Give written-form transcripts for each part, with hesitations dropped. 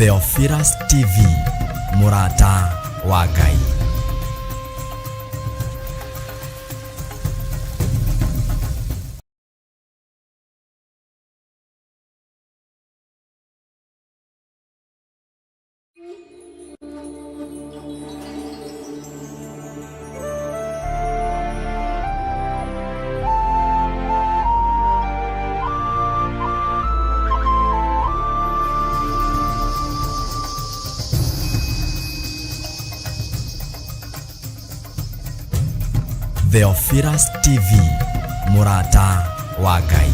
Theophilus TV, mũrata wa Ngai. Theophilus TV, mũrata wa Ngai.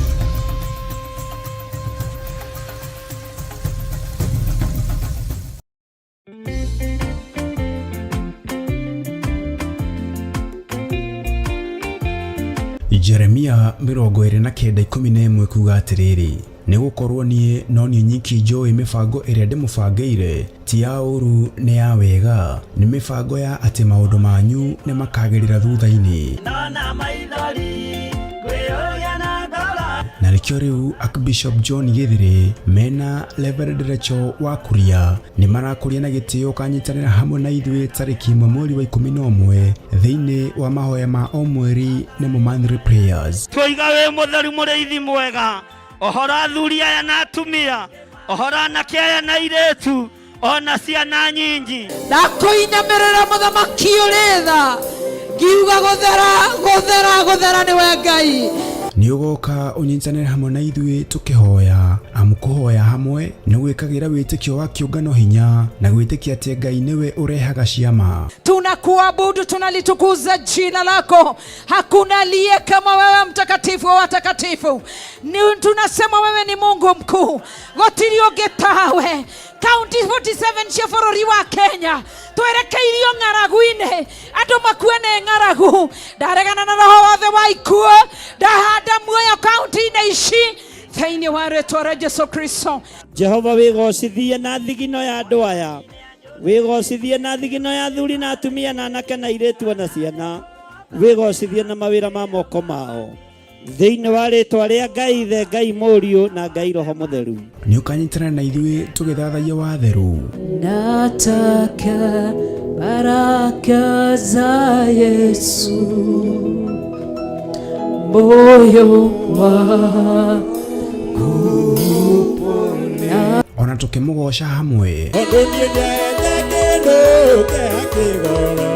Jeremia 29:11 kuga atĩrĩrĩ, nĩ gũkorwo niĩ no niĩ nyiki njũĩ mĩbango ĩrĩa ndĩmũbangĩire, ti ya ũũru nĩ ya wega, nĩ mĩbango ya atĩ maũndũ manyu nĩ makagĩrĩra thutha-inĩ. Na nĩkĩo rĩu Archbishop John Gĩthĩrĩ mena Reverend Rachel wa Kuria nĩ marakũria na gĩtĩo ũkanyitanĩra hamwe na ithuĩ tarĩki 1 mweri wa 11 thĩinĩ wa mahoya ma o mweri nĩmo monthly prayers. Twoiga wĩ mũtheru mũrĩithi mwega, ohora athuri aya na atumia, ohora anake aya na airĩtu, ona ciana nyinyi. Ndakũinamĩrĩra mũthamaki ũrĩ tha, ngiuga gũthera gũthera gũthera nĩwe Ngai. Nĩ ũgoka ũnyitanĩre hamwe na ithuĩ tũkĩhoya, amu kũhoya hamwe nĩ gwĩkagĩra wĩtĩkio wa kĩũngano hinya na gwĩtĩkia atĩ Ngai nĩwe ũrehaga ciama. Tunakuabudu, tunalitukuza jina lako. Hakuna aliye kama wewe, mtakatifu wa watakatifu. Ni tunasema wewe ni Mungu mkuu, gũtirĩ ũngĩ tawe. Kaunti 47 cia bũrũri wa Kenya twerekeirio ng'aragu-inĩ, andũ makue nĩ ng'aragu. Ndaregana na roho wothe wa ikuũ, ndahanda muoyo kaunti-inĩ ici thĩinĩ wa rĩtwa rĩa Jesu Kristo. Jehova wĩgocithie na thigino ya andũ aya, wĩgocithie na thigino ya athuri na atumia na anake na airĩtu ona ciana, wĩgocithie na mawĩra ma moko mao, thĩinĩ wa rĩtwa rĩa Ngai Ithe, Ngai Mũriũ na Ngai Roho Mũtheru. Nĩ ũkanyitanĩra na ithuĩ tũgĩthathaiya watheru. Nataka baraka za Yesu, moyo wangu upone. Ona tũkĩmũgoca hamwe. Tondũ niĩ ndete kĩndũ kĩa kĩgoro.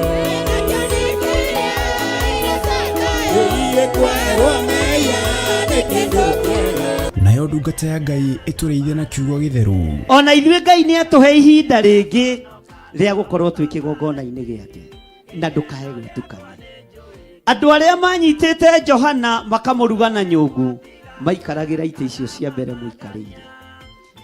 Ĩiĩ kwerwo mehia nĩ kĩndũ kĩega. Nayo ndungata ya Ngai ĩtũrĩithie na kiugo gĩtheru. Ona ithuĩ Ngai nĩ atũhe ihinda rĩngĩ rĩa gũkorwo twĩ kĩgongona-inĩ gĩake, na ndũkae gwĩtukania. Andũ arĩa manyitĩte Johana makamũruga na nyũngũ maikaragĩra itĩ icio cia mbere mũikarĩire,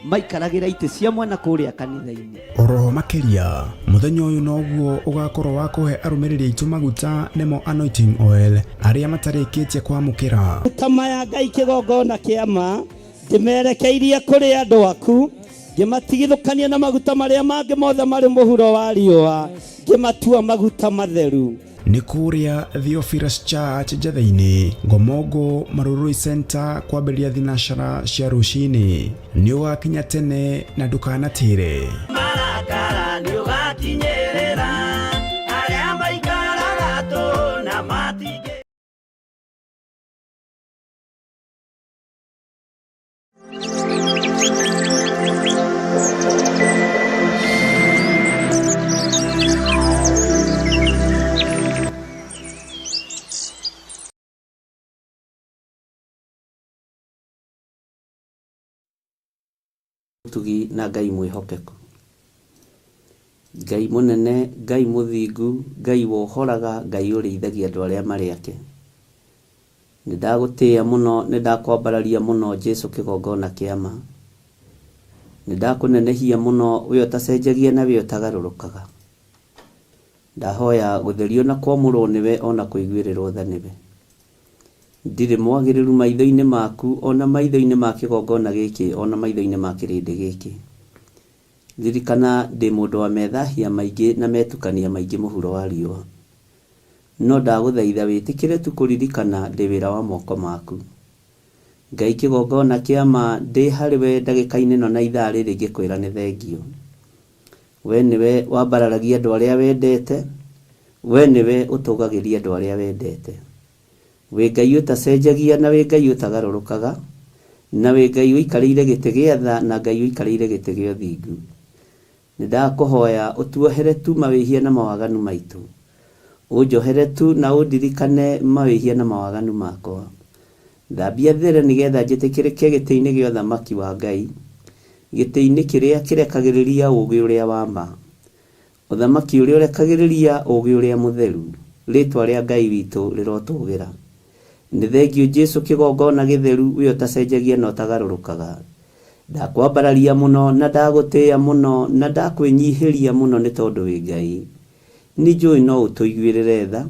maikaragĩra itĩ cia mwena kũrĩa kanitha-inĩ. Oroho makĩria, mũthenya ũyũ noguo ũgakorwo wa kũhe arũmĩrĩri aitũ maguta nĩmo anointing oil arĩa matarĩkĩtie kwamũkĩra. Maguta maya Ngai kĩgongona kĩa ma ndĩmerekeirie kũrĩ andũ aku, ngĩmatigithũkania na maguta marĩa mangĩ mothe marĩ mũhuro wa riũa, ngĩmatua maguta matheru. Nĩ kũrĩa Theophilus Church Njatheinĩ, Ngomongo Marurui Center kwambĩrĩria thinacara cia rũcinĩ. Nĩ ũgakinya tene na ndũkanatĩre. Marakara nĩ ũgakinyĩrĩra arĩa maikaraga tũ na matingĩ. Mũtugi na Ngai mwĩhokeku, Ngai mũnene, Ngai mũthingu, Ngai wohoraga, Ngai ũrĩithagia andũ arĩa marĩ ake. Nĩ ndagũtĩĩa mũno, nĩ ndakwambararia mũno Jesu kĩgongona kĩa ma. Nĩ ndakũnenehia mũno, we ũtacenjagia na we ũtagarũrũkaga. Ndahoya gũtherio na kwamũrwo nĩwe o na kũiguĩrĩrwo tha nĩwe. Ndirĩ mwagĩrĩru maitho-inĩ maku, o na maitho-inĩ ma kĩgongona gĩkĩ, o na maitho-inĩ ma kĩrĩndĩ gĩkĩ. Ririkana ndĩ mũndũ wa methahia maingĩ na metukania maingĩ mũhuro wa riũa. No ndagũthaitha wĩtĩkĩre tu kũririkana ndĩ wĩra wa moko maku. Ngai kĩgongona kĩa ma ndĩ harĩ we ndagĩka-inĩ ĩno na ithaa rĩrĩ ngĩkwĩra nĩ thengio. We nĩwe wambararagia andũ arĩa wendete, we nĩwe ũtũgagĩria andũ arĩa wendete. Wĩ Ngai ũtacenjagia na wĩ Ngai ũtagarũrũkaga, na wĩ Ngai ũikarĩire gĩtĩ gĩa tha na Ngai ũikarĩire gĩtĩ gĩa ũthingu. Nĩ ndakũhoya ũtuohere tu mawĩhia na mawaganu maitũ. Ũnjohere tu na ũndirikane mawĩhia na mawaganu makwa. Thambia there nĩgetha njĩtĩkĩrĩke gĩtĩ-inĩ gĩa ũthamaki wa Ngai, gĩtĩ-inĩ kĩrĩa kĩrekagĩrĩria ũũgĩ ũrĩa wa ma, ũthamaki ũrĩa ũrekagĩrĩria ũũgĩ ũrĩa mũtheru. Rĩĩtwa rĩa Ngai witũ rĩrotũgĩra. Nĩ thengiũ Jesu kĩgongona gĩtheru, we ũtacenjagia na ũtagarũrũkaga. Ndakwambararia mũno na ndagũtĩĩa mũno na ndakwĩnyihĩria mũno nĩ tondũ wĩ Ngai. Nĩnjũĩ no ũtũiguĩrĩre tha,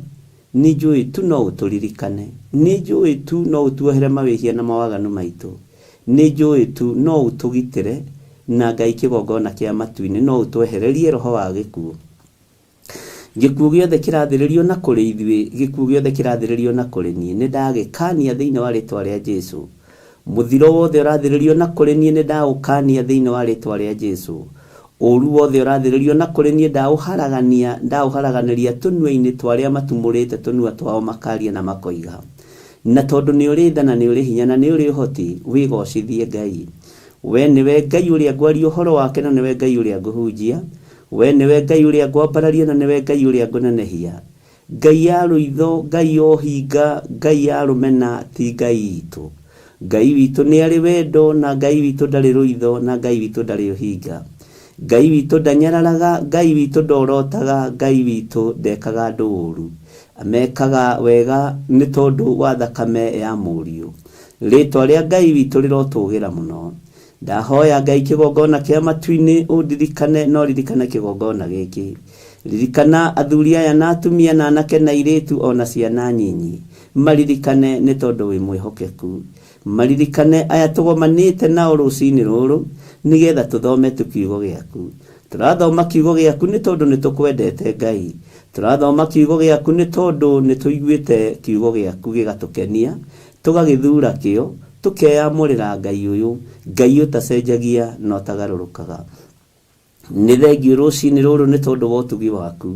nĩnjũĩ tu no ũtũririkane, nĩnjũĩ tu no ũtuohere mawĩhia na mawaganu maitũ, nĩnjũĩ tu no ũtũgitĩre, na Ngai kĩgongona kĩa matu-inĩ no ũtwehererie roho wa gĩkuũ. Gĩkuũ gĩothe kĩrathĩrĩrio na kũrĩ ithuĩ, gĩkuũ gĩothe kĩrathĩrĩrio na kũrĩ niĩ, nĩndagĩkania thĩinĩ wa rĩtwa rĩa Jesu. Mũthiro wothe ũrathĩrĩrio na kũrĩ niĩ nĩndaũkania thĩinĩ wa rĩtwa rĩa Jesu. Ũũru wothe ũrathĩrĩrio na kũrĩ niĩ ndaũharagania, ndaũharaganĩria tũnua-inĩ twa arĩa matumũrĩte tũnua twao makaria na makoiga. Na tondũ nĩ ũrĩ tha na nĩ ũrĩ hinya na nĩ ũrĩ ũhoti, wĩgocithie Ngai. We nĩwe Ngai ũrĩa ngwaria ũhoro wake na nĩwe Ngai ũrĩa ngũhunjia. We nĩwe Ngai ũrĩa ngwambararia na nĩwe Ngai ũrĩa ngũnenehia. Ngai ya rũitho, Ngai ya ũhinga, Ngai ya rũmena ti Ngai itũ. Ngai witũ nĩ arĩ wendo na Ngai witũ ndarĩ rũitho na Ngai witũ ndarĩ ũhinga. Ngai witũ ndanyararaga, Ngai witũ ndorotaga, Ngai witũ ndekaga andũ ũũru. Amekaga wega nĩ tondũ wa thakame ya Mũriũ. Rĩtwa rĩa Ngai witũ rĩrotũgĩra mũno. Ndahoya Ngai kĩgongona kĩa matu-inĩ ũndirikane no ririkane kĩgongona gĩkĩ. Ririkana athuri aya na atumia na anake na airĩtu o na ciana nyinyi. Maririkane nĩ tondũ wĩ mwĩhokeku. Maririkane aya tũgomanĩte nao rũcinĩ rũrũ nĩgetha tũthome tu kiugo gĩaku. Tũrathoma kiugo gĩaku nĩ tondũ nĩ tũkwendete Ngai. Tũrathoma kiugo gĩaku nĩ tondũ nĩ tũiguĩte kiugo gĩaku gĩgatũkenia, tũgagĩthura kĩo, tũkeyamũrĩra Ngai ũyũ, Ngai ũtacenjagia na ũtagarũrũkaga. Nĩ thengiũ rũcinĩ rũrũ nĩ tondũ wa ũtugi waku.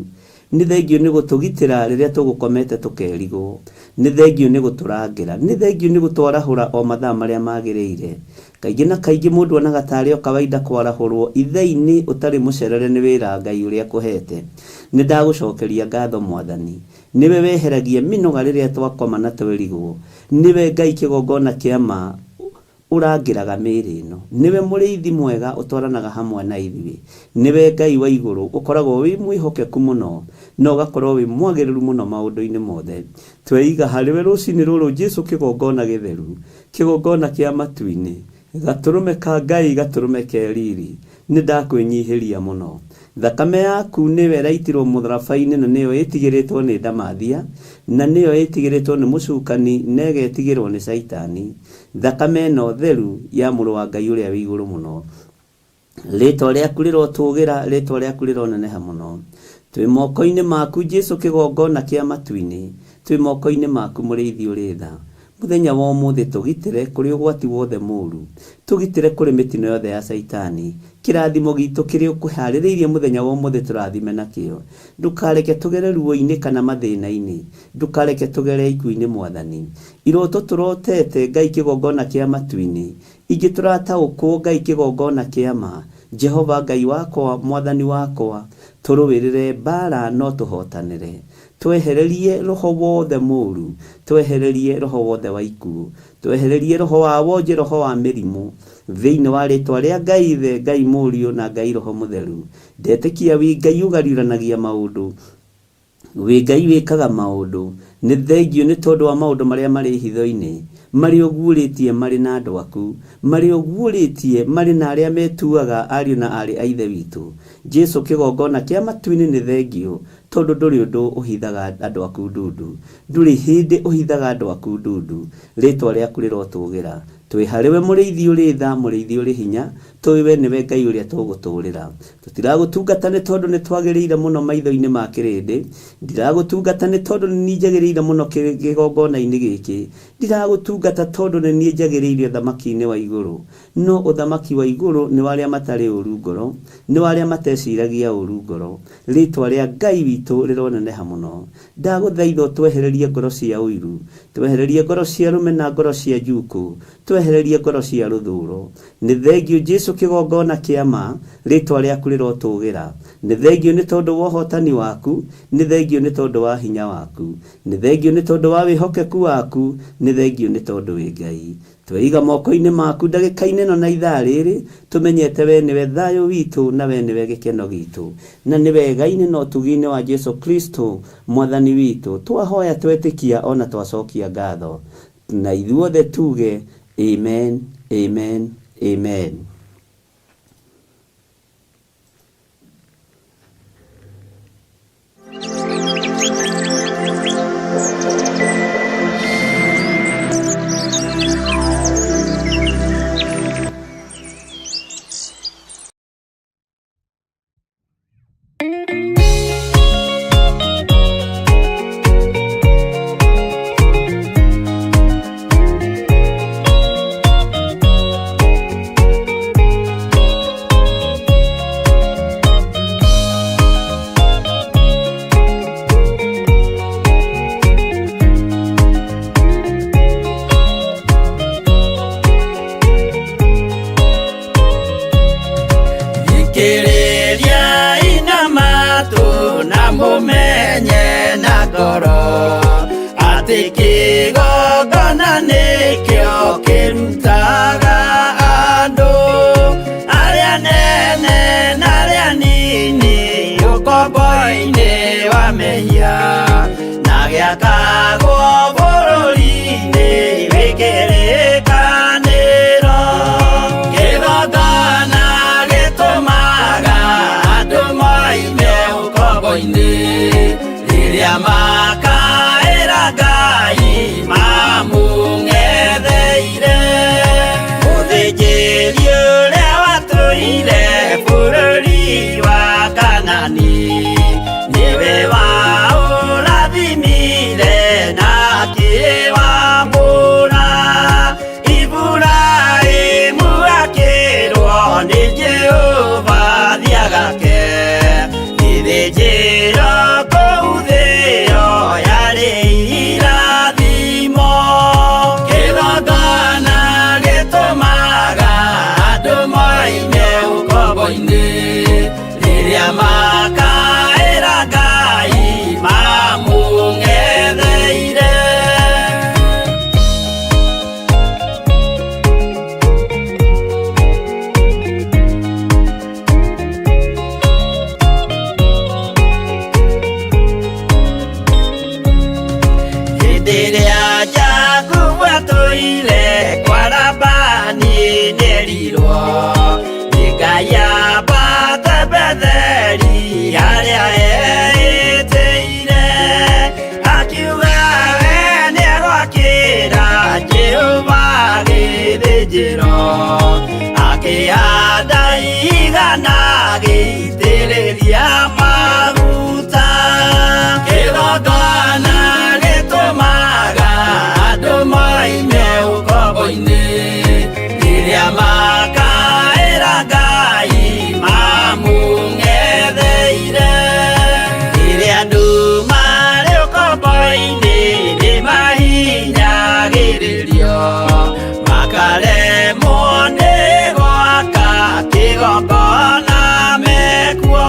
Nĩ thengiũ nĩ gũtũgitĩra rĩrĩa tũgũkomete tũkerigwo. Nĩ thengiũ nĩ gũtũrangĩra. Nĩ thengiũ nĩ gũtwarahũra o mathaa marĩa magĩrĩire. Kaingĩ na kaingĩ mũndũ onaga tarĩ o kawaida kwarahũrwo ithaa-inĩ ũtarĩ mũcerere nĩ wĩra Ngai ũrĩa akũhete. Nĩ ndagũcokeria ngatho Mwathani. Nĩwe weheragia mĩnoga rĩrĩa twakoma na twerigwo. Nĩwe Ngai kĩgongona kĩa ma ũrangĩraga mĩĩrĩ ĩno. Nĩwe mũrĩithi mwega ũtwaranaga hamwe na ithuĩ. Nĩwe Ngai wa igũrũ ũkoragwo wĩ mwĩhokeku mũno na ũgakorwo wĩ mwagĩrĩru mũno maũndũ-inĩ mothe. Tweiga harĩwe rũcinĩ rũrũ Jesu kĩgongona gĩtheru, kĩgongona kĩa matu-inĩ, gatũrũme ka Ngai gatũrũme ke riri. Nĩ ndakwĩnyihĩria mũno. Thakame yaku nĩyo ĩraitirwo mũtharaba-inĩ na nĩyo ĩtigĩrĩtwo nĩ ndamathia, na nĩyo ĩtigĩrĩtwo nĩ mũcukani na ĩgetigĩrwo nĩ caitani. Thakame ĩno theru ya mũrũ wa Ngai ũrĩa wĩ igũrũ mũno. Rĩtwa rĩaku rĩrotũgĩra, rĩtwa rĩaku rĩroneneha mũno. Twĩ moko-inĩ maku Jesu kĩgongona kĩa matu-inĩ, twĩ moko-inĩ maku mũrĩithi ũrĩ tha. Mũthenya wa ũmũthĩ tũgitĩre kũrĩ ũgwati wothe mũũru, tũgitĩre kũrĩ mĩtino yothe ya caitani. Kĩrathimo gitũ kĩrĩa ũkũharĩrĩirie mũthenya wa ũmũthĩ tũrathime nakĩo. Ndũkareke tũgere ruo-inĩ kana mathĩna-inĩ, ndũkareke tũgere ikuũ-inĩ Mwathani. Iroto tũrotete Ngai kĩgongona kĩa matu-inĩ, ingĩ tũrataũkwo Ngai kĩgongona kĩa ma, Jehova Ngai wakwa, Mwathani wakwa, tũrũĩrĩre mbara no tũhotanĩre. Twehererie roho wothe mũũru, twehererie roho wothe wa ikuũ, twehererie roho wa wonje, roho wa mĩrimũ, thĩinĩ wa rĩtwa rĩa Ngai Ithe, Ngai Mũriũ na Ngai Roho Mũtheru. Ndetĩkia wĩ Ngai ũgariũranagia maũndũ, wĩ Ngai wĩkaga maũndũ. Nĩ thengiũ nĩ tondũ wa maũndũ marĩa marĩ hitho-inĩ, marĩa ũguũrĩtie marĩ na andũ aku, marĩa ũguũrĩtie marĩ na arĩa metuaga ariũ na aarĩ a Ithe witũ. Jesu kĩgongona kĩa matu-inĩ nĩ thengiũ tondũ ndũrĩ ũndũ ũhithaga andũ aku ndundu. Ndũrĩ hĩndĩ ũhithaga andũ aku ndundu. Rĩtwa rĩaku rĩrotũgĩra. Twĩ harĩ we mũrĩithi ũrĩ tha, mũrĩithi ũrĩ hinya, tũĩ we nĩwe Ngai ũrĩa tũgũtũũrĩra. Tũtiragũtungata nĩ tondũ nĩ twagĩrĩire mũno maitho-inĩ ma kĩrĩndĩ. Ndiragũtungata nĩ tondũ nĩ niĩ njagĩrĩire mũno kĩgongona-inĩ gĩkĩ. Ndiragũtungata tondũ nĩ niĩ njagĩrĩire ũthamaki-inĩ wa igũrũ. No ũthamaki wa igũrũ nĩ wa arĩa matarĩ ũũru ngoro, nĩ wa arĩa mateciragia ũũru ngoro. Rĩĩtwa rĩa Ngai witũ rĩroneneha mũno. Ndagũthaitha ũtwehererie ngoro cia ũiru, twehererie ngoro cia rũmena, ngoro cia njukũ, twehererie ngoro cia rũthũũro. Nĩ thengiũ Jesu kĩgongona kĩa ma, rĩĩtwa rĩaku rĩrotũgĩra. Nĩ thengiũ nĩ tondũ wa ũhotani waku, nĩ thengiũ nĩ tondũ wa hinya waku, nĩ thengiũ nĩ tondũ wa wĩhokeku waku, nĩ thengiũ nĩ tondũ wĩ Ngai. Tweiga moko-inĩ maku ndagĩka-inĩ ĩno na ithaa rĩrĩ, tũmenyete we nĩwe thayũ witũ na we nĩwe gĩkeno gitũ. Na nĩ wega-inĩ na ũtugi-inĩ wa Jesu Kristo Mwathani witũ, twahoya twetĩkia o na twacokia ngatho. Na ithuothe tuge, Amen, amen, amen. Thikĩrĩriai na matũ na mũmenye na ngoro atĩ kĩgongona nĩkĩo kĩrutaga andũ arĩa nene na arĩa nini ũkombo-inĩ wa mehia na gĩakagwo bũrũri-inĩ wĩ kĩrĩkanĩro. Kĩgongona gĩtũmaga andũ moime ũkombo-inĩ rĩrĩa makaĩra Ngai mamũng'etheire. Mũthĩnjĩri ũrĩa watũire bũrũri wa Kanani nĩwe waũrathimire na akĩwambũra. Iburahĩmu akĩrwo nĩ Jehova thiagake gĩthĩnjĩro kũu thĩo yarĩ irathimo. Kĩgongona gĩtũmaga andũ moime ũkombo-inĩ rĩrĩa makaĩra Ngai mamũng'etheire. Hĩndĩ ĩrĩa Jakubu atũire kwa Labani nĩerirwo nĩ Ngai ambate Betheli harĩa eĩtĩire. Akiuga we nĩegwakĩra Jehova gĩthĩnjĩro, akĩhanda igana agĩitĩrĩria maguta. Kĩgongona gĩtũmaga andũ moime ũkombo-inĩ rĩrĩa makaĩra Ngai mamũng'etheire. Rĩrĩa andũ marĩ ũkombo-inĩ nĩmahinyagĩrĩrio, makaremwo nĩ gwaka kĩgongona mekuo.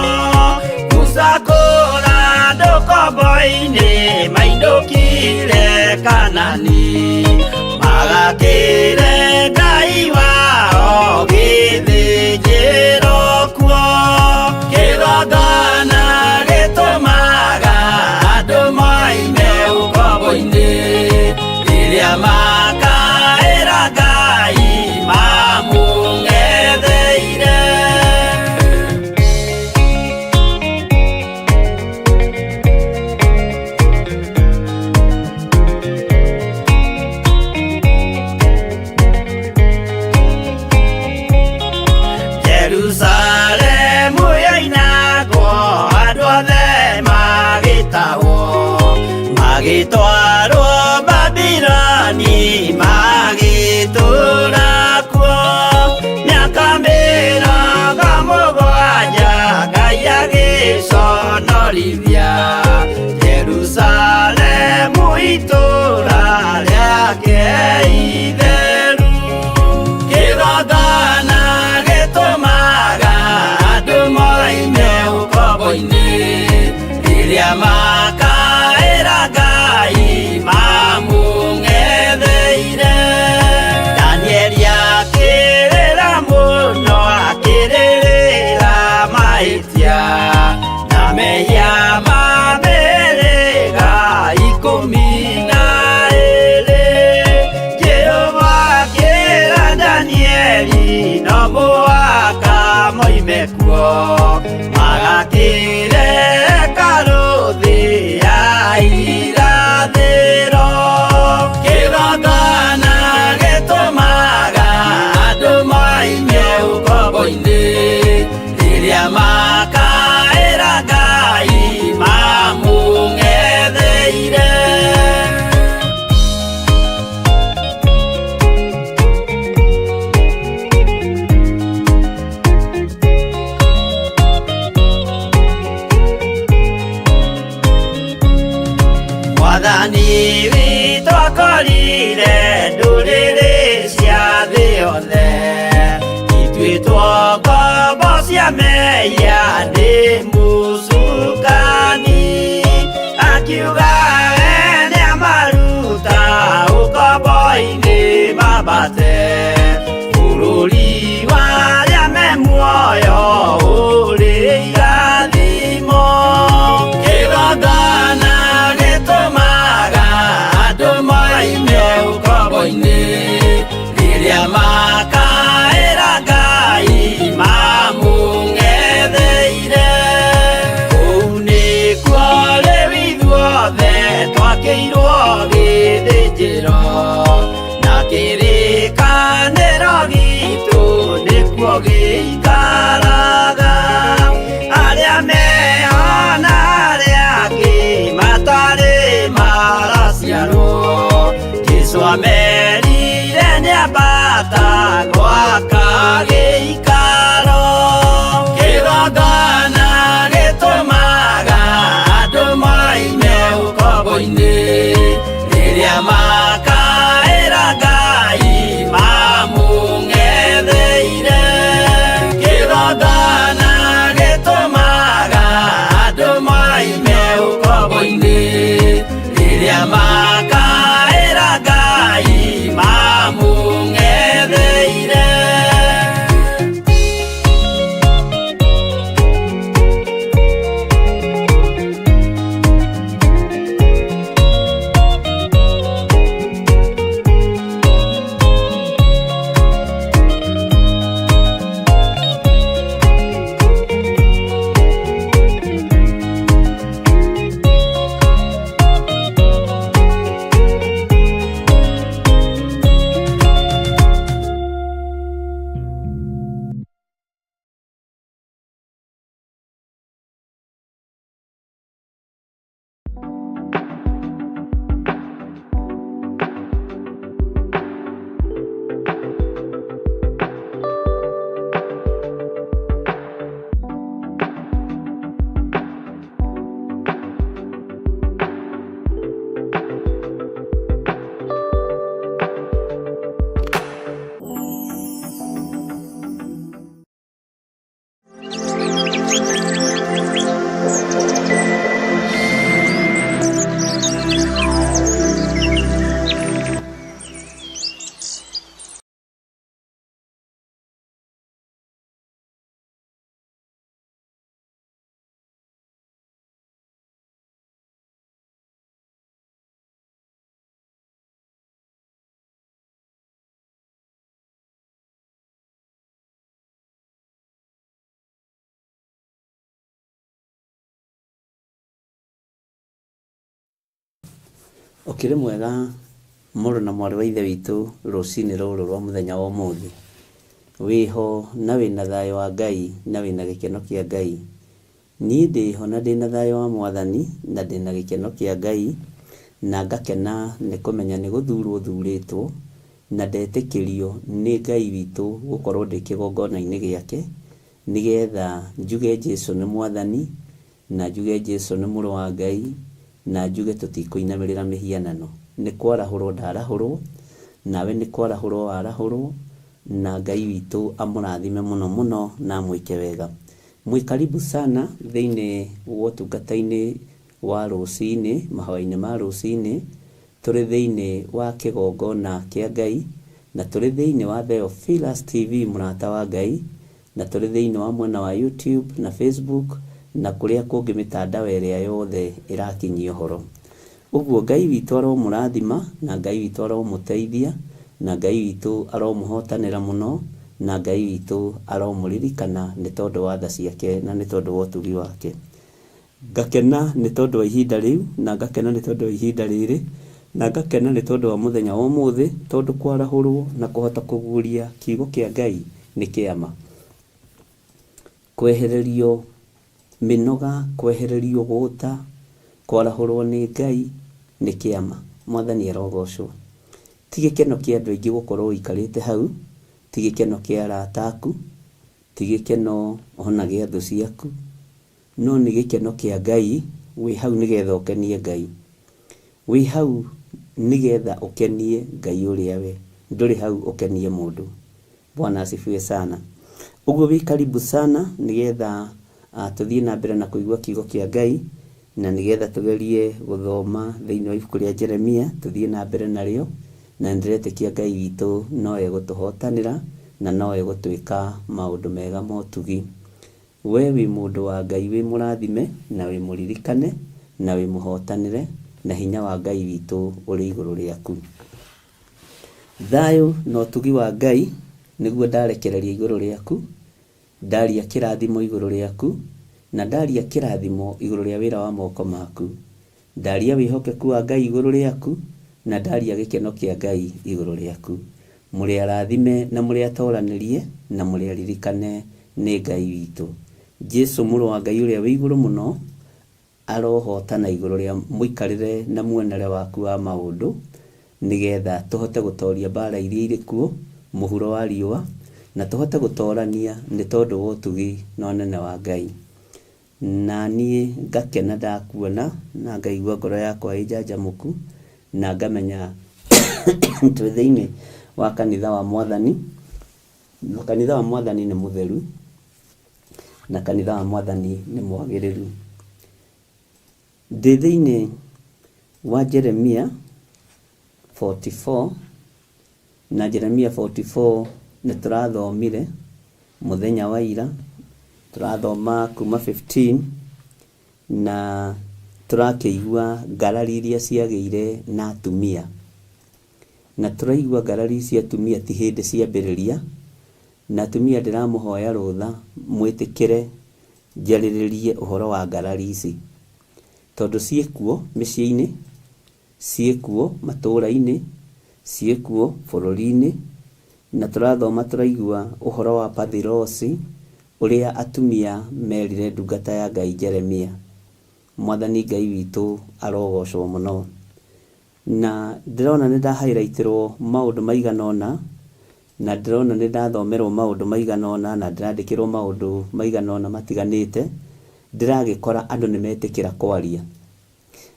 Musa kũra andũ ũkombo-inĩ mainũkire Kanani, magakĩre Ngai wao gĩthĩnjĩro kuo. Kĩgongona gĩtũmaga andũ moime ũkombo-inĩ rĩrĩa makaĩra Ngai mamũng'etheire. Jerusalemu yainagwo andũ othe magĩtahwo magĩtwarwo Babiloni magĩtũũra kuo mĩaka 70 Ngai agĩconorithia Jerusalemu itũũra rĩake itheru. Kĩgongona gĩtũmaga andũ moime ũkombo-inĩ rĩrĩa makaĩra Ngai mamũng'etheire. Danieli akĩrĩra mũno akĩrĩrĩra mahĩtia na mehia ma mĩhĩrĩga 12. Jehova akĩra Danieli no mũhaka moime kuo magakĩre hekarũ thĩ ya irathĩro. Kĩgongona gĩtũmaga andũ moime ũkombo-inĩ rĩrĩa makaĩra Ngai mamũng'etheire. Mwathani witũ akorire ndũrĩrĩ cia thĩ yothe ituĩtwo ngombo cia mehia nĩ mũcukani akiuga we nĩamaruta ũkombo-inĩ mambate bũrũri wa arĩa me muoyo ũrĩ irathimo. Kĩgongona gĩtũmaga andũ moime ũkombo-inĩ rĩrĩa makaĩra Ngai mamũng'etheire. Kũu nĩkuo rĩu ithuothe twakĩirwo gĩthĩnjĩro na kĩrĩkanĩro gitũ nĩkuo gĩikaraga. Arĩa meho na arĩa angĩ matarĩ maraciarwo Jesũ amerire nĩambata gwaka gĩikaro. Kĩgongona gĩtũmaga andũ moime ũkombo-inĩ rĩrĩa makaĩra Ngai mamũng'etheire. Kĩgongona gĩtũmaga andũ moime ũkombo-inĩ rĩrĩa makaĩra Ngai mamũng'etheire. Ũkĩrĩ mwega mũrũ na mwarĩ wa ithe witũ rũcinĩ rũrũ rwa mũthenya wa ũmũthĩ. Wĩho na wĩna thayũ wa Ngai na wĩna gĩkeno kĩa Ngai. Niĩ ndĩho na ndĩna thayũ wa Mwathani na ndĩna gĩkeno kĩa Ngai na ngakena nĩ kũmenya nĩ gũthurwo thurĩtwo na ndetĩkĩrio nĩ Ngai witũ gũkorwo ndĩ kĩgongona-inĩ gĩake nĩgetha njuge Jesu nĩ Mwathani na njuge Jesu nĩ Mũrũ wa Ngai na njuge tũtikũinamĩrĩra mĩhianano. Nĩ kwarahũrwo ndarahũrwo, nawe nĩ kwarahũrwo warahũrwo, na Ngai witũ amũrathime mũno mũno na amwĩke wega. Mwĩ karibu sana thĩinĩ wa ũtungata-inĩ wa rũcinĩ, mahoya-inĩ ma rũcinĩ, tũrĩ thĩinĩ wa kĩgongona kĩa Ngai, na tũrĩ thĩinĩ wa Theophilus TV mũrata wa Ngai, na tũrĩ thĩinĩ wa mwena wa YouTube na Facebook na kũrĩa kũngĩ mĩtandao ĩrĩa yothe ĩrakinyia ũhoro. Ũguo Ngai witũ aromũrathima na Ngai witũ aromũteithia na Ngai witũ aromũhotanĩra mũno na Ngai witũ aromũririkana nĩ tondũ wa tha ciake na nĩ tondũ wa ũtugi wake. Ngakena nĩ tondũ wa ihinda rĩu na ngakena nĩ tondũ wa ihinda rĩrĩ na ngakena nĩ tondũ wa mũthenya wa ũmũthĩ tondũ kwarahũrwo na kũhota kũguũria kiugo kĩa Ngai nĩ kĩama. Kwehererio mĩnoga, kwehererio gũta, kwarahũrwo nĩ Ngai nĩ kĩama. Mwathani arogocwo. Ti gĩkeno kĩa andũ aingĩ gũkorwo ũikarĩte hau, ti gĩkeno kĩa arata aku, ti gĩkeno ona gĩa thũ ciaku, no nĩ gĩkeno kĩa Ngai wĩ hau nĩgetha ũkenie Ngai. Wĩ hau nĩgetha ũkenie Ngai ũrĩa we, ndũrĩ hau ũkenie mũndũ. Bwana asifiwe sana. Ũguo wĩ karibu sana nĩgetha tũthiĩ na mbere na kũigua kiugo kĩa Ngai na nĩgetha tũgerie gũthoma thĩinĩ wa ibuku rĩa Jeremia tũthiĩ na mbere narĩo na nĩndĩretĩkia Ngai witũ no egũtũhotanĩra na no egũtwĩka maũndũ mega ma ũtugi. We wĩ mũndũ wa Ngai wĩ mũrathime na wĩ mũririkane na wĩ mũhotanĩre na hinya wa Ngai witũ ũrĩ igũrũ rĩaku. Thayũ na ũtugi wa Ngai nĩguo ndarekereria igũrũ rĩaku, ndaria kĩrathimo igũrũ rĩaku, na ndaria kĩrathimo igũrũ rĩa wĩra wa moko maku. Ndaria wĩhokeku wa Ngai igũrũ rĩaku, na ndaria gĩkeno kĩa Ngai igũrũ rĩaku. Mũrĩ arathime na mũrĩ atoranĩrie na mũrĩ aririkane nĩ Ngai witũ. Jesu mũrũ wa Ngai ũrĩa wĩ igũrũ mũno arohotana igũrũ rĩa mũikarĩre na muonere waku wa maũndũ nĩgetha tũhote gũtoria mbara iria irĩ kuo mũhuro wa riũa na tũhote gũtorania nĩ tondũ wa ũtugi na ũnene wa Ngai. Na niĩ ngakena ndakuona na ngaigua ngoro yakwa ĩ njanjamũku na ngamenya twĩ thĩinĩ wa kanitha wa Mwathani, na kanitha wa Mwathani nĩ mũtheru na kanitha wa Mwathani nĩ mwagĩrĩru. Ndĩ thĩinĩ wa Jeremia 44 na Jeremia 44 nĩ tũrathomire mũthenya wa ira, tũrathoma kuma 15 na tũrakĩigua ngarari iria ciagĩire na atumia. Na tũraigua ngarari cia atumia ti hĩndĩ ciambĩrĩria, na atumia ndĩramũhoya rũtha mwĩtĩkĩre njarĩrĩrie ũhoro wa ngarari ici. Tondũ ciĩkuo mĩciĩ-inĩ, ciĩkuo matũũra-inĩ, ciĩkuo bũrũri-inĩ, na tũrathoma tũraigua ũhoro wa Pathirosi ũrĩa atumia merire ndungata ya Ngai Jeremia. Mwathani Ngai witũ arogocwo mũno. Na ndĩrona nĩ ndahairaitĩrwo maũndũ maigana ũna, na ndĩrona nĩ ndathomerwo maũndũ maigana ũna, na ndĩrandĩkĩrwo maũndũ maigana ũna matiganĩte, ndĩragĩkora andũ nĩ metĩkĩra kwaria.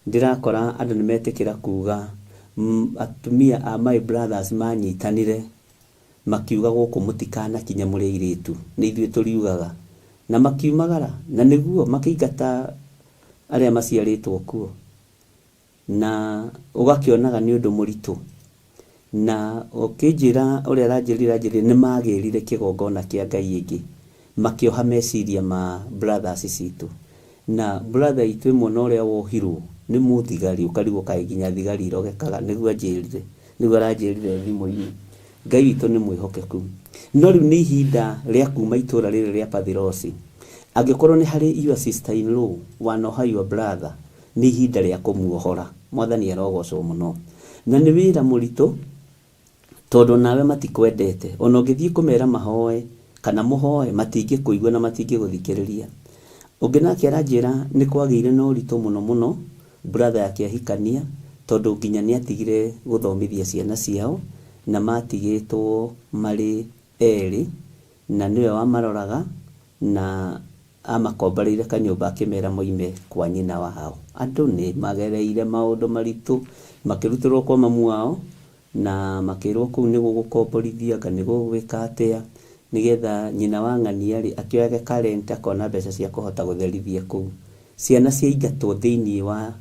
Ndĩrakora andũ nĩ metĩkĩra kuga atumia a my brothers manyitanire makiuga gũkũ mũtikanakinye mũrĩ airĩtu, nĩ ithuĩ tũriugaga. Na makiumagara, na nĩguo makĩingata arĩa maciarĩtwo kuo. Na ũgakĩonaga nĩ ũndũ mũritũ. Na ũkĩnjĩra ũrĩa aranjĩrire aranjĩrire nĩ magĩrire kĩgongona kĩa Ngai ĩngĩ, makĩoha meciria ma brothers citũ. Na brother itũ ĩmwe na ũrĩa wohirwo nĩ mũthigari, ũkarigwo kaĩ nginya thigari irogekaga, nĩguo anjĩrire, nĩguo aranjĩrire thimũ-inĩ. Ngai witũ nĩ mwĩhokeku. No rĩu nĩ ihinda rĩa kuma itũra rĩrĩ rĩa Pathirosi. Angĩkorwo nĩ harĩ your sister in law wanoha your brother, nĩ ihinda rĩa kũmuohora. Mwathani arogocwo mũno. Na nĩ wĩra mũritũ. Tondũ onawe matikwendete. Ona ũngĩthiĩ kũmera mahoe kana mũhoe matingĩkũigua na matingĩgũthikĩrĩria. Ũngĩ nake aranjĩra nĩ kwagĩire na ũritũ mũno mũno brother yake ahikania tondũ nginya nĩ atigire gũthomithia ciana ciao na matigĩtwo marĩ erĩ na nĩwe wamaroraga na amakomboreire kanyũmba akĩmera moime kwa nyina wao. Andũ nĩ magereire maũndũ maritũ makĩrutĩrwo kwa mamu wao na makĩrwo kũu nĩ gũgũkomborithia anga nĩ gũgwĩka atĩa nĩgetha nyina wa ng'ania rĩ akĩoyage ka rent akona mbeca cia kũhota gũtherithia kũu. Ciana ciaingatwo thĩinĩ wa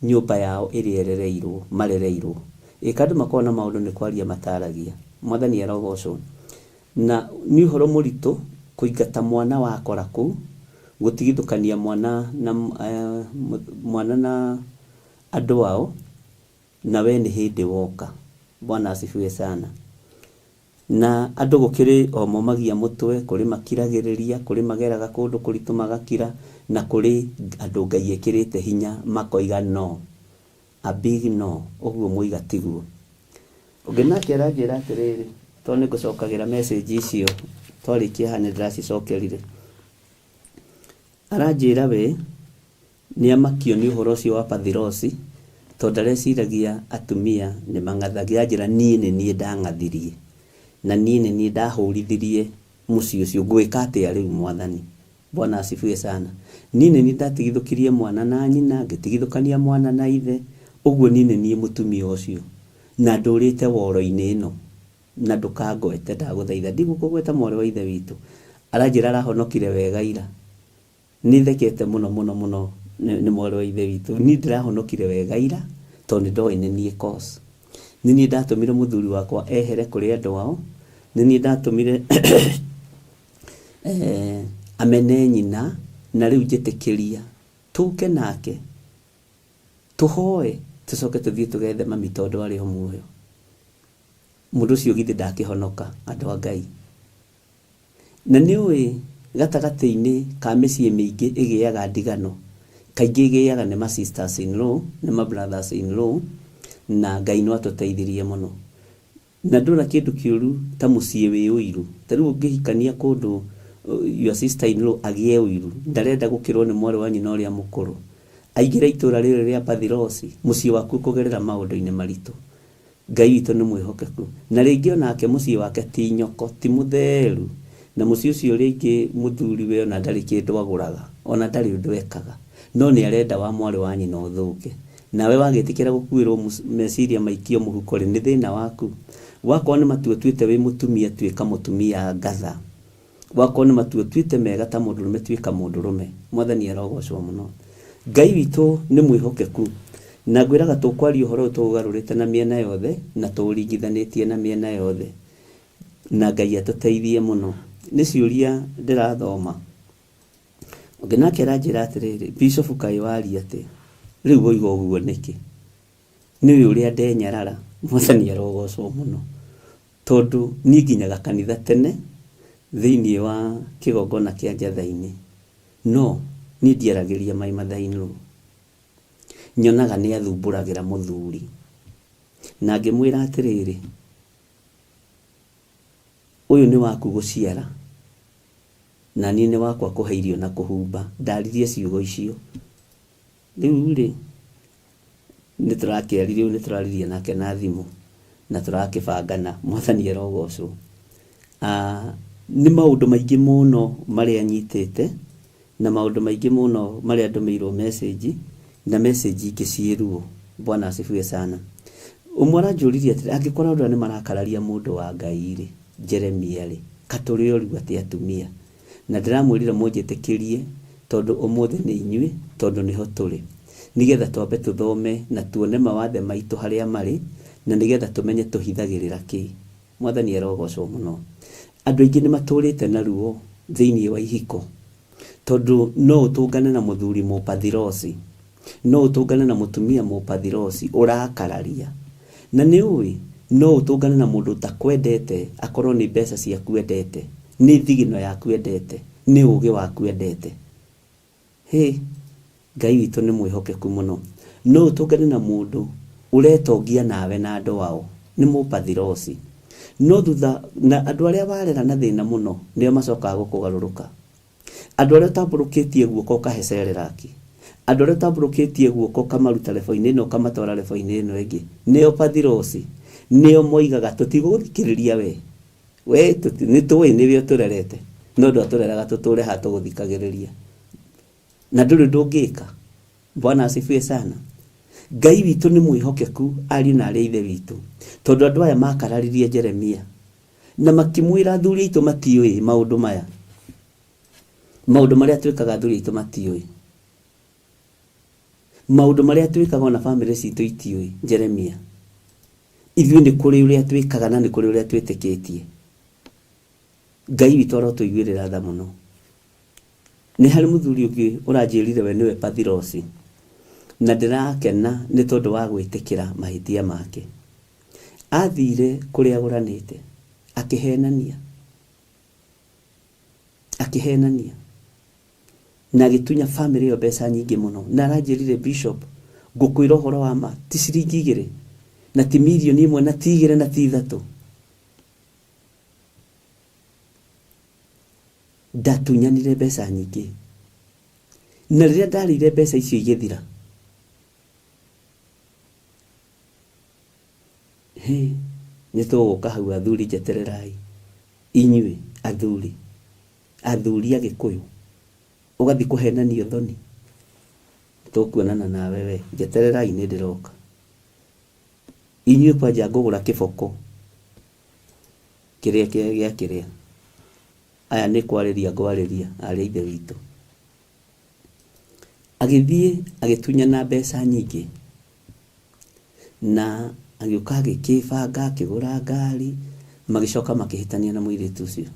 nyũmba yao ĩrĩa ĩrereirwo marereirwo. Ĩ ka andũ makoragwo na maũndũ nĩ kwaria mataragia. Mwathani arogocwo. Na nĩ ũhoro mũritũ kũingata mwana wakora kũu, gũtigithũkania mwana na mwana na andũ ao, na we nĩ hĩndĩ woka. Bwana asifiwe sana. Na andũ gũkĩrĩ o momagia mũtwe, kũrĩ makiragĩrĩria, kũrĩ mageraga kũndũ kũritũ magakira, na kũrĩ andũ Ngai ekĩrĩte hinya makoiga no, a big no, ũguo mwoiga tiguo. Ũngĩ nake aranjĩra atĩrĩrĩ, tondũ nĩ ngũcokagĩra message icio twarĩkia haha nĩ ndĩracicokerire. Aranjĩra we nĩ amakio nĩ ũhoro ũcio wa Pathirosi, tondũ areciragia atumia nĩ mang'athagia. Anjĩra niĩ nĩ niĩ ndang'athirie, na niĩ nĩ niĩ ndahũrithirie mũciĩ ũcio, ngwĩka atĩa rĩu Mwathani? Bwana asifiwe sana. Niĩ nĩ niĩ ndatigithũkirie mwana na nyina, ngĩtigithũkania mwana na ithe, ũguo niĩ nĩ niĩ mũtumia ũcio, na ndũrĩte woro-inĩ ĩno, na ndũkangwete ndagũthaitha. Ndigũkũgweta mwarĩ wa ithe witũ. Aranjĩra arahonokire wega ira. Nĩ thekete mũno mũno mũno nĩ mwarĩ wa ithe witũ. Niĩ ndĩrahonokire wega ira tondũ nĩ ndoĩ nĩ niĩ cause. Nĩ niĩ ndatũmire mũthuri wakwa ehere kũrĩ andũ ao. Nĩ niĩ ndatũmire amene nyina na rĩu njĩtĩkĩria tũke nake tũhoe tũcoke tũthiĩ tũgethe mami tondũ arĩ o muoyo. Mũndũ ũcio githĩ ndakĩhonoka andũ a Ngai? Na nĩ ũĩ gatagatĩ-inĩ ka mĩciĩ mĩingĩ ĩgĩaga ndigano, kaingĩ ĩgĩaga nĩ ma sisters in law, nĩ ma brothers in law, na Ngai no atũteithirie mũno. Na ndũna kĩndũ kĩũru ta mũciĩ wĩ ũiru. Ta rĩu ũngĩhikania kũndũ your sister in law agĩe ũiru, ndarenda gũkĩrwo nĩ mwarĩ wa nyina ũrĩa mũkũrũ, aingĩre itũra rĩrĩ rĩa Bathirosi, mũciĩ waku ũkũgerera maũndũ-inĩ maritũ. Ngai witũ nĩ mwĩhokeku. Na rĩngĩ o nake mũciĩ wake ti nyoko, ti mũtheru. Na mũciĩ ũcio rĩngĩ mũthuriwe o na ndarĩ kĩndũ agũraga, o na ndarĩ ũndũ ekaga. No nĩ arenda wa mwarĩ wa nyina ũthũke. Nawe wagĩtĩkĩra gũkuĩrwo meciria maikio mũhuko-rĩ, nĩ thĩna waku. Wakorwo nĩ matua ũtuĩte wĩ mũtumia tuĩka mũtumia ngatha. Wakorwo nĩ matua ũtuĩte mega ta mũndũrũme tuĩka mũndũrũme. Mwathani arogocwo mũno. Ngai witũ nĩ mwĩhokeku. Na ngwĩraga tũkwaria ũhoro ũyũ tũũgarũrĩte na mĩena yothe na tũũringithanĩtie na mĩena yothe. Na Ngai atũteithie mũno. Nĩ ciũria ndĩrathoma. Ũngĩ nake aranjĩra atĩrĩrĩ, Bishop kaĩ waria atĩa? Rĩu woiga ũguo nĩkĩ? Nĩũĩ ũrĩa ndenyarara? Mwathani arogocwo mũno. Tondũ niĩ nginyaga kanitha tene thĩinĩ wa kĩgongona kĩa njatha-inĩ, no niĩ ndiaragĩria my mother in law. Nyonaga nĩ athumbũragĩra mũthuri. Na ngĩmwĩra atĩrĩrĩ, ũyũ nĩ waku gũciara, na niĩ nĩ wakwa kũhe irio na kũhumba. Ndaririe ciugo icio. Rĩu-rĩ, nĩ tũrakĩaririe rĩu nĩ tũraririe nake na thimũ na tũrakĩbangana mwathani arogocwo. Nĩ maũndũ maingĩ mũno marĩa nyitĩte na maũndũ maingĩ mũno marĩa ndũmĩirwo message na message ingĩ ciĩ ruo. Bwana asifiwe sana. Ũmwe aranjũririe atĩrĩ, angĩkorwo andũ aya nĩ marakararia mũndũ wa Ngai-rĩ, Jeremia rĩ, ka tũrĩ oru atĩa atumia? Na ndĩramwĩrire mũnjĩtĩkĩrie tondũ ũmũthĩ nĩ inyuĩ, tondũ nĩho tũrĩ. Nĩgetha twambe tũthome na tuone mawathe maitũ harĩa marĩ, na nĩgetha tũmenye tũhithagĩrĩra kĩ. Mwathani arogocwo mũno. Andũ aingĩ nĩ matũrĩte na ruo thĩinĩ wa ihiko, tondũ no ũtũngane na mũthuri mũpathirosi. No ũtũngane na mũtumia mũpathirosi ũrakararia. Na nĩ ũĩ, no ũtũngane na mũndũ ũtakwendete akorwo nĩ mbeca ciaku endete, nĩ thigino yaku endete, nĩ ũgĩ waku endete. Hĩ! Ngai witũ nĩ mwĩhokeku mũno. No ũtũngane na mũndũ ũretongia nawe na andũ ao, nĩ mũpathirosi. No thutha na andũ arĩa warera na thĩna mũno nĩo macokaga gũkũgarũrũka. Andũ arĩa ũtambũrũkĩtie guoko ũkahe cereraki, andũ arĩa ũtambũrũkĩtie guoko ũkamaruta lebo-inĩ ĩno ũkamatwara lebo-inĩ ĩno ĩngĩ, nĩo pathirosi, nĩo moigaga tũtigũgũthikĩrĩria we, we nĩ tũĩ nĩwe ũtũrerete, no ndwatũreraga tũtũre haha tũgũthikagĩrĩria. Na ndũrĩ ũndũ ũngĩka. Bwana asifiwe sana. Ngai witũ nĩ mwĩhokeku ariũ na arĩ a ithe witũ, tondũ andũ aya makararirie Jeremia na makĩmwĩra athuri aitũ matiũĩ maũndũ maya. Maũndũ marĩa twĩkaga athuri aitũ matiũĩ. Maũndũ marĩa twĩkaga ona famĩlĩ citũ itiũĩ, Jeremia. Ithuĩ nĩ kũrĩ ũrĩa twĩkaga na nĩ kũrĩ ũrĩa twĩtĩkĩtie. Ngai witũ arotũiguĩrĩra tha mũno. Nĩ harĩ mũthuri ũngĩ ũranjĩrire we nĩwe Pathirosi, na ndĩrakena nĩ tondũ wa gwĩtĩkĩra mahĩtia make. Athire kũrĩa agũranĩte, akĩhenania, akĩhenania na agĩtunya famĩlĩ ĩyo mbeca nyingĩ mũno. Na aranjĩrire Bishop, ngũkwĩra ũhoro wa ma, ti ciringi igĩrĩ, na ti mirioni ĩmwe, na ti igĩrĩ, na ti ithatũ. Ndatunyanire mbeca nyingĩ. Na rĩrĩa ndarĩire mbeca icio igĩthira. Hĩ, nĩ tũgũka hau athuri njetererai. Inyuĩ athuri, athuri a Gĩkũyũ, ũgathiĩ kũhenania ũthoni. Tũkuonana nawe we, njetererai nĩ ndĩroka. Inyuĩ kwanja ngũgũra kĩboko kĩrĩa gĩa kĩrĩa. Aya nĩ kwarĩria ngwarĩria arĩ a ithe witũ. Agĩthiĩ agĩtunyana mbeca nyingĩ na agĩũka agĩkĩbanga akĩgũra ngari, magĩcoka makĩhĩtania na mũirĩtu ũcio.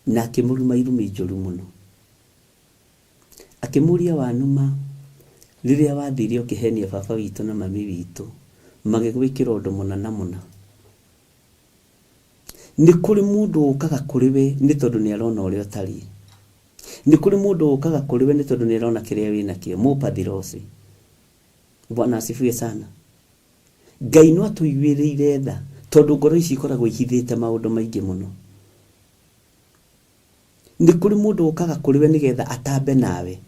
Na akĩmũruma irumi njũru mũno. Akĩmũria wanuma rĩrĩa wathire ũkĩhenia baba witũ na mami witũ magĩgwĩkĩra ũndũ mũna na mũna. Nĩ kũrĩ mũndũ ũkaga kũrĩ we nĩ tondũ nĩ arona ũrĩa ũtariĩ. Nĩ kũrĩ mũndũ ũkaga kũrĩ we nĩ tondũ nĩ arona kĩrĩa wĩ nakĩo. Mũpathirosi. Bwana asifiwe sana. Ngai no atũiguĩrĩire tha tondũ ngoro ici ikoragwo ihithĩte maũndũ maingĩ mũno. Nĩ kũrĩ mũndũ ũkaga kũrĩ we nĩgetha atambe nawe.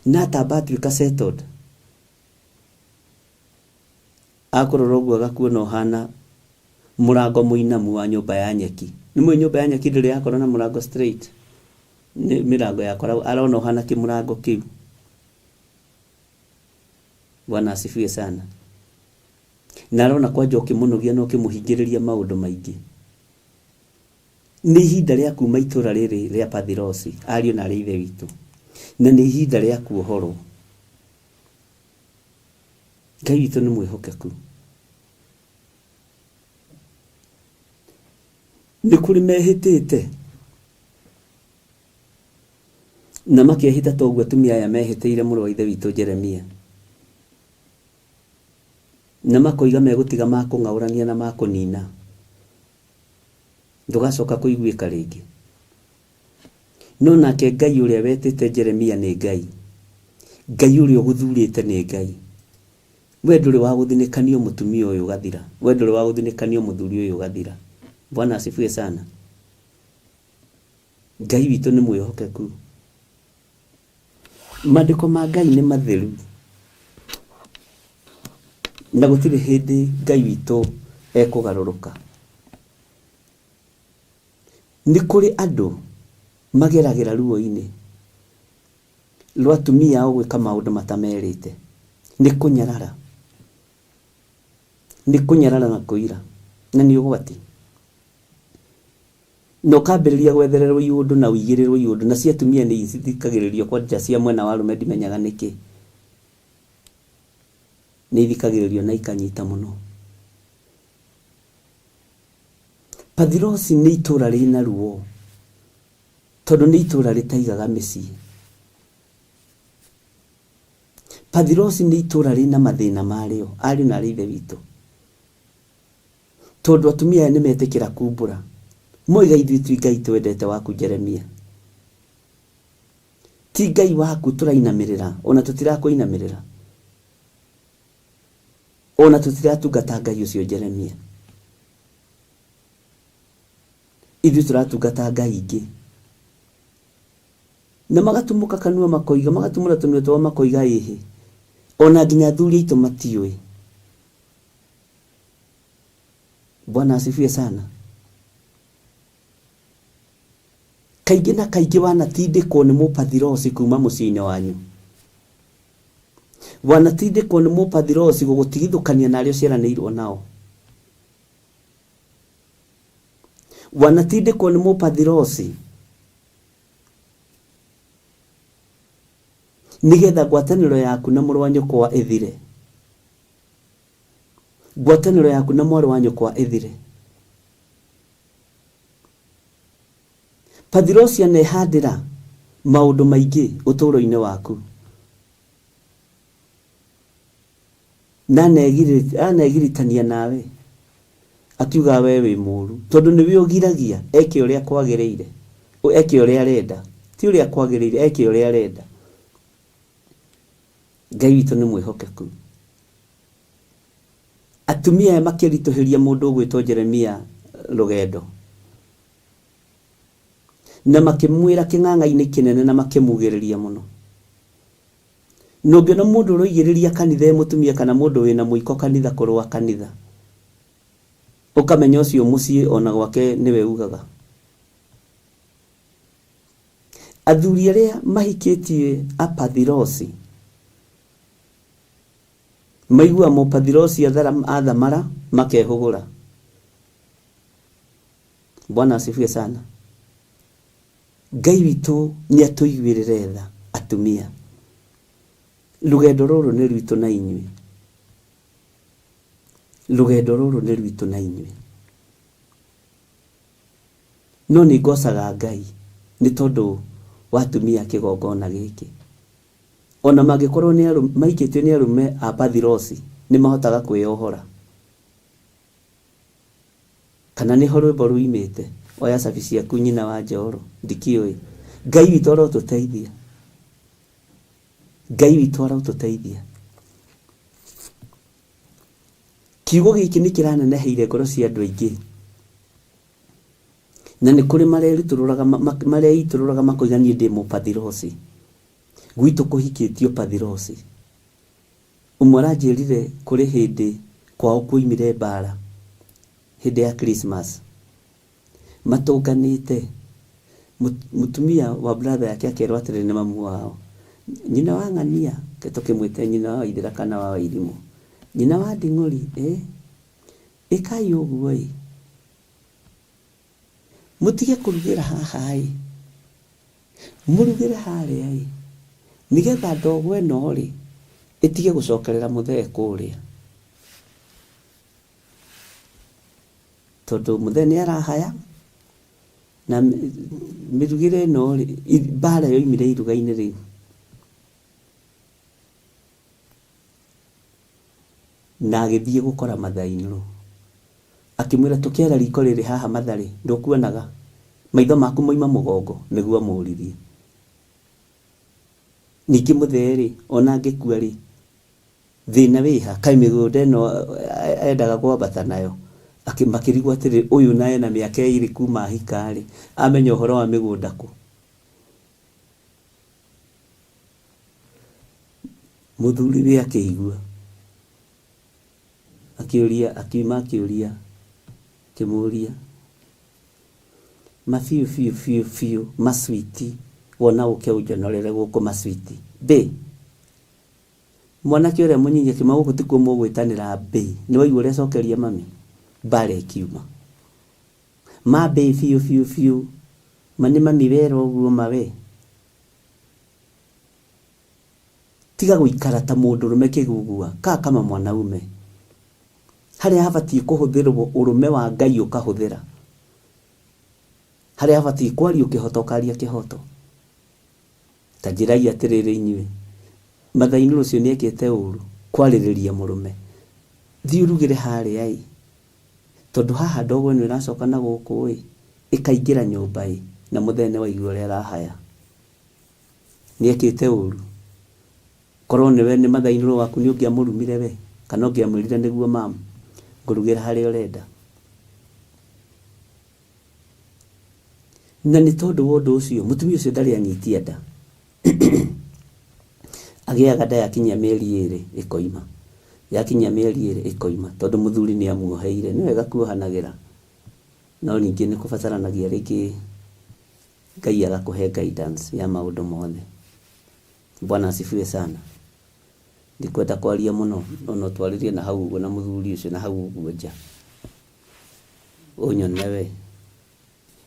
Na atamba atuĩka settled. Akũrora ũguo agakuona ũhana mũrango mũinamu wa nyũmba ya nyeki. Nĩ mũĩ nyũmba ya nyeki ndĩrĩ yakorwo na mũrango straight? Nĩ mĩrango yakoragwo, arona ũhana kĩmũrango kĩu. Bwana asifiwe sana. Na arona kwanja ũkĩmũnogia na ũkĩmũhingĩrĩria maũndũ maingĩ. Nĩ ihinda rĩa kuuma itũũra rĩrĩ rĩa Pathirosi, ariũ na aarĩ a Ithe witũ, na nĩ ihinda rĩa kuohorwo. Ngai witũ nĩ mwĩhokeku. Nĩ kũrĩ mehĩtĩte na makehĩta ta ũguo atumia aya mehĩtĩire mũrũ wa Ithe witũ Jeremia, na makoiga megũtiga makũng'aũrania na makũnina, ndũgacoka kũiguĩka rĩngĩ. No nake Ngai ũrĩa wetĩte Jeremia nĩ Ngai. Ngai ũrĩa ũgũthurĩte nĩ Ngai. We ndũrĩ wa gũthinĩkanio mũtumia ũyũ ũgathira. We ndũrĩ wa gũthinĩkanio mũthuri ũyũ ũgathira. Bwana asifiwe sana. Ngai witũ nĩ mwĩhokeku. Maandĩko ma Ngai nĩ matheru na gũtirĩ hĩndĩ Ngai witũ ekũgarũrũka. Nĩ kũrĩ andũ mageragĩra ruo-inĩ rwa atumia ao gwĩka maũndũ matamerĩte. Nĩ kũnyarara. Nĩ kũnyarara na kũira. Na nĩ ũgwati. Na ũkambĩrĩria gwethererwo iũndũ na ũigĩrĩrwo iũndũ. Na cia atumia nĩ ithikagĩrĩrio kwanja cia mwena wa arũme ndimenyaga nĩkĩ. Nĩ ithikagĩrĩrio na ikanyita mũno. Pathirosi nĩ itũũra rĩna ruo tondũ nĩ itũũra rĩtaigaga mĩciĩ. Pathirosi nĩ itũũra rĩna mathĩna marĩo, ariũ na aarĩ a Ithe witũ. Tondũ atumia aya nĩ metĩkĩra kumbũra. Moiga ithuĩ ti Ngai twendete waku Jeremia. Ti Ngai waku tũrainamĩrĩra, ona tũtirakũinamĩrĩra. Ona tũtiratungata Ngai ũcio Jeremia. Ithuĩ tũratungata Ngai ingĩ. Na magatumũka kanua makoiga, magatumũra tũnua twao makoiga ĩhĩ. Ona nginya athuri aitũ matiũĩ. Bwana asifiwe sana. Kaingĩ na kaingĩ wanatindĩkwo nĩ mũpathirosi kuma mũciĩ-inĩ wanyu. Wanatindĩkwo nĩ mũpathirosi gũgũtigithũkania na arĩa ũciaranĩirwo nao. Wanatindĩkwo nĩ mũpathirosi nĩgetha ngwatanĩro yaku na mũrũ wa nyũkwa ĩthire. Ngwatanĩro yaku na mwarĩ wa nyũkwa ĩthire. Pathirosi anehandĩra maũndũ maingĩ ũtũũro-inĩ waku. Na anegiritania nawe akiuga we wĩ mũũru tondũ nĩwe ũgiragia eke ũrĩa kwagĩrĩire, eke ũrĩa arenda, ti ũrĩa kwagĩrĩire, eke ũrĩa arenda. Ngai witũ nĩ mwĩhokeku. Atumia aya makĩritũhĩria mũndũ ũgwĩtwo Jeremia rũgendo na makĩmwĩra kĩng'ang'a-inĩ kĩnene na makĩmugĩrĩria mũno. Na ũngĩona mũndũ ũroigĩrĩria kanitha e mũtumia kana mũndũ wĩna mũiko kanitha kũrũa kanitha, ũkamenya ũcio mũciĩ ona gwake nĩwe ugaga. Athuri arĩa mahikĩtie apathirosi maiguaga mũpathirosi athamara makehũgũra. Bwana asifiwe sana. Ngai witũ nĩ atũiguĩrĩre tha atumia. Rũgendo rũrũ nĩ rwitũ na inyuĩ. Rũgendo rũrũ nĩ rwitũ na inyuĩ. No nĩ ngocaga Ngai nĩ tondũ wa atumia a kĩgongona gĩkĩ. Ona mangĩkorwo nĩ maikĩtio nĩ arũme a Pathirosi, nĩ mahotaga kwĩyohora. Kana nĩho rwĩmbo ruimĩte, oya cabi ciaku nyina wa Njoro, ndikĩũĩ. Ngai witũ arotũteithia. Ngai witũ arotũteithia. Kiugo gĩkĩ nĩ kĩraneneheire ngoro cia andũ aingĩ. Na nĩ kũrĩ marerutũrũraga mareitũrũraga makoiga niĩ ndĩ mũpathirosi. Gwitũ kũhikĩtio pathirosi. Ũmwe aranjĩrire kũrĩ hĩndĩ kwao kuoimire mbara hĩndĩ ya Christmas. Matũnganĩte, mũtumia wa brother yake akerwo atĩrĩrĩ nĩ mamu wao, nyina wa ng'ania, reke tũkĩmwĩte nyina wa Waithĩra kana wa Wairimũ, nyina wa Nding'ũri ĩ, ĩkai ũguo ĩ, mũtige kũrugĩra haha ĩ, Mũrugĩre harĩa-ĩ, nĩgetha ndogo ĩno-rĩ, ĩtige gũcokerera mũthee kũrĩa. Tondũ mũthee nĩ arahaya, na mĩrugĩre ĩno-rĩ, mbara yoimire iruga-inĩ rĩu. Na agĩthiĩ gũkora mother-in-law. Akĩmwĩra, Tũkĩara riko rĩrĩ haha Matharĩ, ndũkuonaga? Maitho maku moima mũgongo? Nĩguo amũũririe. Ningĩ mũthee-rĩ, o na angĩkua-rĩ, thĩna wĩ ha? Kaĩ mĩgũnda ĩno endaga kwambata nayo? Makĩrigwo atĩrĩ, ũyũ na ena mĩaka ĩrĩ kuma ahika-rĩ, amenya ũhoro wa mĩgũnda kũ? Mũthuriwe akĩigua, akĩũria, akiuma akĩũria, akĩmũria, ma biũ biũ biũ biũ maswiti wona ũke ũnjonorere gũkũ maswiti bĩ mwanake ũrĩa mũnyinyi akiuma gũkũ tikuo mũgwĩtanĩra bĩ nĩ waigua ũrĩa acokeria mami mbara ĩkiuma ma bĩ biũ biũ biũ ma nĩ mami wera ũguo ma we Tiga gũikara ta mũndũrũme kĩgugua, kaa kama mwanaume. Harĩa habatiĩ kũhũthĩrwo ũrũme wa Ngai ũkahũthĩra. Harĩa habatiĩ kwario kĩhoto ũkaria kĩhoto. Ta njĩrai atĩrĩrĩ inyuĩ, Mathai-inĩ ũcio nĩekĩte ũru kwarĩrĩria mũrũme. Thiĩ ũrugĩre harĩa ĩ, tondũ haha ndogo ĩno ĩracoka na gũkũ ĩ, ĩkaingĩra nyũmba ĩ, na mũthee nĩwaigua ũrĩa arahaya. Nĩekĩte ũũru? Korwo nĩwe nĩ mother in law waku nĩũngĩamũrumire we? Kana ũngĩamwĩrire nĩguo mam, ngũrugĩra harĩa ũrenda. Na nĩ tondũ wa ũndũ ũcio, mũtumia ũcio ndarĩ anyitia nda. Agĩaga nda yakinyia mĩeri ĩrĩ ĩkoima. Yakinyia mĩeri ĩrĩ ĩkoima tondũ mũthuri nĩ amuoheire. Nĩ wega kuohanagĩra no ningĩ nĩ kũbataranagia rĩngĩ Ngai agakũhe guidance ya maũndũ mothe. Bwana asifiwe sana. Ndikwenda kwaria mũno no no twarĩrie na hau ũguo na mũthuri ũcio na hau ũguo nja. Ũnyone we.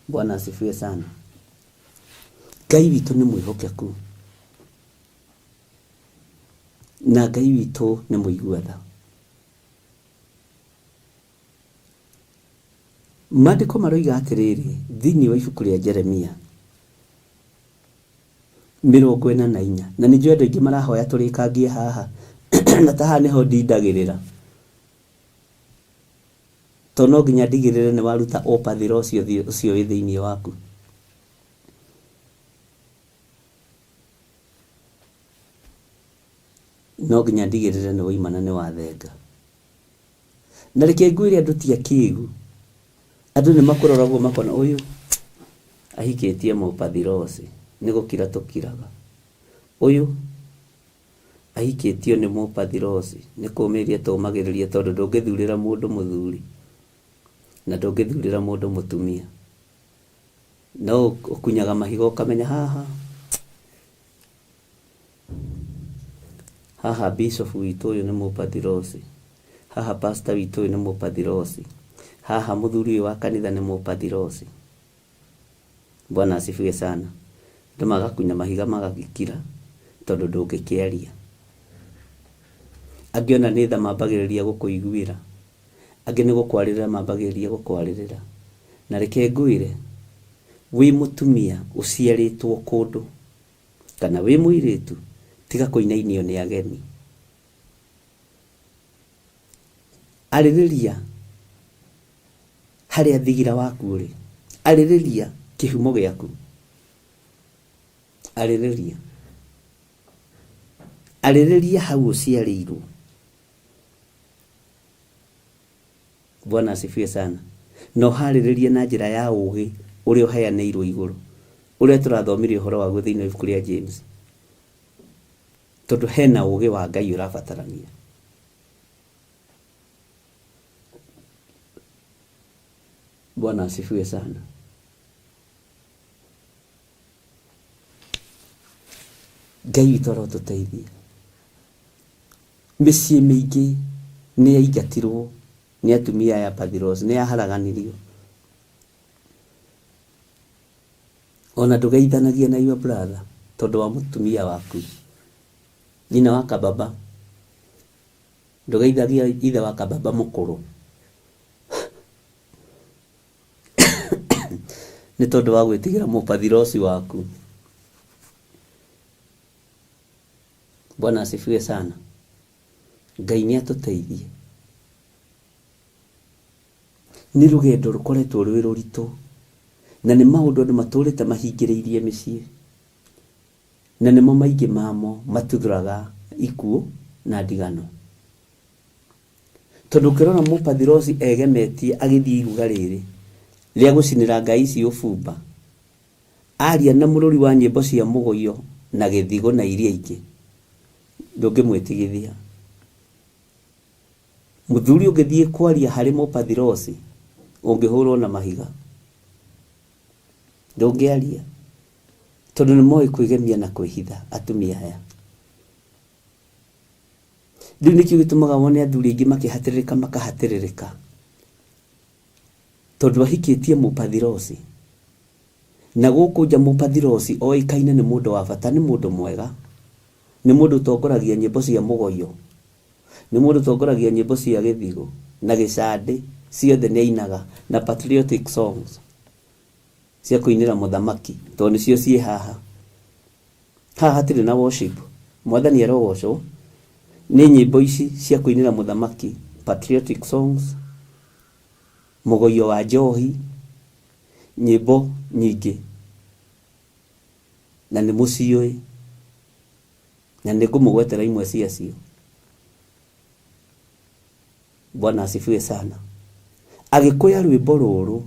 Bwana asifiwe sana. Ngai witũ nĩ mwĩhokeku na Ngai witũ nĩ mũigua tha. Maandĩko maroiga atĩrĩrĩ thĩinĩ wa ibuku rĩa Jeremia 44, na nĩ njũĩ andũ aingĩ marahoya tũrĩkangie haha na ta haha nĩho ndindagĩrĩra to no nginya ndigĩrĩre nĩ waruta ũpathĩro ũcio ũcio wĩ thĩinĩ waku. No nginya ndigĩrĩre nĩ waima na nĩ wathenga. Na reke ngwĩre andũ ti akĩgu. Andũ nĩ makũroragwo makona ũyũ ahikĩtie mũpathirosi nĩ gũkira tũkiraga. Ũyũ ahikĩtio nĩ mũpathirosi nĩ kũmĩrĩria tũmagĩrĩria tondũ ndũngĩthurĩra mũndũ mũthuri na ndũngĩthurĩra mũndũ mũtumia. No ũkunyaga mahiga ũkamenya haha Haha bishop witũ ũyũ nĩ mũpathirosi, haha pastor witũ ũyũ nĩ mũpathirosi, haha mũthuri ũyũ wa kanitha nĩ mũpathirosi. Bwana asifiwe sana. Andũ magakunya mahiga magagĩkira tondũ ndũngĩkĩaria. Angĩ ona nĩ tha mambagĩrĩria gũkũiguĩra, angĩ nĩ gũkwarĩrĩra mambagĩrĩria gũkwarĩrĩra. Na reke ngwĩre, wĩ mũtumia ũciarĩtwo kũndũ Kana wĩ mũirĩtu, tiga kũinainio nĩ ageni. Arĩrĩria harĩa thigira waku ũrĩ. Arĩrĩria kĩhumo gĩaku. Arĩrĩria. Arĩrĩria hau ũciarĩirwo. Bwana asifiwe sana. Na ũharĩrĩrie na njĩra ya ũũgĩ ũrĩa ũheanĩirwo igũrũ, ũrĩa tũrathomire ũhoro waguo thĩinĩ wa ibuku rĩa James. Tondũ hena ũũgĩ wa Ngai ũrabatarania. Bwana asifiwe sana. Ngai witũ arotũteithia. Mĩciĩ mĩingĩ nĩ yaingatirwo nĩ atumia aya Pathiros, nĩ yaharaganirio. Ona ndũgeithanagia na your brother tondũ wa mũtumia waku, nyina wa kababa. Ndũgeithagia ithe wa kababa mũkũrũ nĩ tondũ wa gwĩtigĩra mũpathirosi waku. Bwana asifiwe sana. Ngai nĩ atũteithie. Nĩ rũgendo rũkoretwo rwĩ rũritũ na nĩ maũndũ andũ matũrĩte mahingĩrĩirie mĩciĩ na nĩmo maingĩ mamo matuthũraga ikuũ na ndigano. Tondũ ũkĩrora mũpathirosi egemetie agĩthiĩ iruga rĩrĩ rĩa gũcinĩra ngai ici ũbumba, Aria na mũrũri wa nyĩmbo cia mũgũio na gĩthigũ na iria ingĩ, ndũngĩmwĩtigithia. Mũthuri ũngĩthiĩ kwaria harĩ mũpathirosi, ũngĩhũrwo na mahiga. Ndũngĩaria, tondũ nĩ moĩ kwĩgemia na kwĩhitha atumia aya. Rĩu nĩkĩo gĩtũmaga wone athuri aingĩ makĩhatĩrĩrĩka makahatĩrĩrĩka, tondũ ahikĩtie mũpathirosi. Na gũkũ nja Mũpathirosi oĩkaine nĩ mũndũ wa bata, nĩ mũndũ mwega, nĩ mũndũ ũtongoragia nyĩmbo cia mũgoyo, nĩ mũndũ ũtongoragia nyĩmbo cia gĩthigũ na gĩcandĩ, ciothe nĩ ainaga, na patriotic songs cia kũinĩra mũthamaki, tondũ nĩcio ciĩ haha. Haha hatirĩ na worship, Mwathani arogocwo, nĩ nyĩmbo ici cia kũinĩra mũthamaki, patriotic songs, mũgoyo wa njohi, nyĩmbo nyingĩ na nĩ mũciũĩ na nĩ ngũmũgwetera imwe ciacio. Bwana asifiwe sana. Agĩkũya rwĩmbo rũrũ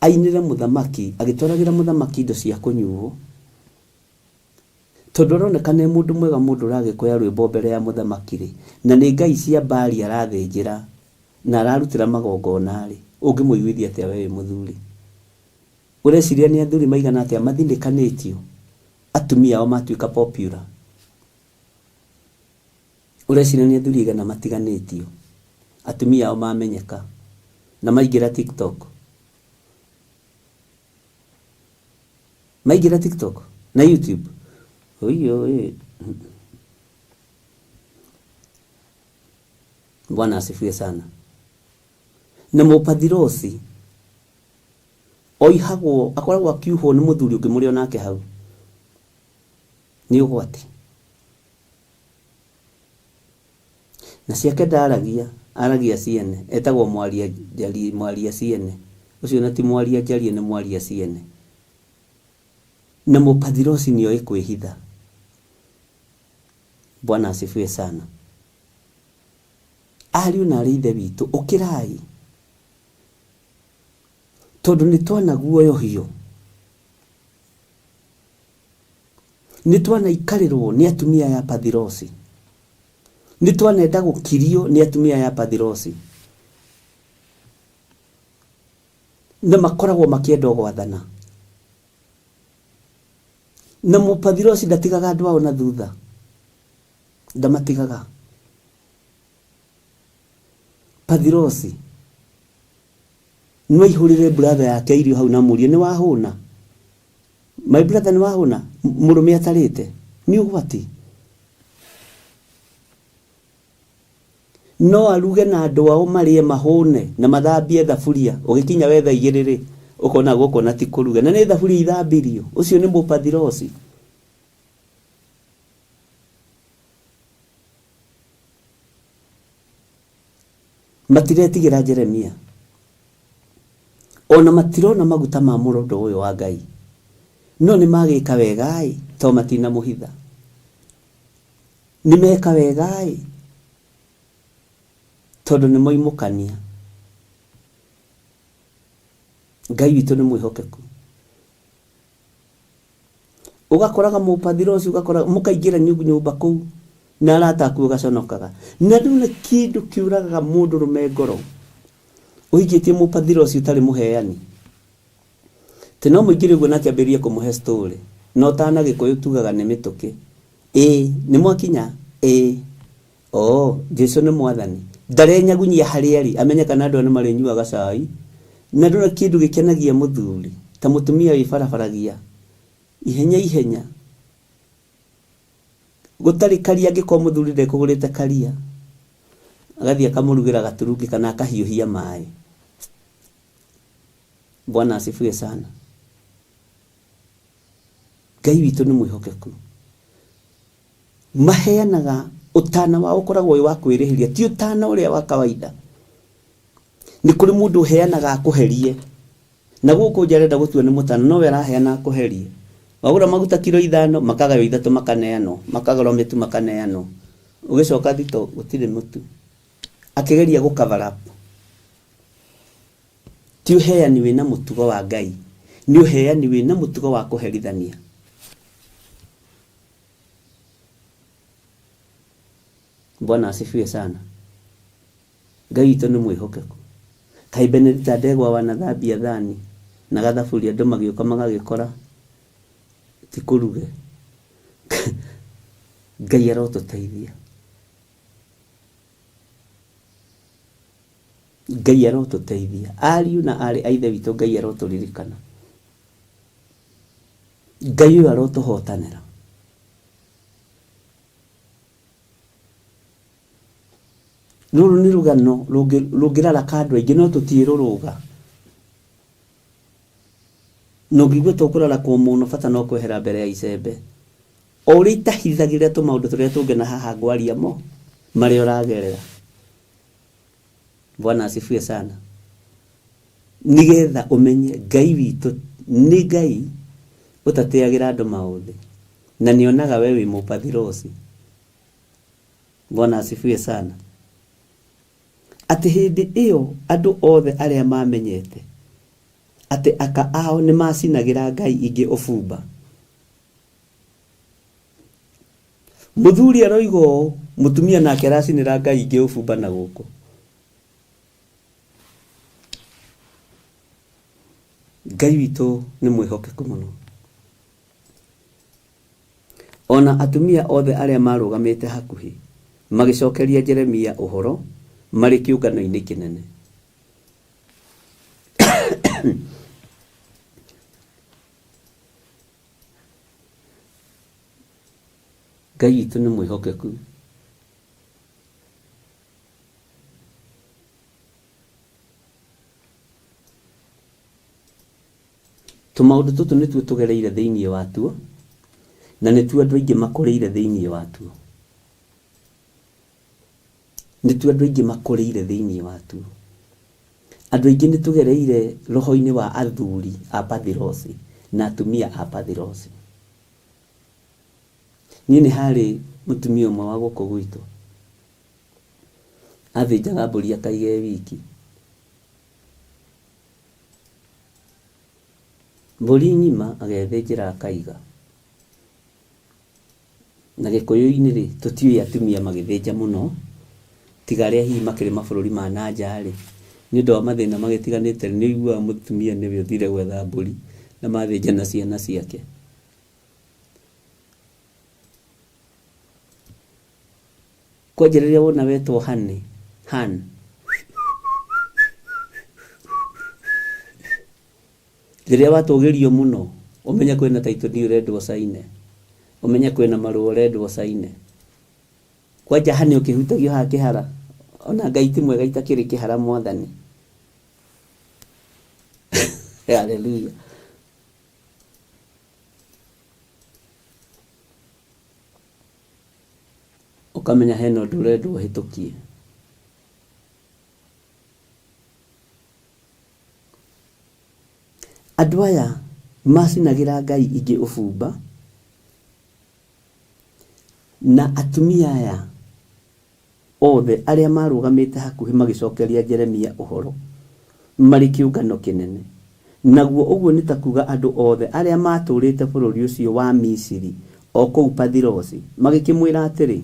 ainĩre mũthamaki, agĩtwaragĩra mũthamaki indo cia kũnyuo, tondũ aroneka nĩ mũndũ mwega mũndũ ũragĩkũya rwĩmbo mbere ya mũthamaki rĩ, na nĩ ngai cia Baali arathĩnjĩra na ararutĩra magongona rĩ, ũngĩmũiguithia atĩa we wĩ mũthuri? Ũreciria nĩ athuri maigana atĩa mathinĩkanĩtio atumia ao matuĩka popular? Ũreciria nĩ athuri aigana matiganĩtio atumia ao mamenyeka na maingĩra TikTok? Maingĩra TikTok na YouTube? Ũiyo ĩ. Bwana asifiwe sana. Na mũpathirosi oihagwo akoragwo akiuhwo nĩ mũthuri ũngĩ mũrĩ onake hau. Nĩ ũgwati. Na ciake ndaragia, aragia ciene. Etagwo mwaria njarie, mwaria ciene. Ũcio na ti mwaria njarie nĩ mwaria ciene. Na mũpathirosi nĩ oĩ kwĩhitha. Bwana asifiwe sana. Ariũ na arĩ ithe witũ, ũkĩrai. Tondũ nĩ twanaguoyohio. Nĩ twanaikarĩrwo nĩ atumia aya pathirosi. Nĩ twanenda gũkirio nĩ atumia aya pathirosi. Na makoragwo makĩenda gwathana. Na mũpathirosi ndatigaga andũ ao na thutha. Ndamatigaga. Pathirosi no aihũrĩre brother yake irio hau na amũrie nĩ wahũna? My brother nĩ wahũna? Mũrũme atarĩte. Nĩ ũgwati. No aruge na andũ ao marĩe mahũne na mathambie thaburia. Ũgĩkinya we thaa igĩrĩ rĩ, ũkona gũkũ na ti kũruge. Na nĩ thaburia ithambirio. Ũcio nĩ mũpathirosi. Matiretigĩra Jeremia. Ona matirona maguta ma mũrondo ũyũ wa Ngai. No nĩ magĩka wega-ĩ, to matinamũhitha. Nĩ meka wega-ĩ, tondũ nĩ moimũkania. Ngai witũ nĩ mwĩhokeku. Ũgakoraga mũpathiro ũcio, ũgakora mũkaingĩra nyũmba kũu na arata aku ũgaconokaga. Na ndũna kĩndũ kĩũragaga mũndũrũme ngoro ũhikĩtie mũpathiro ũcio ũtarĩ mũheani. Tĩ no mũingĩre ũguo nake ambĩrĩrie kũmũhe story. Na ũtana Gĩkũyũ tugaga nĩ mĩtũkĩ. Ĩĩ, nĩ mwakinya? Ĩĩ. Oo, Jesu nĩ mwathani. Ndarenyagunyia harĩa arĩ, amenye kana andũ aya nĩ marĩnyuaga cai. Na ndũna kĩndũ gĩkenagia mũthuri ta mũtumia wĩbarabaragia ihenya ihenya. Gũtarĩ karia angĩkorwo mũthuri ndekũgũrĩte karia. Agathiĩ akamũrugĩra gaturungi kana akahiũhia maĩ. Bwana asifiwe sana. Ngai witũ nĩ mwĩhokeku. Maheanaga ũtana wao ũkoragwo wĩ wa kwĩrĩhĩria, ti ũtana ũrĩa wa kawaida. Nĩ kũrĩ mũndũ ũheanaga akũherie. Na gũkũ nja arenda gũtua nĩ mũtana, no we araheana akũherie. Wagũra maguta kiro ithano, makagaywo ithatũ makaneanwo, makagũra mĩtu makaneanwo. Ũgĩcoka thito gũtirĩ mũtu. Akĩgeria gũ cover up. Ti ũheani wĩna mũtugo wa Ngai, nĩ ũheani wĩna mũtugo wa kũherithania. Bwana asifiwe sana. Ngai witũ nĩ mwĩhokeku. Kaĩ Benedita Ndegwa wanathambia thani na gathaburia andũ magĩũka magagĩkora ti kũruge. Ngai arotũteithia. Ngai arotũteithia. Ariũ na arĩ a ithe witũ Ngai arotũririkana. Ngai ũyũ arotũhotanĩra. Rũrũ nĩ rũgano rũngĩraraka andũ aingĩ no tũtiĩrũrũga. Na ũngĩigua tũkũrarakwo mũno bata no kwehera mbere ya icembe. O ũrĩa itahithagĩrĩra tũmaũndũ tũrĩa tũngĩ na haha ngwaria mo marĩa ũragerera. Bwana asifiwe sana. Nĩgetha ũmenye Ngai witũ nĩ Ngai ũtateagĩra andũ maũthĩ na nĩonaga we wĩ mũpathirosi. Bwana asifiwe sana. Atĩ hĩndĩ ĩyo andũ othe arĩa maamenyete atĩ aka ao nĩ macinagĩra ngai ingĩ ũbumba. Mũthuri aroiga ũũ, mũtumia nake aracinĩra ngai ingĩ ũbumba na gũkũ. Ngai witũ nĩ mwĩhokeku mũno. O na atumia othe arĩa maarũgamĩte hakuhĩ magĩcokeria Jeremia ũhoro marĩ kĩũngano-inĩ kĩnene. Ngai witũ nĩ mwĩhokeku. Tũmaũndũ tũtũ nĩtuo tũgereire thĩinĩ watuo, na nĩtuo andũ aingĩ makũrĩire thĩinĩ watuo. Nĩtuo andũ aingĩ makũrĩire thĩinĩ watuo. Andũ aingĩ nĩ tũgereire roho-inĩ wa athuri a Pathirosi na atumia a Pathirosi. Niĩ nĩ harĩ mũtumia ũmwe wa gũkũ gwitũ, athĩnjaga mbũri akaiga ĩ wiki. Mbũri ng'ima agethĩnjĩra akaiga. Na gĩkũyũ-inĩ rĩ, tũtiũĩ atumia magĩthĩnja mũno, tiga arĩa hihi makĩrĩ mabũrũri ma na nja rĩ, nĩ ũndũ wa mathĩna magĩtiganĩte nĩ ũiguaga mũtumia nĩwe ũthire gwetha mbũri na mathĩnja na ciana ciake. Kwanja rĩrĩa wona wetwo honey, hun. Rĩrĩa watũgĩrio mũno, ũmenye kwĩna title deed ũrendwo ũcaine, ũmenye kwĩna marũa ũrendwo ũcaine. Kwanja honey ũkĩhutagio haha kĩhara, ona Ngai ti mwega itakĩrĩ kĩhara mwathani. Hallelujah. Ũkamenya hena ũndũ ũrendwo ũhĩtũkie. Andũ aya macinagĩra ngai ingĩ ũbumba, na atumia aya othe arĩa maarũgamĩte hakuhĩ magĩcokeria Jeremia ũhoro marĩ kĩũngano kĩnene, naguo ũguo nĩ ta kuuga andũ othe arĩa maatũũrĩte bũrũri ũcio wa Misiri o kũu Pathirosi, magĩkĩmwĩra atĩrĩ,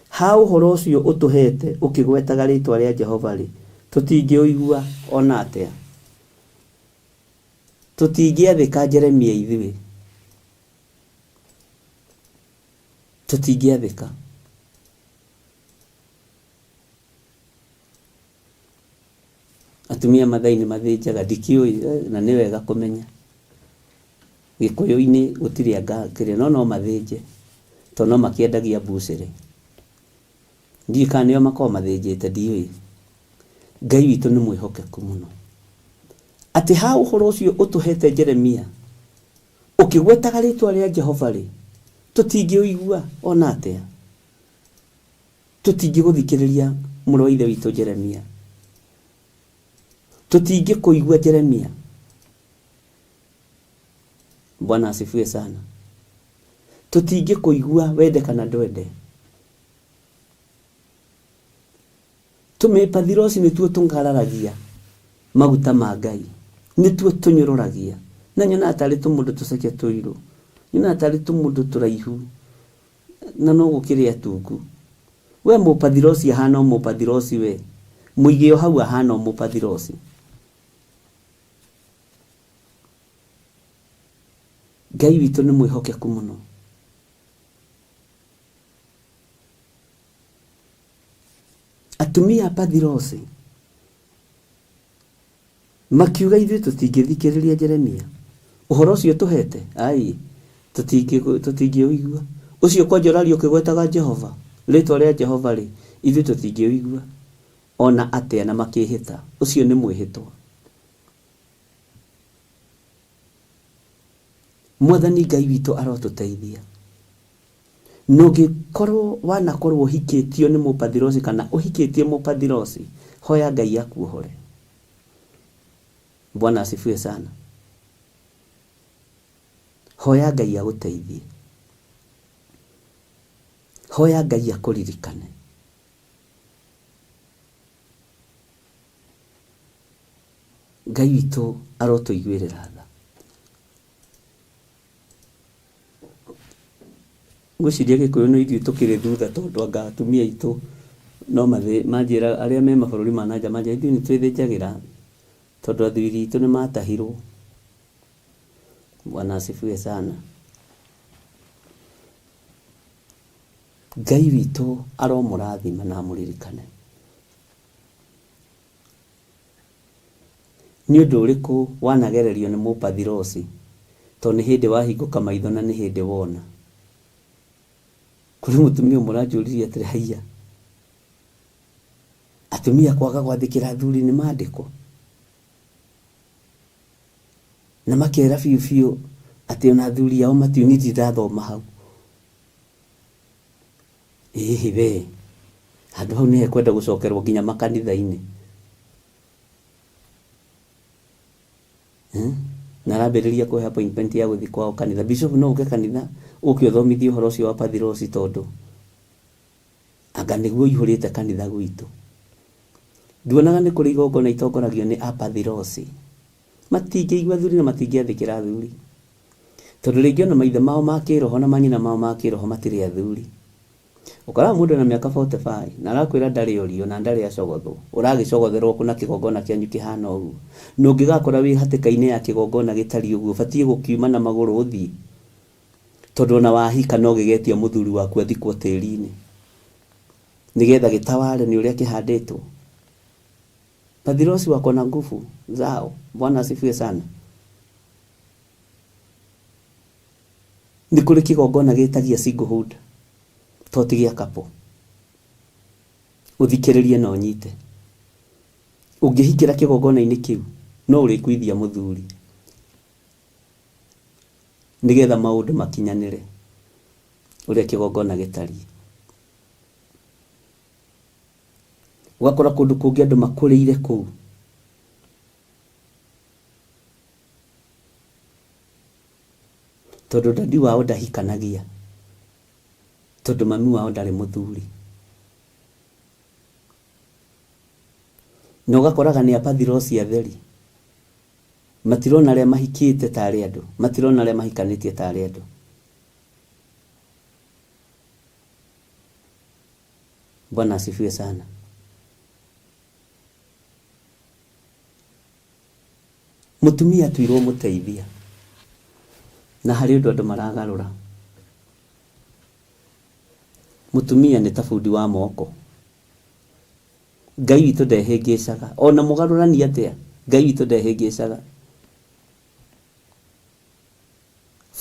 Ha ũhoro ũcio ũtũheete ũkĩgwetaga rĩĩtwa rĩa Jehova-rĩ, tũtingĩũigua o na atĩa. Tũtingĩathĩka Jeremia ithuĩ. Tũtingĩathĩka. Atumia Mathai nĩ mathĩnjaga, ndikĩũĩ na nĩ wega kũmenya. Gĩkũyũ-inĩ gũtirĩ anga kĩrĩa, no no mathĩnje tondũ no makĩendagia mbucĩrĩ. Ndiũĩ kana nĩo makoragwo mathĩnjĩte, ndiũĩ. Ngai witũ nĩ mwĩhokeku mũno. Atĩ ha ũhoro ũcio ũtũhete Jeremia, ũkĩgwetaga rĩtwa rĩa Jehova-rĩ, tũtingĩũigua o na atĩa. Tũtingĩgũthikĩrĩria mũrũ wa ithe witũ Jeremia. Tũtingĩkũigua Jeremia. Bwana asifiwe sana. Tũtingĩkũigua wende kana ndwende. Tũmĩpathirosi nĩtuo tũngararagia maguta ma Ngai, nĩtuo tũnyũrũragia. Na nyonaga tarĩ tũmũndũ tũceke tũirũ, nyonaga tarĩ tũmũndũ tũraihu, na no gũkĩrĩ atungu. We mũpathirosi ahana o mũpathirosi we, mũige o hau ahana o mũpathirosi. Ngai witũ nĩ mwĩhokeku mũno. Atumia a Pathirosi makiuga ithuĩ tũtingĩthikĩrĩria Jeremia ũhoro ũcio ũtũhete ai tũtingĩũigua ũcio kwanja ũraria ũkĩgwetaga Jehova rĩtwa rĩa Jehova rĩ ithuĩ tũtingĩũigua ona atĩa na makĩhĩta ũcio nĩ mwĩhĩtwa Mwathani Ngai witũ arotũteithia. Na ũngĩkorwo wanakorwo ũhikĩtio nĩ mũpathirosi kana ũhikĩtie mũpathirosi, hoya Ngai akuohore. Bwana asifiwe sana. Hoya Ngai agũteithie. Hoya Ngai akũririkane. Ngai witũ arotũiguĩrĩra tha. Ngwĩciria Gĩkũyũ no ithuĩ tũkĩrĩ thutha tondũ anga atumia aitũ no manjĩra arĩa me mabũrũri ma na nja manjĩra ithuĩ nĩ twĩthĩnjagĩra tondũ athuri aitũ nĩ matahirwo. Bwana asifiwe sana. Ngai witũ aromũrathima na amũririkane. Nĩ ũndũ ũrĩkũ wanagererio nĩ Mũpathirosi tondũ nĩ hĩndĩ wahingũka maitho na nĩ hĩndĩ wona? Kũrĩ mũtumia ũmwe ũranjũririe atĩrĩ, haiya, atumia kwaga gwathĩkĩra athuri nĩ mandĩko? Na makera biũ biũ atĩ ona athuri ao matiũĩ, niĩ ndirĩ ndathoma hau. Ĩhĩ we, handũ hau nĩ hekwenda gũcokerwo nginya makanitha-inĩ. Eh? Na arambĩrĩria kũhe appointment ya gũthiĩ kwao kanitha. Bishop no ũke kanitha ũke ũthomithie ũhoro ũcio wa pathirosi tondũ anga nĩguo ũihũrĩte kanitha gwitũ. Nduonaga nĩ kũrĩ igongona itongoragio nĩ apathirosi. Matingĩigua athuri na matingĩathĩkĩra athuri. Tondũ rĩngĩ ona maithe mao ma kĩroho na manyina mao ma kĩroho matirĩ athuri. Ũkoraga mũndũ ena mĩaka 45 na arakwĩra ndarĩ orio na ndarĩ acogothwo. Ũragĩcogotherwo kũ na kĩgongona kĩanyu kĩhana ũguo? Na ũngĩgakora wĩ hatĩka-inĩ ya kĩgongona gĩtariĩ ũguo ũbatiĩ gũkiuma na magũrũ ũthiĩ. Tondũ ona wahika no gĩgetia mũthuri waku athikwo tĩri-inĩ. Nĩgetha gĩtaware nĩ ũrĩa kĩhandĩtwo. Pathirosi wako na nguvu zao. Bwana asifiwe sana. Nĩ kũrĩ kĩgongona gĩtagia singlehood to ti gĩa couple. Ũthikĩrĩrie na ũnyite. Ũngĩhikĩra kĩgongona-inĩ kĩu no ũrĩkuithia mũthuri nĩgetha maũndũ makinyanĩre ũrĩa kĩgongona gĩtariĩ. Ũgakora kũndũ kũngĩ andũ makũrĩire kũu. Tondũ dadi wao ndahikanagia, tondũ mami wao ndarĩ mũthuri. Na ũgakoraga nĩ apathirosi atheri, matirona arĩa mahikĩte tarĩ andũ, matirona arĩa mahikanĩtie tarĩ andũ. Bwana asifiwe sana. Mũtumia atuirwo mũteithia. Na harĩ ũndũ andũ maragarũra. Mũtumia nĩ ta bundi wa moko. Ngai witũ ndehĩngĩcaga. Ona mũgarũrani atĩa, Ngai witũ ndehĩngĩcaga.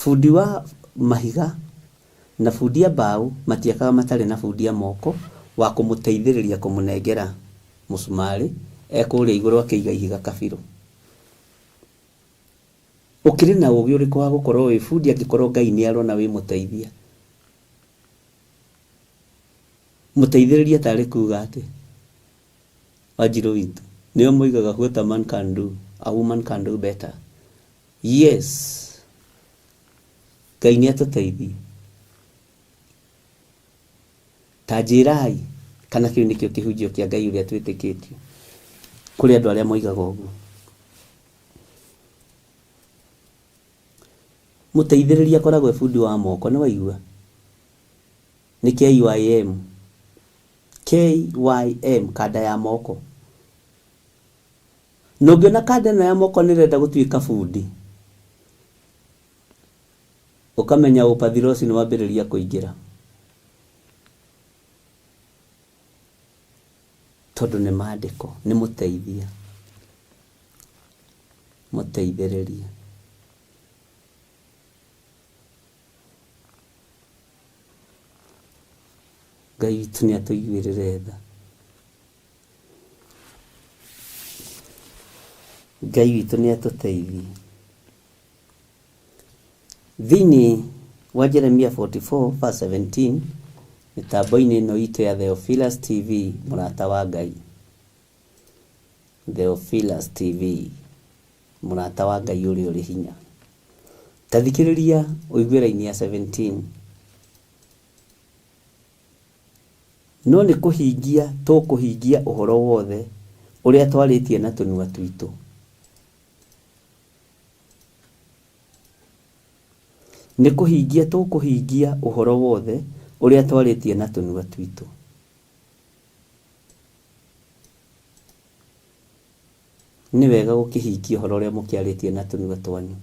Bundi wa mahiga na bundi a mbaũ matiakaga matarĩ na bundi a moko wa kũmũteithĩrĩria kũmũnengera mũcumarĩ e kũrĩa igũrũ akĩiga ihiga kabirũ. Ũkĩrĩ na ũgĩ ũrĩkũ wa gũkorwo wĩ bundi angĩkorwo Ngai nĩ arona wĩ mũteithia? Mũteithĩrĩria tarĩ kuga atĩa? Wanjirũ witũ. Nĩo moigaga what a man can do, a woman can do better. Yes. Ngai nĩ atũteithie. Ta njĩrai kana kĩu nĩkĩo kĩhunjio kĩa Ngai ũrĩa twĩtĩkĩtie. Kũrĩ andũ arĩa moigaga ũguo. Mũteithĩrĩria akoragwo e bundi wa moko, nĩ waigua? Nĩ KYM. KYM, kanda ya moko. Na ũngĩona kanda ĩno ya moko nĩ ĩrenda gũtuĩka bundi, ũkamenya ũpathirosi nĩ wambĩrĩria kũingĩra. Tondũ nĩ mandĩko, nĩ mũteithia, mũteithĩrĩria. Ngai witũ nĩ atũiguĩrĩre tha. Ngai witũ nĩ atũteithie. Thĩinĩ wa Jeremia 44 verse 17 mĩtambo-inĩ ĩno itũ ya Theophilus TV mũrata wa Ngai. Theophilus TV mũrata wa Ngai ũrĩa ũrĩ hinya. Ta thikĩrĩria ũigue raini ya 17. No nĩ kũhingia tũkũhingia ũhoro wothe ũrĩa twarĩtie na tũnua twitũ. Nĩ kũhingia tũkũhingia ũhoro wothe ũrĩa twarĩtie na tũnua twitũ. Nĩ wega gũkĩhingia ũhoro ũrĩa mũkĩarĩtie na tũnua twanyu.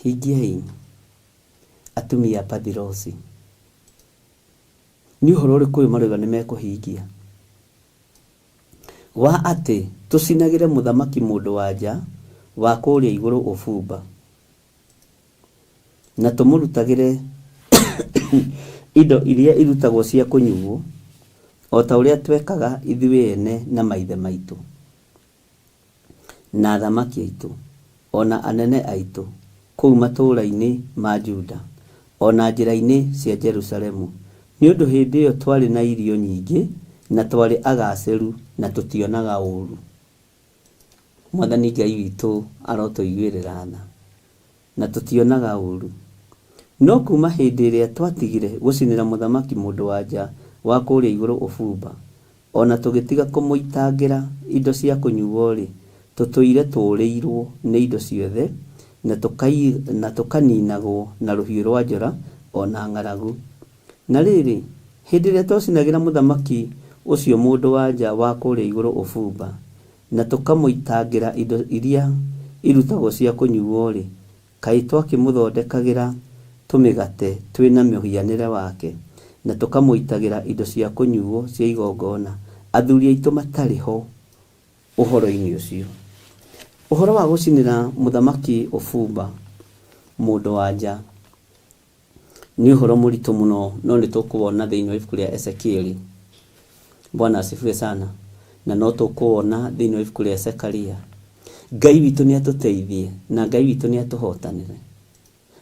Hingiai atumia a Pathirosi. Nĩ ũhoro ũrĩkũ ũyũ maroiga nĩ mekũhingia? Wa atĩ tũcinagĩre mũthamaki mũndũ-wa-nja wa kũrĩa igũrũ ũbumba, na tũmũrutagĩre indo iria irutagwo cia kũnyuwo, o ta ũrĩa twekaga ithuĩ ene na maithe maitũ, na athamaki aitũ, o na anene aitũ, kũu matũũra-inĩ ma Juda, o na njĩra-inĩ cia Jerusalemu, nĩ ũndũ hĩndĩ ĩo twarĩ na irio nyingĩ, na twarĩ agaacĩru, na tũtionaga ũũru. Mwathani Ngai witũ arotũiguĩrĩra tha. Na tũtionaga ũũru. No kuuma hĩndĩ ĩrĩa twatigire gũcinĩra mũthamaki mũndũ-wa-nja wa kũrĩa igũrũ ũbumba, o na tũgĩtiga kũmũitangĩra indo cia kũnyuwo-rĩ, tũtũire tũũrĩirũo nĩ indo ciothe, na tũkaninagwo na rũhiũ rũa njora o na ng'aragu. Na rĩrĩ, hĩndĩ ĩrĩa twacinagĩra mũthamaki ũcio mũndũ-wa-nja wa kũrĩa igũrũ ũbumba, na tũkamũitangĩra indo iria irutagwo cia kũnyuwo-rĩ, kaĩ twakĩmũthondekagĩra tũmĩgate twĩ na mũhianĩre wake, na tũkamũitagĩra indo cia kũnyuwo cia igongona, athuri aitũ matarĩ ho ũhoro-inĩ ũcio? Ũhoro wa gũcinĩra mũthamaki ũbumba, mũndũ-wa-nja, Nĩ ũhoro mũritũ mũno no nĩ tũkũwona thĩinĩ wa ibuku rĩa Ezekieli. Bwana asifiwe sana. Na no tũkũwona thĩinĩ wa ibuku rĩa Zekaria. Ngai witũ nĩ atũteithie na Ngai witũ nĩ atũhotanĩre.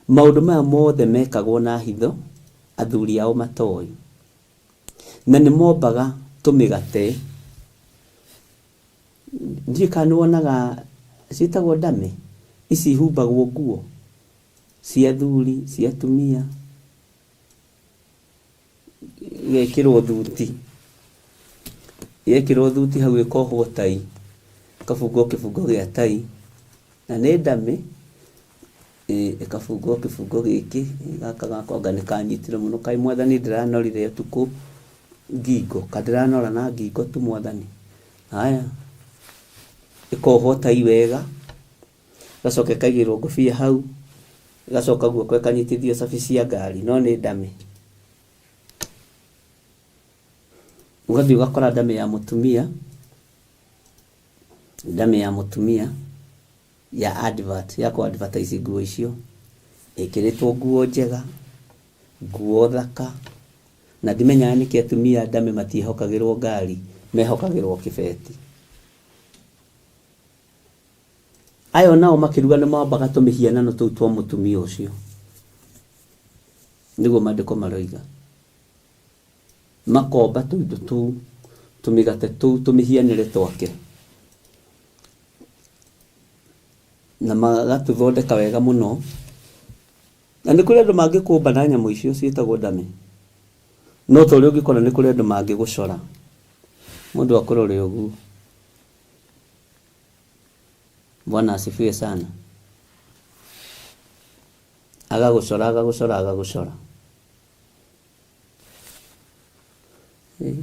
Maũndũ maya mothe mekagwo na hitho athuri ao matoĩ. Na nĩ mombaga tũmĩgate. Ndiũĩ kana nĩ wonaga ciĩtagwo ndame ici ihumbagwo nguo. Cia athuri, cia atumia, ĩgekĩrwo thuti, yekĩrwo thuti hau ĩkohwo tai, ĩkabungwo kĩbungo gĩa tai, na nĩ ndamĩ, ĩkabungwo kĩbungo gĩkĩ, gaka gakwa anga nĩ kanyitire mũno, kaĩ mwathani ndĩranorire ũtukũ ngingo, kaĩ ndĩranora na ngingo tu mwathani, haya, ĩkohwo tai wega. Ĩgacoka ĩkaigĩrĩrwo ngũbia hau, ĩgacoka guoko ĩkanyitithio cabi cia ngari, no nĩ ndamĩ. Ũgathiĩ ũgakora ndamĩ ya mũtumia, ndamĩ ya mũtumia ya advert, ya kũ advertise nguo icio, ĩkĩrĩtwo nguo njega, nguo thaka, na ndimenyaga nĩkĩ atumia ndamĩ matiĩhokagĩrwo ngari, mehokagĩrwo kĩbeti. Aya o nao makĩruga nĩ mambaga tũmĩhianano tũu twa mũtumia ũcio. Nĩguo maandĩko maroiga. Makomba tũindo tũu, tũmĩgate tũu, tũmĩhianĩre twake. Na magatũthondeka wega mũno. Na nĩ kũrĩ andũ mangĩkũmba na nyamũ icio ciĩtagwo ndamĩ. No ta ũrĩa ũngĩkora nĩ kũrĩ andũ mangĩgũcora. Mũndũ akũrore ũguo. Bwana asifiwe sana. Agagũcora agagũcora agagũcora. Eh.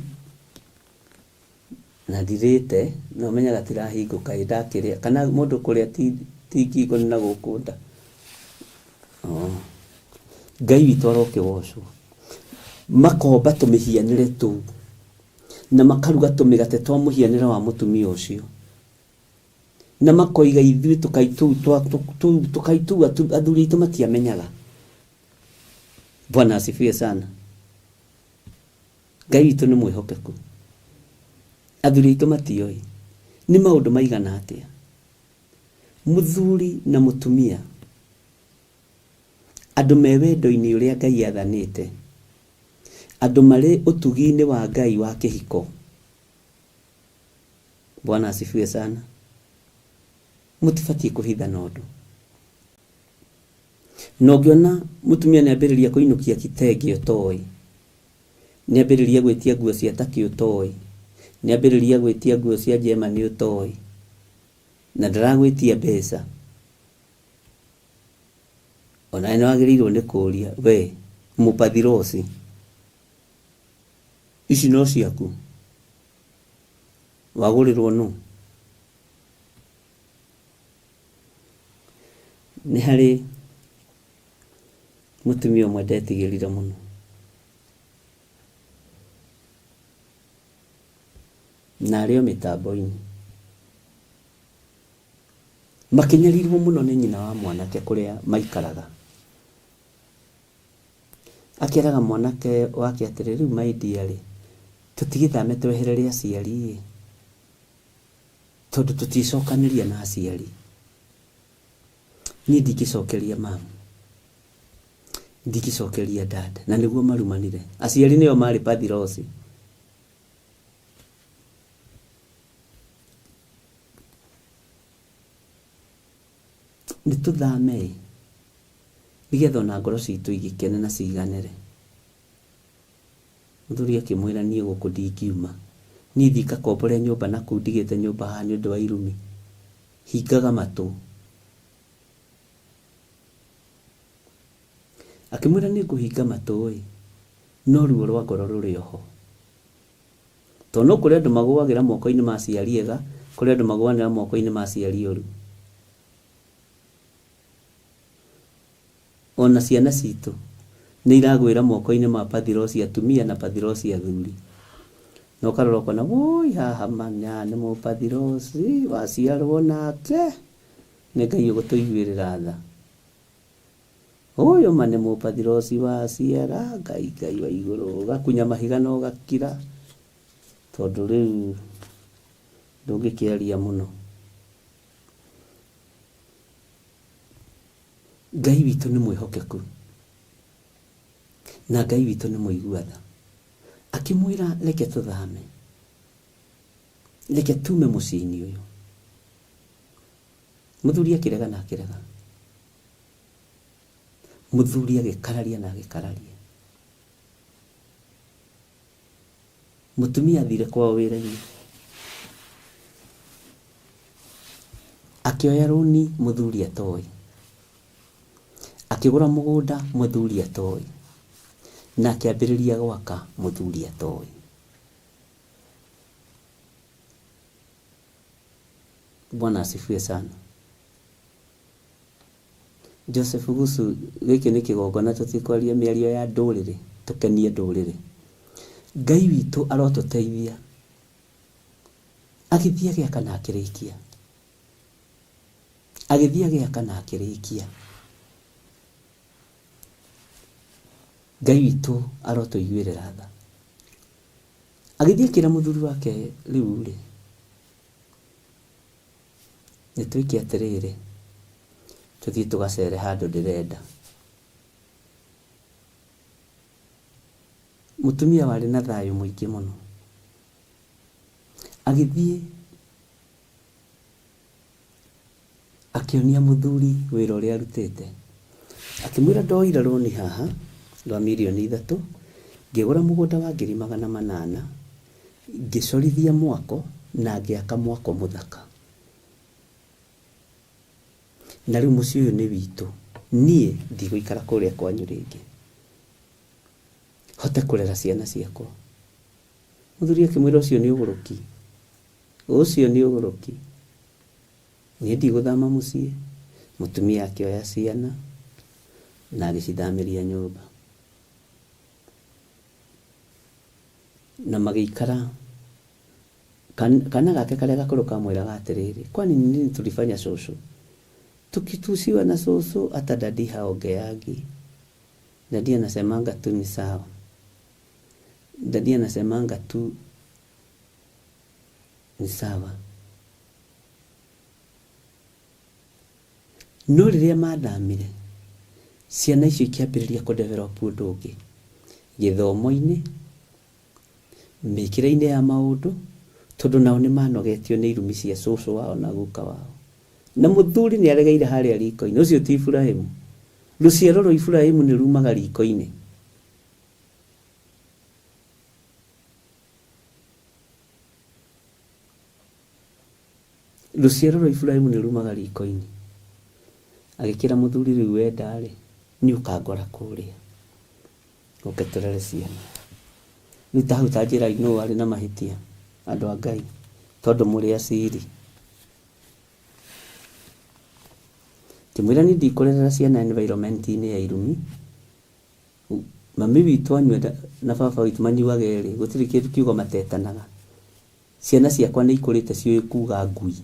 Na ndirĩte na ũmenye gatirahingũka ĩ ndakĩrĩa kana mũndũ kũrĩa ti ti ngingo nĩ na gũkũ nda. Oh. Ngai witũ arokĩgocwo. Makomba tũmĩhianĩre tũu na makaruga tũmĩgate twa mũhianĩre wa mũtumia ũcio. Na makoiga ithuĩ tũkai tũu twa tũu tũkai tũu athuri aitũ matiamenyaga. Bwana asifiwe sana. Ngai witũ nĩ mwĩhokeku. Athuri aitũ matioĩ nĩ maũndũ maigana atĩa mũthuri na mũtumia andũ me wendo-inĩ ũrĩa Ngai athanĩte, andũ marĩ ũtugi-inĩ wa Ngai wa kĩhiko. Bwana asifiwe sana. Mũtibatiĩ kũhithana ũndũ. Na ũngĩona mũtumia nĩ ambĩrĩria kũinũkia kitenge ũtoĩ, nĩ ambĩrĩria gwĩtia nguo cia Turkey ũtoĩ, nĩ ambĩrĩria gwĩtia nguo cia Germany ũtoĩ, na ndaragwĩtia mbeca, Ona nĩ wagĩrĩirwo nĩ kũũria, we mũpathirosi, ici no ciaku? Wagũrĩrwo nũ? Nĩ harĩ mũtumia ũmwe ndetigĩrire mũno. Na arĩ o mĩtambo-inĩ. Makĩnyarirwo mũno nĩ nyina wa mwanake kũrĩa maikaraga. Akeraga mwanake wake atĩrĩ, rĩu my dear rĩ, tũtigĩthame tweherere aciari ĩ, tondũ tũticokanĩria na aciari. Niĩ ndingĩcokeria mamu, ndingĩcokeria dad, na nĩguo marumanire. Aciari nĩo marĩ pathirosi. Nĩ tũthame ĩ, nĩgetha ona ngoro citũ igĩkene na ciiganĩre. Mũthuri akĩmwĩra niĩ gũkũ ndingiuma, niĩ thiĩ ngakombore nyũmba na kũu ndigĩte nyũmba haha nĩ ũndũ wa irumi. Hingaga matũ. Akĩmwĩra nĩ ngũhinga matũ ĩ, no ruo rwa ngoro rũrĩ o ho. Tondũ no kũrĩ andũ magũagĩra moko-inĩ ma aciari ega, kũrĩ andũ magũanĩra moko-inĩ ma aciari oru. Ona ciana citũ nĩ iragwĩra moko-inĩ ma pathirosi atumia na pathirosi athuri. Na ũkarora ũkona woi haha ma haha nĩ mũpathirosi waciarwo nake, nĩ Ngai ũgũtũiguĩrĩra tha. Ũyũ ma nĩ mũpathirosi waciara, Ngai Ngai wa igũrũ, ũgakunya mahiga na ũgakira, tondũ rĩu ndũngĩkĩaria mũno. Ngai witũ nĩ mwĩhokeku na Ngai witũ nĩ mũigua tha. Akĩmwĩra reke tũthame, reke tume mũciĩ-inĩ ũyũ. Mũthuri akĩrega na akĩrega. Mũthuri agĩkararia na agĩkararia. Mũtumia athire kwao wĩra-inĩ. Akĩoya rũni mũthuri atoĩ. Akĩgũra mũgũnda mũthuri atoĩ. Na akĩambĩrĩria gwaka mũthuri atoĩ. Bwana asifiwe sana. Joseph Gusu, gĩkĩ nĩ kĩgongona tũtikwaria mĩario ya ndũrĩrĩ, tũkenie ndũrĩrĩ. Ngai witũ arotũteithia. Agĩthiĩ agĩaka na akĩrĩkia. Agĩthiĩ agĩaka na akĩrĩkia. Ngai witũ arotũiguĩrĩra tha. Agĩthiĩ akĩra mũthuri wake rĩu rĩ, nĩ twĩke atĩrĩrĩ, tũthiĩ tũgacere handũ ndĩrenda. Mũtumia warĩ na thayũ mũingĩ mũno. Agĩthiĩ akĩonia mũthuri wĩra ũrĩa arutĩte. Akĩmwĩra ndoire rũni haha rwa mirioni 3, ngĩgũra mũgũnda wa ngiri 800, ngĩcorithia mwako na ngĩaka mwako mũthaka. Na rĩu mũciĩ ũyũ nĩ witũ, niĩ ndigũikara kũrĩa kwanyu rĩngĩ. Hote kũrera ciana ciakwa. Mũthuri akĩmwĩra ũcio nĩ ũgũrũki, ũcio nĩ ũgũrũki. Niĩ ndigũthama mũciĩ. Mũtumia akĩoya ciana na agĩcithamĩria nyũmba. Na magĩikara kana gake karĩa gakũrũ kamwĩraga atĩrĩrĩ, kwani ni nini tulifanya shosho? Tukitusiwa na shosho hata dadi haongeagi. Dadi anasemanga tu ni sawa. Dadi anasemanga tu ni sawa. No rĩrĩa mathamire, ciana icio ikĩambĩrĩria kũ develop ũndũ ũngĩ gĩthomo-inĩ, mĩkĩre-inĩ ya maũndũ, tondũ nao nĩ manogetio nĩ irumi cia cũcũ wao na guka wao. Na mũthuri nĩ aregeire harĩa riko-inĩ, ũcio ti Iburahimu. Rũciaro rwa Iburahimu nĩ rumaga riko-inĩ. Rũciaro rwa Iburahimu nĩ rumaga riko-inĩ. Agĩkĩra mũthuri rĩu wenda-rĩ, Niĩ ũkangora kũrĩa. Ũke tũrere ciana. Rĩu ta hau ta njĩrai nũ warĩ na mahĩtia, andũ a Ngai, tondũ mũrĩ aciri. Ngĩmwĩra niĩ ndikũrerera ciana environment-inĩ ya irumi. Mami witũ anyua na baba witũ manyuaga erĩ, gũtirĩ kĩndũ kiugo matetanaga. Ciana ciakwa nĩ ikũrĩte ciũĩ kuga ngui.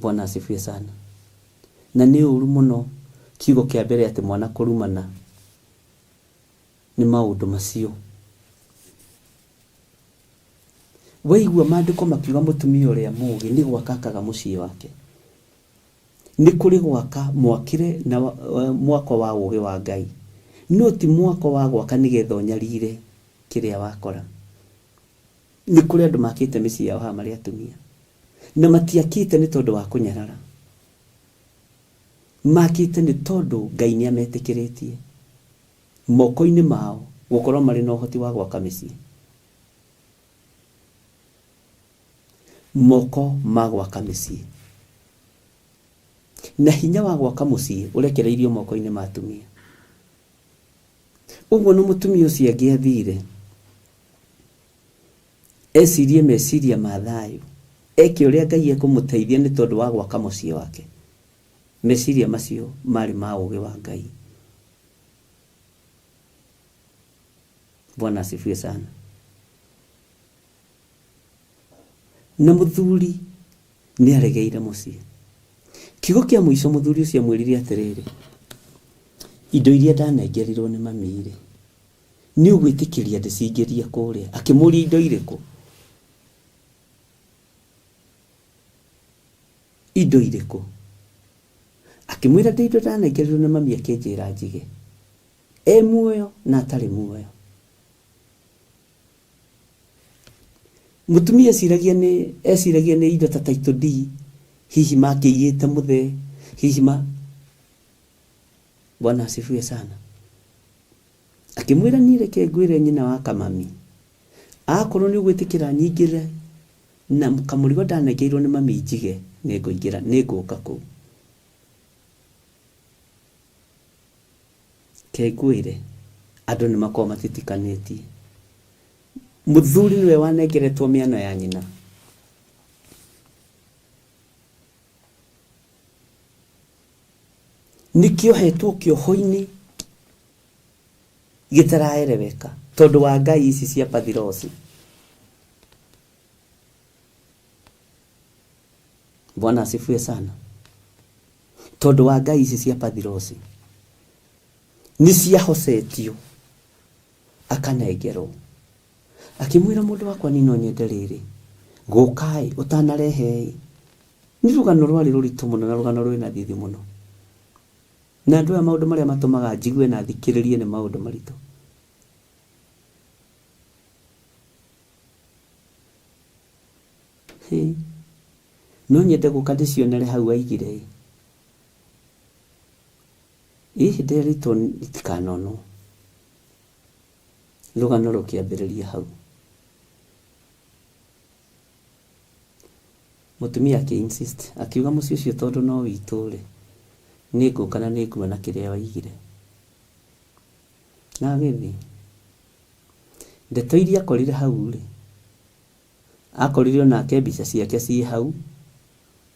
Bwana asifiwe sana. Na nĩ ũru mũno kiugo kĩa mbere atĩ mwana kũrumana nĩ maũndũ macio. Waigua maandĩko makiuga mũtumia ũrĩa mũũgĩ nĩ gwaka akaga mũciĩ wake. Nĩ kũrĩ gwaka mwakĩre na mwako wa ũũgĩ wa Ngai, no ti mwako wa gwaka nĩgetha ũnyarire kĩrĩa wakora. Nĩ kũrĩ andũ makĩte mĩciĩ yao haha marĩ atumia, na matiakĩte nĩ tondũ wa kũnyarara. Makĩte nĩ tondũ Ngai nĩ ametĩkĩrĩtie moko-inĩ mao gũkorwo marĩ na ũhoti wa gwaka mĩciĩ. Moko ma gwaka mĩciĩ. Na hinya wa gwaka mũciĩ ũrekereirio moko-inĩ ma atumia. Ũguo no mũtumia ũcio angĩathire ecirie meciria ma thayũ, eke ũrĩa Ngai ekũmũteithia nĩ tondũ wa gwaka mũciĩ wake. Meciria macio marĩ ma ũũgĩ wa Ngai. Bwana asifiwe sana. Na mũthuri nĩ aregeire mũciĩ. Kiugo kĩa mũico mũthuri ũcio amwĩrire atĩrĩrĩ, indo iria ndanengerirwo nĩ mami-rĩ, nĩ ũgwĩtĩkĩria ndĩcingĩrie kũrĩa? Akĩmũria indo irĩkũ? Indo irĩkũ? Akĩmwĩra ndĩ indo ndanengerirwo nĩ mami akĩnjĩra njige. E muoyo na atarĩ muoyo. Mũtumia eciragia nĩ eciragia nĩ indo ta title deed, hihi makĩiyĩte mũthee, hihi ma Bwana asifiwe sana. Akĩmwĩra niĩ reke ngwĩre nyina wa kamami, akorwo nĩ ũgwĩtĩkĩra nyingĩre na kamũrigo ndanengeirwo nĩ mami njige, nĩngũingĩra, nĩngũka kũu. Reke ngwĩre, andũ nĩ makoragwo matitikanĩtie. Mũthuri nĩwe wanengeretwo mĩano ya nyina. Nĩkĩohetwo kĩoho-inĩ gĩtaraereweka tondũ wa ngai ici cia Pathirosi. Bwana asifiwe sana. Tondũ wa ngai ici cia Pathirosi nĩ ciahocetio akanengerwo. Akĩmwĩra mũndũ wakwa niĩ no nyende rĩrĩ, gũka-ĩ, ũtanarehe-ĩ. Nĩ rũgano rwarĩ rũritũ mũno na rũgano rwĩna thithi mũno. Na andũ aya maũndũ marĩa matũmaga njigue na thikĩrĩrie nĩ maũndũ maritũ. Hĩ, no nyende gũka ndĩcionere hau aigire ĩ. Ĩ nderĩtwo itikanonwo. Rũgano rũkĩambĩrĩria hau. Mũtumia akĩ insist, akiuga mũciĩ ũcio tondũ no witũ rĩ, nĩ ngũka na nĩ nguona kĩrĩa waigire. Na agĩthiĩ. Ndeto iria akorire hau rĩ, akorire onake mbica ciake ciĩ hau,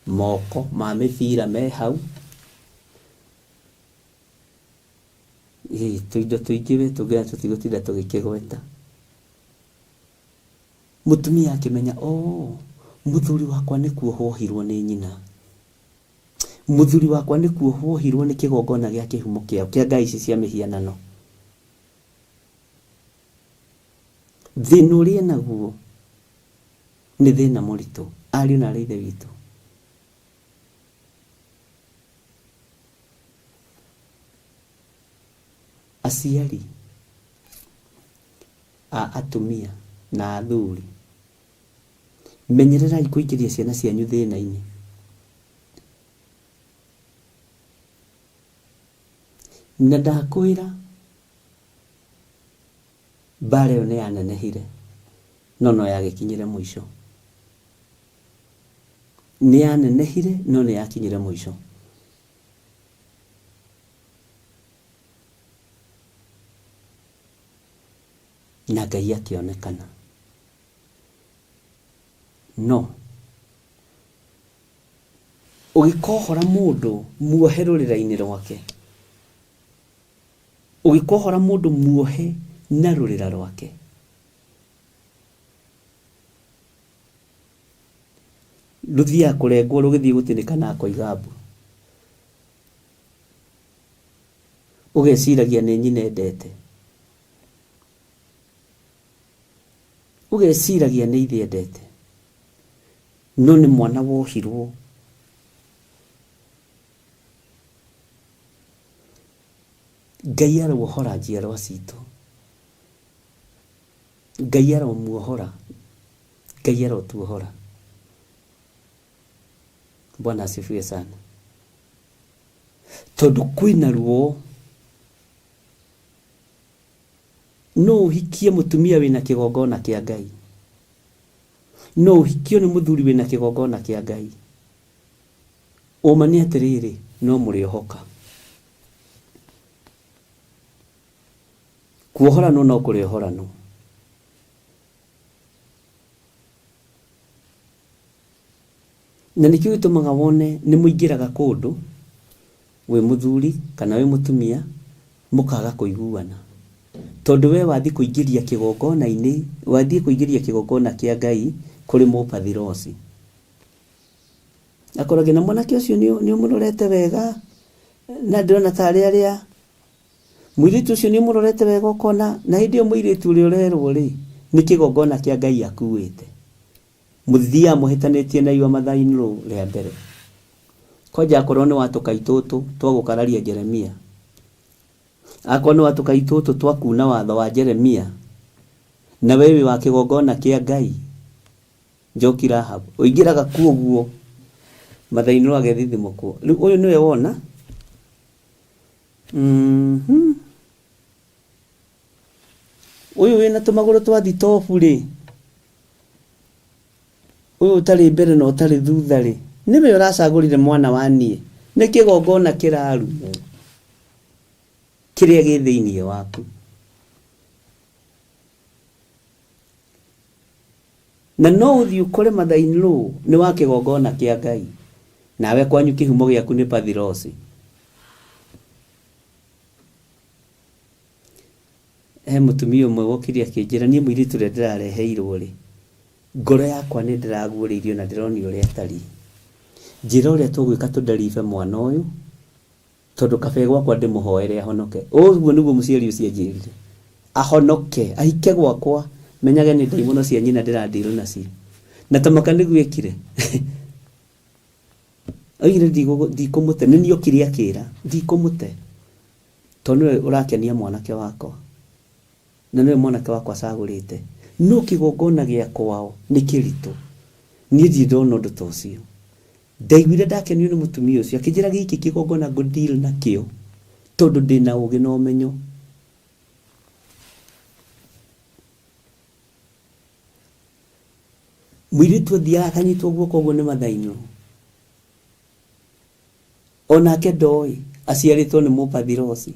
moko ma mĩbira me hau, ĩ tũindo tũingĩ we tũngĩona tũtigũtinda tũgĩkĩgweta. Mũtumia akĩmenya oo, mũthuri wakwa nĩ kuohwo ohirwo nĩ nyina. Mũthuri wakwa nĩ kuohwo ohirwo nĩ kĩgongona gĩa kĩhumo kĩao kĩa ngai ici cia mĩhianano. Thĩna ũrĩa enaguo nĩ thĩna mũritũ, ariũ na aarĩ a Ithe witũ. Aciari a atumia na athuri, menyererai kũingĩria ciana cianyu thĩna-inĩ. Na ndakwĩra mbara ĩyo nĩ yanenehire no no yagĩkinyire mũico. Nĩ yanenehire no nĩ yakinyire mũico. Na Ngai akĩonekana. No ũgĩkohora mũndũ muohe rũrĩra-inĩ rwake, ũgĩkohora mũndũ muohe na rũrĩra rwake, rũthiaga kũrengwo rũgĩthiĩ gũtinĩka na akoiga mbu. Ũgeciragia nĩ nyina endete. Ũgeciragia nĩ ithe endete. No nĩ mwana wohirwo. Ngai arohora njiarwa citũ. Ngai aromuohora. Ngai arotuohora. Bwana asifiwe sana. Tondũ kwĩna ruo. No ũhikie mũtumia wĩna kĩgongona kĩa Ngai. No ũhikio nĩ mũthuri wĩna kĩgongona kĩa Ngai. Ũma nĩ atĩrĩrĩ, no mũrĩohoka. Kuohoranwo no kũrĩohoranwo. Na nĩkĩo gĩtũmaga wone nĩ mũingĩraga kũndũ wĩ mũthuri kana wĩ mũtumia mũkaga kũiguana. Tondũ we wathiĩ kũingĩria kĩgongona-inĩ, wathiĩ kũingĩria kĩgongona kĩa Ngai kũrĩ mũbathirosi. Akoragwo na mwanake ũcio nĩ ũmũrorete wega na ndĩrona tarĩ arĩa Mũirĩtu ũcio nĩ ũmũrorete wega ũkona, na hĩndĩ ĩyo mũirĩtu ũrĩa ũrerwo rĩ, nĩ kĩgongona kĩa Ngai akuĩte. Mũthiaga mũhĩtanĩtie na your mother in law rĩa mbere. Kwanja akorwo nĩ wa tũkai tũtũ twa gũkararia Jeremia. Akorwo nĩ wa tũkai tũtũ twa kuna watho wa Jeremia, na we wĩ wa kĩgongona kĩa Ngai, Njoki Rahab, ũingĩraga kuo ũguo, mother in law agethithimũkwo. Rĩu ũyũ nĩwe wona? Mhm. Ũyũ wĩna tũmagũrũ twa thitobu rĩ, ũyũ ũtarĩ mbere na ũtarĩ thutha rĩ, nĩwe ũracagũrire mwana wa niĩ? Nĩ kĩgongona kĩrarumwo kĩrĩa gĩ thĩinĩ waku. Na no ũthiĩ ũkore mother in law nĩ wa kĩgongona kĩa Ngai, nawe kwanyu kĩhumo gĩaku nĩ Pathirosi. He mũtumia ũmwe wokire akĩnjĩra niĩ mũirĩtu ũrĩa ndĩrareheirwo rĩ, ngoro yakwa nĩ ndĩraguũrĩirio na ndĩronio ũrĩa atariĩ. Njĩra ũrĩa tũgwĩka tũnderibe mwana ũyũ, Tondũ kaba e gwakwa ndĩmũhoere ahonoke. Ũguo nĩguo mũciari ũcio anjĩrire. Ahonoke, ahike gwakwa, menyage nĩ ndaimono cia nyina ndĩra deal nacio. Na ta maka nĩguo ekire. Oigire ndikũmũte, nĩ niĩ okire akĩra, ndikũmũte. Tondũ nĩwe ũrakenia mwanake wakwa. Na nĩwe mwanake wakwa acagũrĩte. No kĩgongona gĩa kwao nĩ kĩritũ. Niĩ ndirĩ ndona ũndũ ta ũcio. Ndaiguire ndakenio nĩ mũtumia ũcio akĩnjĩra gĩkĩ kĩgongona ngũ deal nakĩo tondũ ndĩna ũgĩ na ũmenyo. Mũirĩtu athiaga akanyitwo guoko ũguo nĩ mother-in-law. Onake ndoĩ aciarĩtwo nĩ mũbathirosi.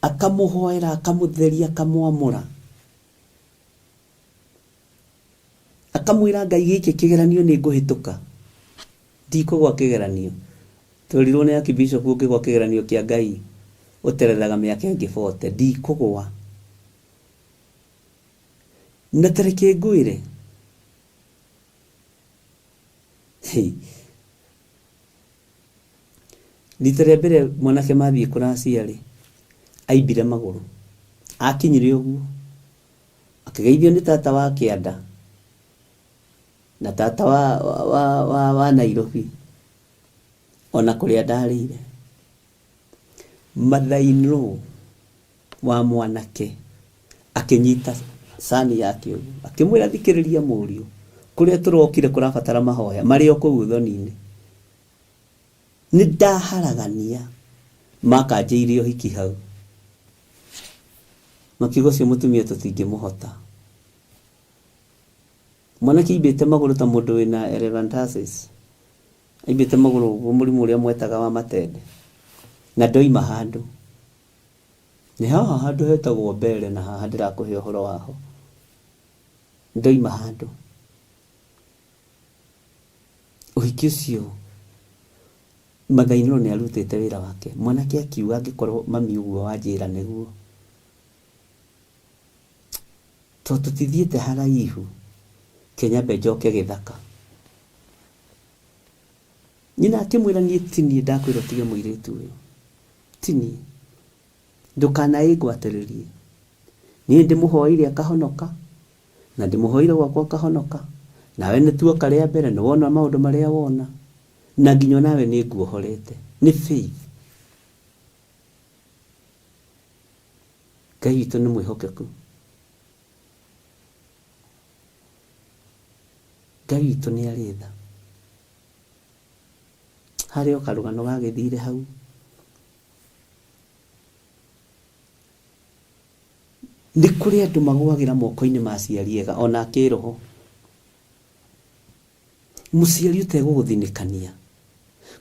Akamũhoera, akamũtheria, akamwamũra. Akamwĩra Ngai gĩkĩ kĩgeranio nĩ ngũhĩtũka. Ndikũgwa kĩgeranio. Twerirwo nĩ Archbishop ũngĩgwa kĩgeranio kĩa Ngai ũterethaga mĩaka ĩngĩ 40. Ndikũgwa. Na ta reke ngwĩre. Hey. Rita rĩa mbere mwanake mathiĩ kũracia rĩ, aimbire magũrũ. Akinyire ũguo, Akĩgeithio nĩ tata wa kĩanda na tata wa, wa, wa, wa Nairobi ona kũrĩa ndarĩire. Mother in law wa mwanake akĩnyita cani yake ũguo akĩmwĩra thikĩrĩria mũriũ, kũrĩa tũrokire kũrabatara mahoya marĩ o kũu ũthoni-inĩ. Nĩ ndaharagania makanjĩire ũhiki hau. Makiuga ũcio mũtumia tũtingĩmũhota. Mwanake aimbĩte magũrũ ta mũndũ wĩna elephantiasis. Aimbĩte magũrũ ũguo mũrimũ ũrĩa mwetaga wa matende. Na ndoima handũ. Nĩ haha handũ hetagwo mbere na haha ndĩrakũhe ũhoro waho. Ndoima handũ. Ũhiki ũcio Mathainĩro nĩ arutĩte wĩra wake. Mwanake akiuga angĩkorwo mami ũguo wanjĩra nĩguo. To tũtithiĩte haraihu, ke nyambe njoke gĩthaka. Nyina akĩmwĩra niĩ tiniĩ ndakwĩra ũtige mũirĩtu ũyũ. Tiniĩ. Ndũkanaĩngwatĩrĩrie. Niĩ ndĩmũhoeire akahonoka, na ndĩmũhoeire gwakwa akahonoka. Nawe nĩ tuoka rĩa mbere, nĩ wona maũndũ marĩa wona. Na nginya onawe nĩ nguohorete. Nĩ faith. Ngai witũ nĩ mwĩhokeku. Ngai witũ nĩ arĩ tha. Harĩ o karũgano gagĩthire hau. Nĩ kũrĩ andũ magũagĩra moko-inĩ ma aciari ega ona a kĩroho. Mũciari ũtegũgũthinĩkania,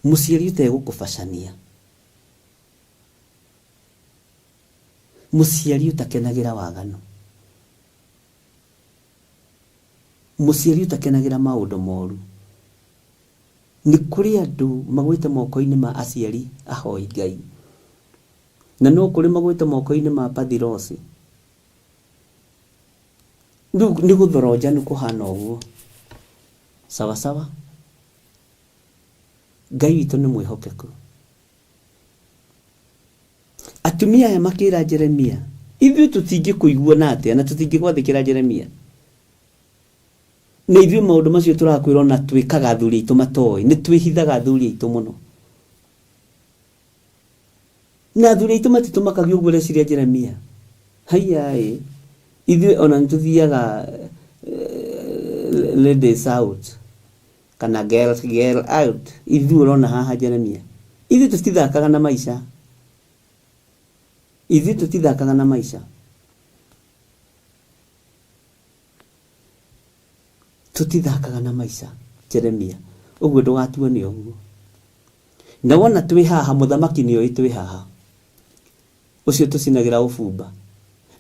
mũciari ũtegũkũbacania, mũciari ũtakenagĩra waganu, mũciari ũtakenagĩra maũndũ moru. Nĩ kũrĩ andũ magwĩte moko-inĩ ma aciari ahoi Ngai, na no kũrĩ magwĩte moko-inĩ ma pathirosi. Rĩu nĩ gũthoronjanu kũhana ũguo. Sawa sawa. Ngai witũ nĩ mwĩhokeku. Atumia aya makĩra Jeremia, ithuĩ tũtingĩkũigua na atĩa na tũtingĩgwathĩkĩra Jeremia. Na ithuĩ maũndũ macio tũrakwĩra ona twĩkaga athuri aitũ matoĩ, nĩ twĩhithaga athuri aitũ mũno. Na athuri aitũ matitũmakagia ũguo ũreciria Jeremia. Haiya ĩ, ithuĩ ona nĩ tũthiaga eh, ladies out kana girl, girl out. Ithuĩ ũrona haha Jeremia. Ithuĩ tũtithakaga na maica. Ithuĩ tũtithakaga na maica. Tũtithakaga na maica Jeremia. Ũguo ndũgatuone ũguo. Na wona twĩ haha mũthamaki nĩoĩ twĩ haha. Ũcio tũcinagĩra ũbumba.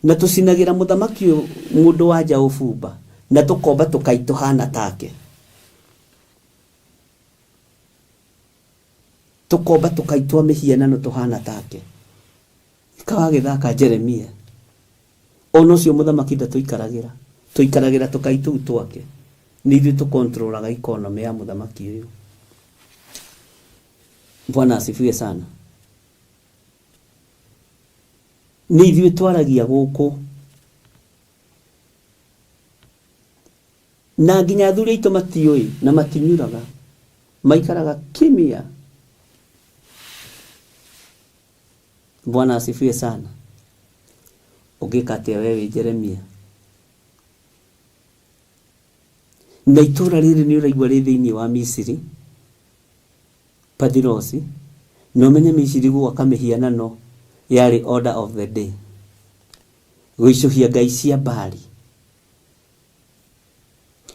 Na tũcinagĩra mũthamaki ũyũ mũndũ wa nja ũbumba. Na tũkomba tũkai tũhana take. Tũkomba tũkai twa mĩhianano tũhana take. Kawagĩthaka Jeremia. Ona ũcio mũthamaki ndatũikaragĩra. Tũikaragĩra tũkai tũu twake. Nĩ ithuĩ tũkontrolaga economy ya mũthamaki ũyũ. Bwana asifiwe sana. Nĩ ithuĩ twaragia gũkũ. Na nginya athuri aitũ matiũĩ na matinyuraga. Maikaraga kimya. Bwana asifiwe sana. Ũngĩka atĩa we wĩ Jeremia? Na itũũra rĩrĩ nĩ ũraigua rĩ thĩinĩ wa Misiri, Pathirosi, na ũmenye Misiri gwaka mĩhianano yarĩ order of the day. Gũicũhia ngai cia Baali,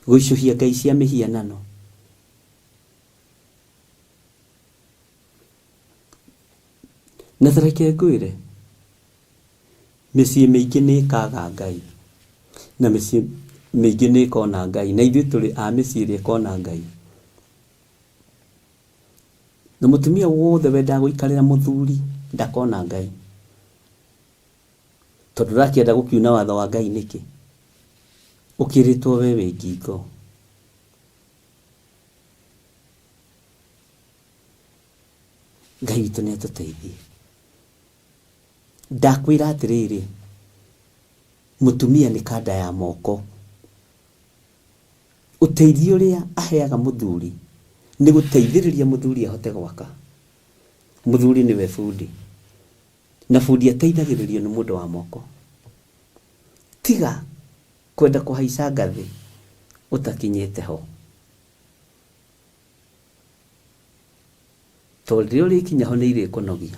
gũicũhia ngai cia mĩhianano. Na ta reke ngwĩre, mĩciĩ mĩingĩ nĩ ĩkaga Ngai, na mĩciĩ mĩingĩ nĩ ĩkona Ngai, na ithuĩ tũrĩ a mĩciĩ ĩrĩa ĩkona Ngai. Na mũtumia wothe wendaga gũikarĩra mũthuri ndakona Ngai, tondũ ũrakĩenda gũkiuna watho wa Ngai nĩkĩ? Ũkĩrĩtwo we wĩ ngingo. Ngai witũ nĩ atũteithie. Ndakwĩra atĩrĩrĩ, mũtumia nĩ kanda ya moko. Ũteithio ũrĩa aheaga mũthuri nĩ gũteithĩrĩria mũthuri ahote gwaka. Mũthuri nĩwe bundi, na bundi ateithagĩrĩrio nĩ mũndũ wa moko. Tiga kwenda kũhaica ngathĩ ũtakinyĩte ho. Tondũ rĩrĩa ũrĩkinya ho nĩ irĩkũnogia.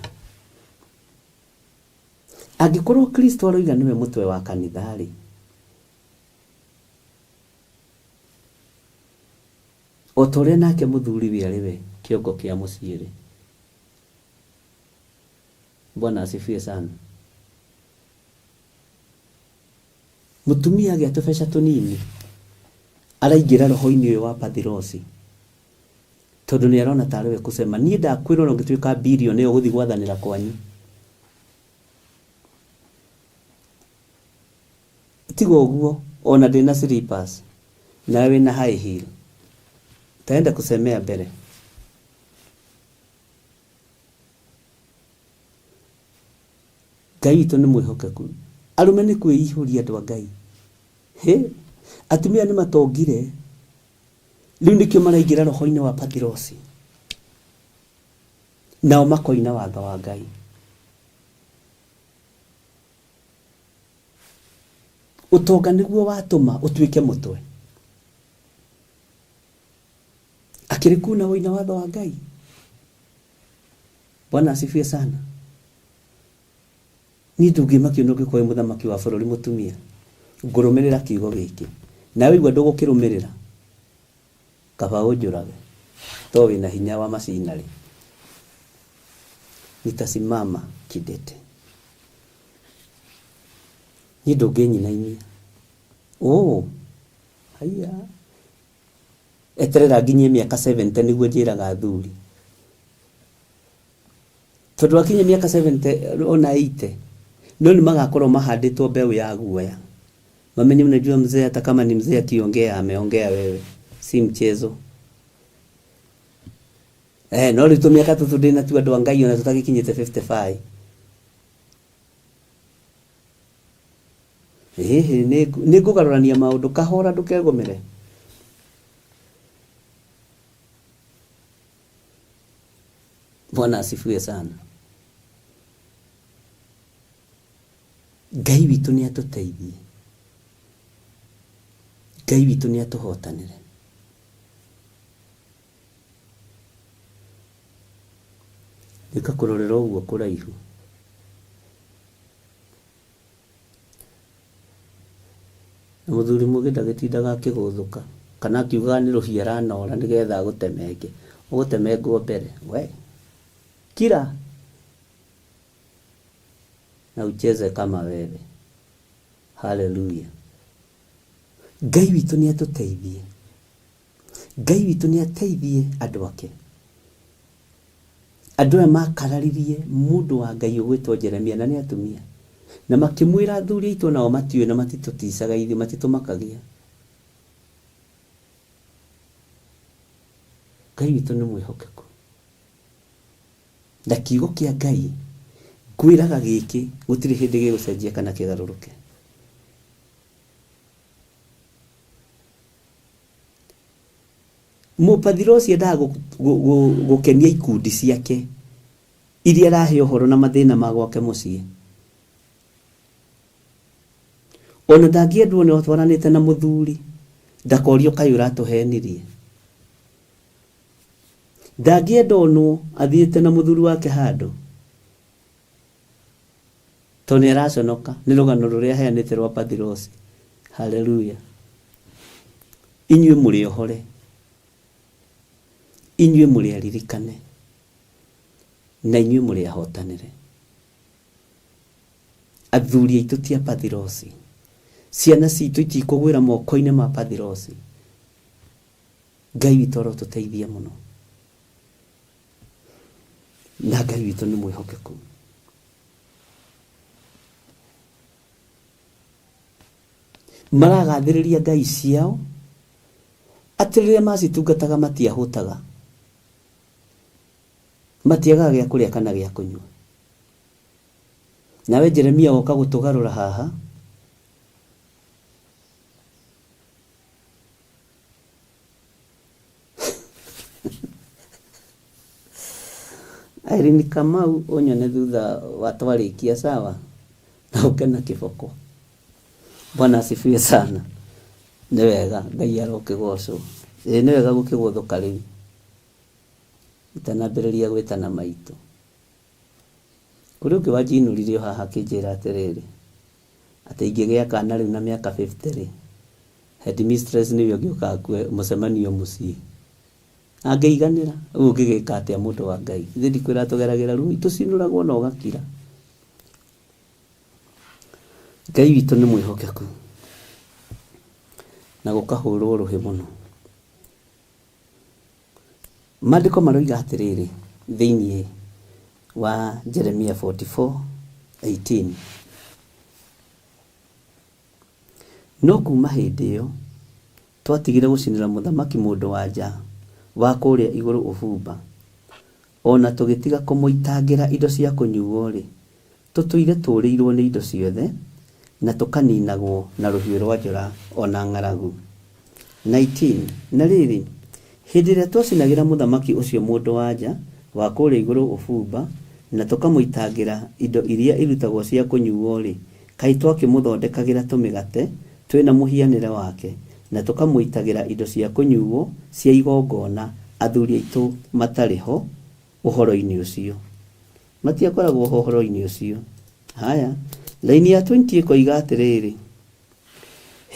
Angĩkorwo Kristo aroiga nĩwe mũtwe wa kanitha-rĩ, O ta ũrĩa nake mũthuriwe arĩ we kĩongo kĩa mũciĩ-rĩ. Bwana asifiwe sana. Mũtumia agĩa tũbeca tũnini araingĩra roho-inĩ ũyũ wa pathirosi tondũ nĩ arona tarĩ we kũcema. Niĩ ndakwĩra ona ũngĩtuĩka billionaire ũgũthiĩ gwathanĩra kwanyu. Tiga ũguo ona ndĩna slippers nawe wĩna high heel. Utaenda kusemea mbere. Ngai witũ nĩ mwĩhokeku. Arũme nĩ kwĩihũria andũ a Ngai. Hĩ! Atumia nĩ matongire. Rĩu nĩkĩo maraingĩra roho-inĩ wa Pathirosi. Nao makoina watho wa Ngai. Ũtonga nĩguo watũma ũtuĩke mũtwe. Akĩrĩ kuna woina watho wa Ngai. Bwana asifiwe sana. Niĩ ndũngĩmakio nĩ ũngĩkorwo wĩ mũthamaki wa bũrũri mũtumia. Ngũrũmĩrĩra kiugo gĩkĩ. Nawe waigua ndũgũkĩrũmĩrĩra, kaba ũnjũrage. To wĩna hinya wa macinarĩ. Nitasimama kidete. Niĩ ndũngĩnyinainia. Oh, haiya. Eterera nginyie mĩaka 70 nĩguo njĩraga athuri. Tondũ wakinyia mĩaka 70 ona 80 no nĩ magakorwo mahandĩtwo mbeũ ya guoya. Mamenye unajua mzee hata kama ni mzee akiongea ameongea wewe. Si mchezo. Eh, no rĩu tũmĩaka tũtũ ndĩ natuo andũ a Ngai ona tũtagĩkinyĩte 55. Ĩhĩ, nĩ ngũgarũrania maũndũ kahora ndũkegũmĩre. Bwana asifiwe sana. Ngai witũ nĩ atũteithie. Ngai witũ nĩ atũhotanĩre. Reka kũrorera ũguo kũraihu. Na mũthuri mũgĩ ndagĩtindaga akĩgũthũka kana akiugaga nĩ rũhiũ aranora nĩgetha agũtemenge. Ũgũtemengwo mbere. We kira na ucheze kama wewe. Haleluya. Ngai witũ nĩ atũteithie. Ngai witũ nĩ ateithie andũ ake. Andũ aya makararirie mũndũ wa Ngai ũgwĩtwo Jeremia na nĩ atumia. Na makĩmwĩra athuri aitũ nao matiũĩ na matitũticaga ithuĩ, matitũmakagia. Ngai witũ nĩ mwĩhokeku. Na kiugo kĩa Ngai ngwĩraga gĩkĩ gũtirĩ hĩndĩ gĩgũcenjia kana kĩgarũrũke. Mũpathirosi endaga gũkenia ikundi ciake iria arahe ũhoro na mathĩna ma gwake mũciĩ. Ona ndangĩendwo nĩ atwaranĩte na mũthuri ndakorio kaĩ ũratũhenirie. Ndangĩenda onwo athiĩte na mũthuri wake handũ tondũ nĩ araconoka nĩ rũgano rũrĩa aheanĩte rwa Pathirosi. Haleluya. Inyuĩ mũrĩ ohore, inyuĩ mũrĩ aririkane, na inyuĩ mũrĩ ahotanĩre. Athuri aitũ ti a Pathirosi, ciana citũ itikũgwĩra moko-inĩ ma Pathirosi. Ngai witũ arotũteithia mũno, na Ngai witũ nĩ mwĩhokeku. Maragathĩrĩria ngai ciao atĩ rĩrĩa macitungataga matiahũtaga, matiagaga gĩa kũrĩa kana gĩa kũnyua. Nawe Jeremia woka gũtũgarũra haha, Irene Kamau ũnyone thutha wa twarĩkia sawa na ũke na kĩboko. Bwana asifiwe sana. Nĩ wega Ngai arokĩgocwo. Ĩĩ nĩ wega gũkĩgũthũka rĩu itanambĩrĩria gwĩtana maitũ. Kũrĩ ũngĩ wanjinũrire o haha akĩnjĩra atĩrĩrĩ, atĩ ingĩgĩa kana rĩu na mĩaka 50 rĩ, headmistress nĩwe ũngĩũka akue mũcemanio mũciĩ. Angĩiganĩra, rĩu ũngĩgĩka atĩa mũndũ wa Ngai? Ithe ndikwĩra tũgeragĩra ruo, tũcinũragwo na ũgakira. Ngai witũ nĩ mwĩhokeku na gũkahũrwo rũhĩ mũno. Maandĩko maroiga atĩrĩrĩ thĩinĩ wa Jeremia 44:18 No kuuma hĩndĩ ĩyo twatigire gũcinĩra mũthamaki mũndũ-wa-nja wa kũrĩa igũrũ ũbumba, o na tũgĩtiga kũmũitangĩra indo cia kũnyuwo-rĩ, tũtũire tũũrĩirũo nĩ indo ciothe, na tũkaninagwo na rũhiũ rũa njora o na ng'aragu. 19 na rĩrĩ, hĩndĩ ĩrĩa twacinagĩra mũthamaki ũcio mũndũ-wa-nja wa kũrĩa igũrũ ũbumba, na tũkamũitangĩra indo iria irutagwo cia kũnyuwo-rĩ, kaĩ twakĩmũthondekagĩra tũmĩgate twĩ na mũhianĩre wake, na tũkamũitagĩra indo cia kũnyuwo cia igongona, athuri aitũ matarĩ ho ũhoro-inĩ ũcio? Matiakoragwo ho ũhoro-inĩ ũcio. Haya, raini ya 20 ĩkoiga atĩrĩrĩ,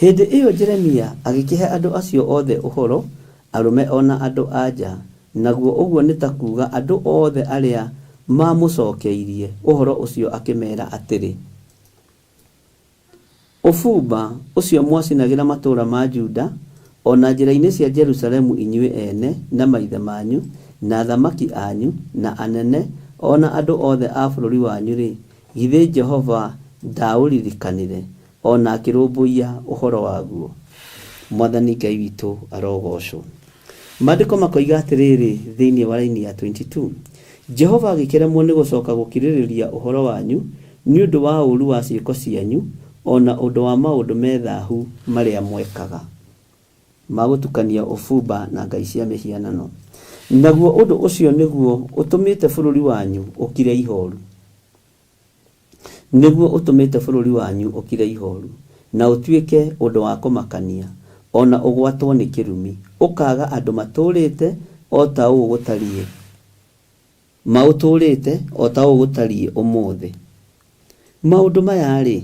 Hĩndĩ ĩyo Jeremia agĩkĩhe andũ acio othe ũhoro, arũme o na andũ-a-nja, naguo ũguo nĩ ta kuuga andũ othe arĩa maamũcokeirie ũhoro ũcio akĩmera atĩrĩ, Ũbumba ũcio mwacinagĩra matũũra ma Juda, o na njĩra-inĩ cia Jerusalemu inyuĩ ene, na maithe manyu, na athamaki anyu, na anene, o na andũ othe a bũrũri wanyu-rĩ, githĩ Jehova ndaaũririkanire, o na akĩrũmbũiya ũhoro waguo? Mwathani Ngai witũ arogoocwo. Maandĩko makoiga atĩrĩrĩ thĩinĩ wa raini ya 22, Jehova agĩkĩremwo nĩ gũcoka gũkirĩrĩria ũhoro wanyu nĩ ũndũ wa ũũru wa ciĩko cianyu, o na ũndũ wa maũndũ me thahu marĩa mwekaga, ma gũtukania ũbumba na ngai cia mĩhianano. Naguo ũndũ ũcio nĩguo ũtũmĩte bũrũri wanyu ũkire ihooru. Nĩguo ũtũmĩte bũrũri wanyu ũkire ihooru, na ũtuĩke ũndũ wa kũmakania, o na ũgwatwo nĩ kĩrumi, ũkaaga andũ matũũrĩte o ta ũũ gũtariĩ, maũtũũrĩte o ta ũũ gũtariĩ ũmũthĩ. Maũndũ maya-rĩ,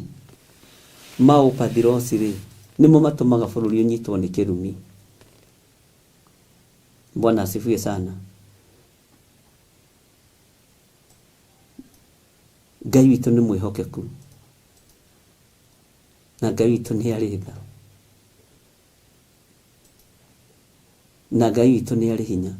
ma ũpathirosi-rĩ, nĩmo matũmaga bũrũri ũnyitwo nĩ kĩrumi. Bwana asifiwe sana. Ngai witũ nĩ mwĩhokeku na Ngai witũ nĩ arĩ tha na Ngai witũ nĩ arĩ hinya.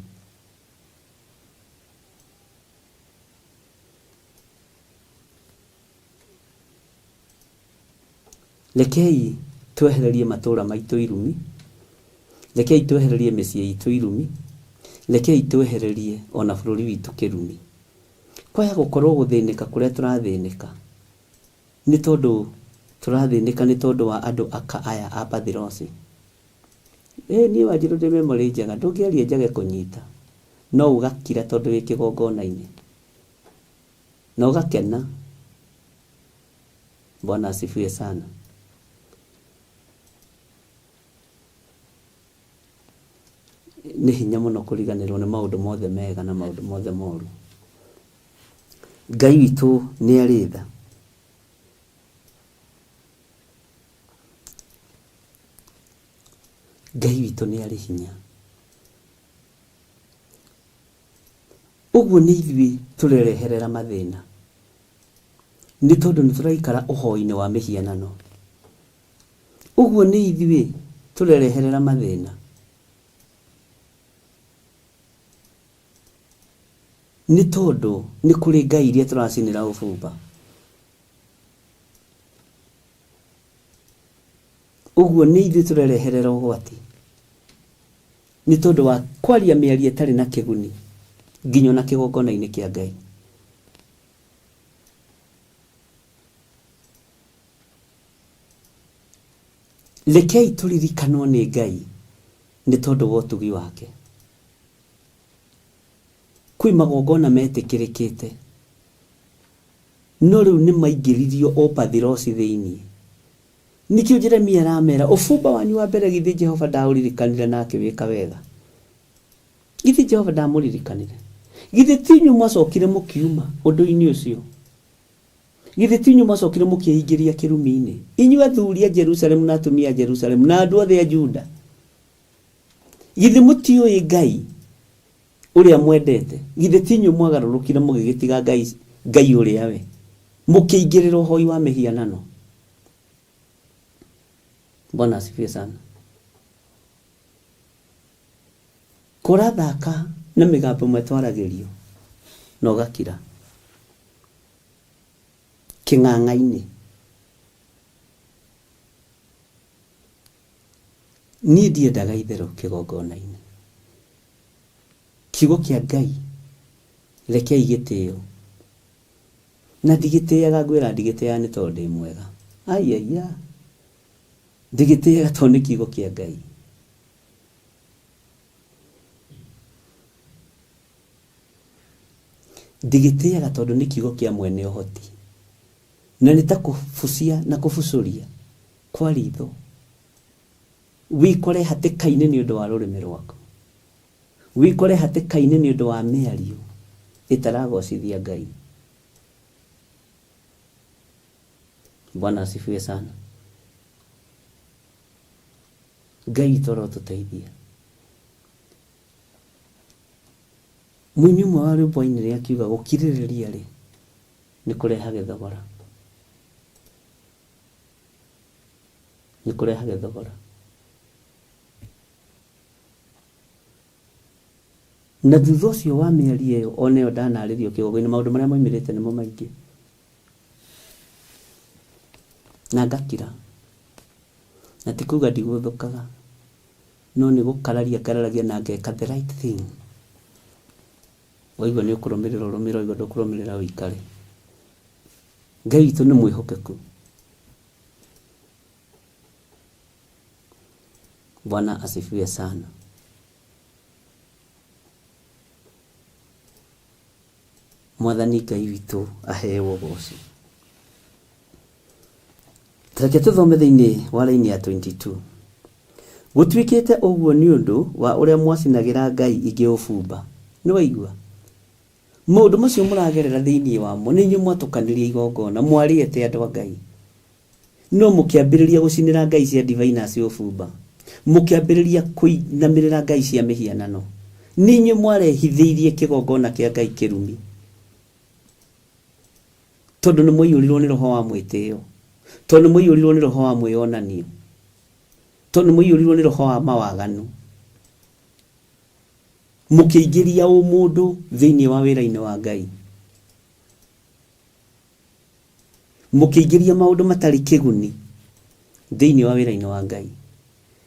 Rekei twehererie matũũra maitũ irumi, rekei twehererie mĩciĩ itũ irumi, rekei twehererie ona bũrũri witũ kĩrumi. Kwaya gũkorwo gũthĩnĩka kũrĩa tũrathĩnĩka nĩ tondũ tũrathĩnĩka nĩ tondũ wa andũ aka aya a Pathirosi. Ĩĩ niĩ Wanjirũ ndĩ memory njega, ndũngĩaria njage kũnyita, no ũgakira tondũ wĩ kĩgongona-inĩ na ũgakena. Bwana asifiwe sana. Nĩ hinya mũno kũriganĩrwo nĩ maũndũ mothe mega na maũndũ mothe moru. Ngai witũ nĩ arĩ tha. Ngai witũ nĩ arĩ hinya. Ũguo nĩ ithuĩ tũrereherera mathĩna nĩ tondũ nĩ tũraikara ũhoi-inĩ wa mĩhianano. Ũguo nĩ ithuĩ tũrereherera mathĩna. Nĩ tondũ nĩ kũrĩ ngai iria tũracinĩra ũbumba. Ũguo nĩ ithuĩ tũrereherera ũgwati. Nĩ tondũ wa kwaria mĩario ĩtarĩ na kĩguni nginya ona kĩgongona-inĩ kĩa Ngai. Rekei tũririkanwo nĩ Ngai nĩ tondũ wa ũtugi wake. Kwĩ magongona metĩkĩrĩkĩte, no rĩu nĩ maingĩririo ũpathirosi thĩinĩ. Nĩkĩo Jeremia aramera, ũbumba wanyu wa mbere githĩ Jehova ndaũririkanire na akĩwĩka wega? Githĩ Jehova ndamũririkanire? Githĩ ti inyuĩ mwacokire mũkiuma ũndũ-inĩ ũcio? Githĩ ti inyuĩ mwacokire mũkĩĩingĩria kĩrumi-inĩ, inyuĩ athuri a Jerusalemu na atumia a Jerusalemu na andũ othe a Juda? Githĩ mũtiũĩ Ngai? Ũrĩa mwendete. Githĩ ti inyuĩ mwagarũrũkire mũgĩgĩtiga Ngai, Ngai ũrĩa we, mũkĩingĩrĩra ũhoi wa mĩhianano? Bwana asifiwe sana. Kũrathaka na mĩgambo ĩmwe twaragĩrio na ũgakira kĩng'ang'a-inĩ. Niĩ ndiendaga itherũ kĩgongona-inĩ. Kiugo kĩa Ngai rekei gĩtĩo. Na ndigĩtĩaga ngwĩra ndigĩtĩaga nĩ tondũ ndĩ mwega. Aiaiya. Ndĩgĩtĩaga tondũ nĩ kiugo kĩa Ngai. Ndĩgĩtĩaga tondũ nĩ kiugo kĩa mwene ũhoti. Na nĩ ta kũbucia na kũbucũria kwa ritho. Wĩkore hatĩka-inĩ nĩ ũndũ wa rũrĩmĩ rwaku. Wĩkore hatĩka-inĩ nĩ ũndũ wa mĩario ĩtaragocithia Ngai. Bwana asifiwe sana. Ngai witũ arotũteithia. Mũini ũmwe wa rwĩmbo ainire akiuga gũkirĩrĩria rĩ nĩ kũrehage thogora. Nĩ kũrehage thogora. Na thutha ũcio wa mĩario ĩyo ona ĩyo ndanarĩrio kĩgongona-inĩ maũndũ marĩa moimĩrĩte nĩmo maingĩ. Na ngakira. Na ti kuga ndigũthũkaga, no nĩ gũkararia ngararagia na ngeka the right thing. Waigua nĩ ũkũrũmĩrĩra ũrũmĩrĩre, waigua ndũkũrũmĩrĩra ũikare. Ngai witũ nĩ mwĩhokeku. Bwana asifiwe sana. Mwathani Ngai witũ aheo ũgoci. Reke tũthome thĩinĩ wa raini ya 22. Gũtuĩkĩte ũguo nĩ ũndũ wa ũrĩa mwacinagĩra ngai ingĩ ũbumba. Nĩ waigua? Maũndũ macio mũragerera thĩinĩ wamo nĩ inyuĩ mwatũkanirie igongona, mwarĩete andũ a Ngai. No mũkĩambĩrĩria gũcinĩra ngai cia ndibei na cia ũbumba, mũkĩambĩrĩria kũinamĩrĩra ngai cia mĩhianano. Nĩ inyuĩ mwarehithĩirie kĩgongona kĩa Ngai kĩrumi, tondũ nĩ mwaiyũrirwo nĩ roho wa mwĩtĩo, tondũ nĩ mwaiyũrirwo nĩ roho wa mwĩyonanio, tondũ nĩ mwaiyũrirwo nĩ roho wa mawaganu, mũkĩingĩria ũmũndũ thĩinĩ wa wĩra-inĩ wa Ngai. Mũkĩingĩria maũndũ matarĩ kĩguni thĩinĩ wa wĩra-inĩ wa Ngai.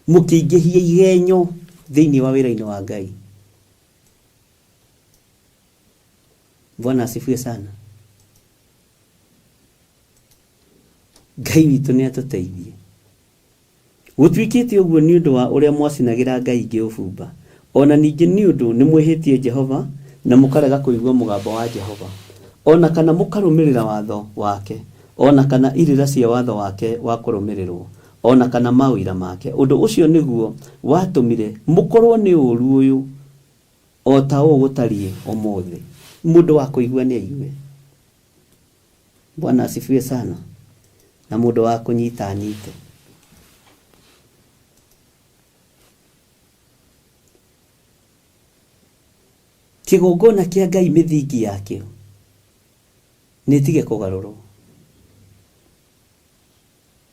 Mũkĩingĩhia igenyo thĩinĩ wa wĩra-inĩ wa Ngai. Bwana asifiwe sana. Ngai witũ nĩ atũteithie. Gũtuĩkĩte ũguo nĩ ũndũ wa ũrĩa mwacinagĩra ngai ingĩ ũbumba, o na ningĩ nĩ ũndũ nĩmwĩhĩtie Jehova, na mũkarega kũigua mũgambo wa Jehova, o na kana mũkarũmĩrĩra watho wake, o na kana irĩra cia watho wake wa kũrũmĩrĩrũo, o na kana maũira make, ũndũ ũcio nĩguo watũmire mũkorũo nĩ ũũru ũyũ, o ta ũũ gũtariĩ ũmũthĩ. Mũndũ wa kũigua nĩaigue. Bwana asifiwe sana. Na mũndũ wa kũnyita anyite. Kĩgongona kĩa Ngai mĩthingi yakĩo nĩ ĩtige kũgarũrwo.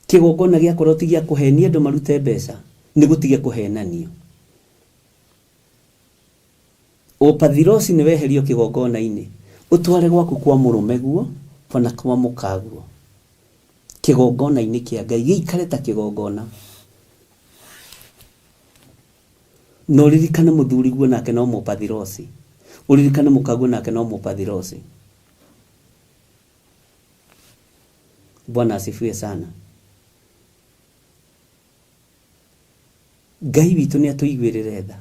Kĩgongona gĩakorwo ti gĩa kũhenia andũ marute mbeca, nĩ gũtige kũhenanio. Ũpathirosi nĩ weherio kĩgongona-inĩ, ũtware gwaku kwa mũrũme guo kana kwa mũkaguo. Kĩgongona-inĩ kĩa Ngai gĩikare ta kĩgongona. Na ũririkane mũthuriguo nake no mũpathirosi, ũririkane mũkaguo nake no mũpathirosi. Bwana asifiwe sana. Ngai witũ nĩ atũiguĩrĩre tha.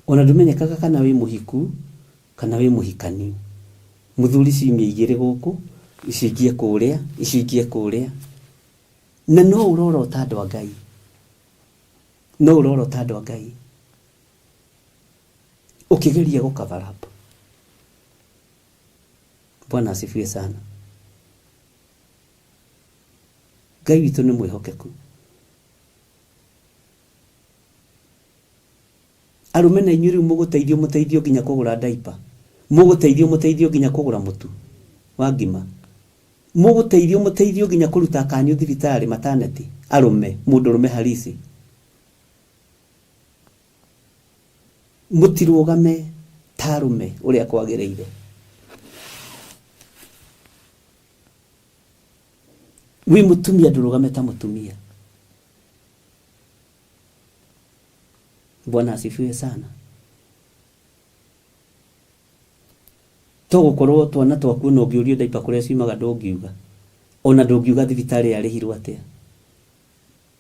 Ona ndũmenyekaga kana wĩ mũhiku kana wĩ mũhikaniu. Mũthuri ciumia igĩrĩ gũkũ, icio ingĩ e kũrĩa, icio ingĩ e kũrĩa. Na no ũrorota andũ a Ngai. No ũrorota andũ a Ngai. Ũkĩgeria gũ cover up. Bwana asifiwe sana. Ngai witũ nĩ mwĩhokeku. Arũme na inyuĩ rĩu mũgũteithio mũteithio nginya kũgũra diaper. Mũgũteithio mũteithio nginya kũgũra mũtu wa ngima. Mũgũteithio mũteithio nginya kũruta akanyu thibitarĩ maternity. Arũme, mũndũrũme halisi. Mũtirũgame ta arũme ũrĩa kwagĩrĩire. Wĩ mũtumia ndũrũgame ta mũtumia. Bwana asifiwe sana. To gũkorwo twana twaku ona ũngĩũrio ndaipa kũrĩa ciumaga ndũngiuga. Ona ndũngiuga thibitarĩ yarĩhirwo atĩa.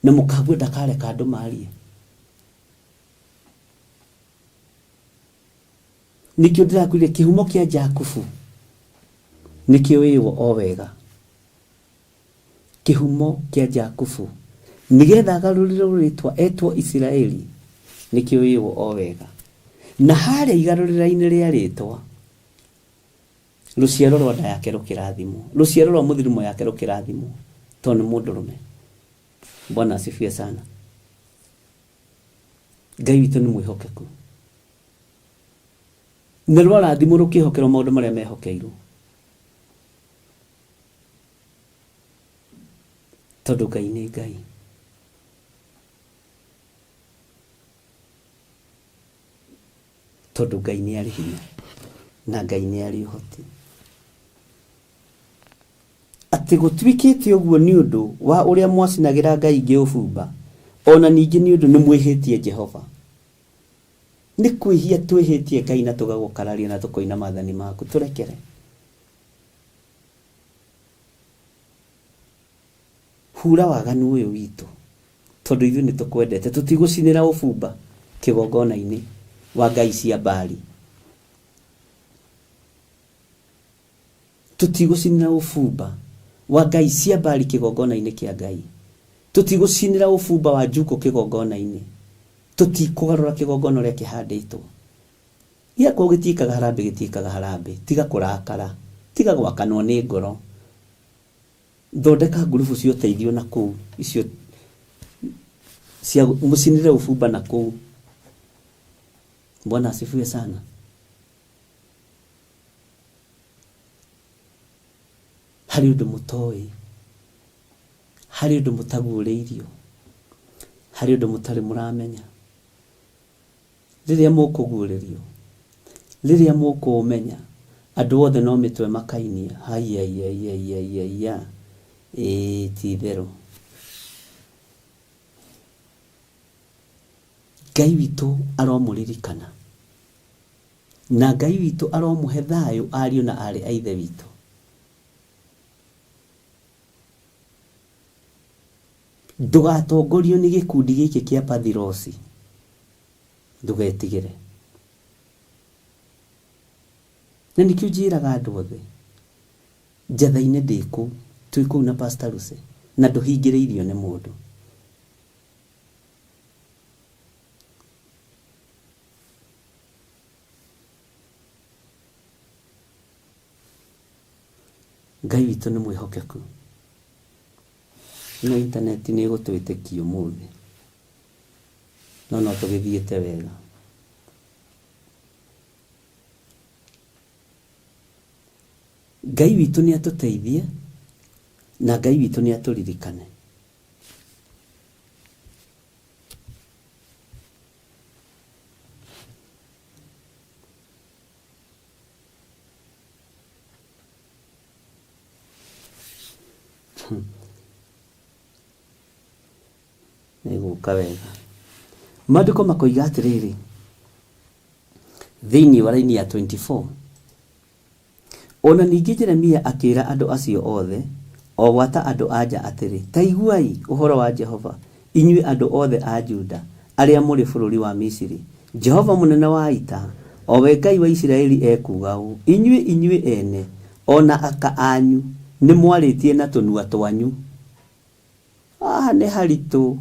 Na mũkaguo ndakareka andũ marie. Nĩkĩo ndĩrakwĩrire kĩhumo kĩa Jakubu nĩkĩũĩwo o wega. Kĩhumo kĩa Jakubu nĩgetha agarũrĩrwo rĩtwa etwo Isiraeli nĩkĩũĩwo o wega. Na harĩa igarũrĩra-inĩ rĩa rĩtwa rũciaro rwa nda yake rũkĩrathimwo, rũciaro rwa mũthirumo yake rũkĩrathimwo tondũ nĩ mũndũrũme. Bwana asifiwe sana. Ngai witũ nĩ mwĩhokeku. Na rwarathimwo rũkĩhokerwo maũndũ marĩa mehokeirwo. Tondũ Ngai nĩ Ngai. Tondũ Ngai nĩ arĩ hinya na Ngai nĩ arĩ ũhoti. Atĩ gũtuĩkĩte ũguo nĩ ũndũ wa ũrĩa mwacinagĩra ngai ingĩ ũbumba, o na ningĩ nĩ ũndũ nĩmwĩhĩtie Jehova. Nĩ kwĩhia twĩhĩtie Ngai na tũgagũkararia na tũkoina maathani maku, tũrekere. Hura waganu ũyũ witũ, tondũ ithuĩ nĩtũkwendete, tũtigũcinĩra ũbumba kĩgongona-inĩ wa ngai cia Baali. Tũtigũcinĩra ũbumba wa ngai cia Baali kĩgongona-inĩ kĩa Ngai. Tũtigũcinĩra ũbumba wa njukũ kĩgongona-inĩ. Tũtikũgarũra kĩgongona ũrĩa kĩhandĩtwo. Gĩakorwo gĩtiĩkaga harambĩ gĩtiĩkaga harambĩ. Tiga kũrakara. Tiga gwakanwo nĩ ngoro. Thondeka ngurubu cia ũteithio na kũu icio cia mũcinĩre ũbumba na kũu. Bwana asifiwe sana. Harĩ ũndũ mũtoĩ, harĩ ũndũ mũtaguũrĩirio, harĩ ũndũ mũtarĩ mũramenya. Rĩrĩa mũkũguũrĩrio, rĩrĩa mũkũũmenya, andũ othe no mĩtwe makainia, haiaiaiaiaiaiya, ĩĩ ti-itherũ. Ngai witũ aromũririkana. Na Ngai witũ aromũhe thayũ ariũ na aarĩ a Ithe witũ. Ndũgatongorio nĩ gĩkundi gĩkĩ kĩa Pathirosi. Ndũgetigĩre. Na nĩkĩo njĩraga andũ othe, njatha-inĩ ndĩ kũu, twĩ kũu na Pastor Lucy, na ndũhingĩrĩirio nĩ mũndũ. Ngai witũ nĩ mwĩhokeku. No intaneti nĩ ĩgũtwĩtĩkia ũmũthĩ. No no tũgĩthiĩte wega. Ngai witũ nĩ atũteithie na Ngai witũ nĩ atũririkane. Nĩgũka wega. Maandĩko makoiga atĩrĩrĩ, thĩinĩ wa raini ya 24, O na ningĩ Jeremia akĩĩra andũ acio othe, o gwata andũ-a-nja atĩrĩ, Ta iguai ũhoro wa Jehova, inyuĩ andũ othe a Juda arĩa mũrĩ bũrũri wa Misiri. Jehova Mũnene wa Ita, o we Ngai wa Isiraeli ekuuga ũũ, Inyuĩ, inyuĩ ene, o na aka anyu, nĩmwarĩtie na tũnua twanyu. Haha nĩ haritũ.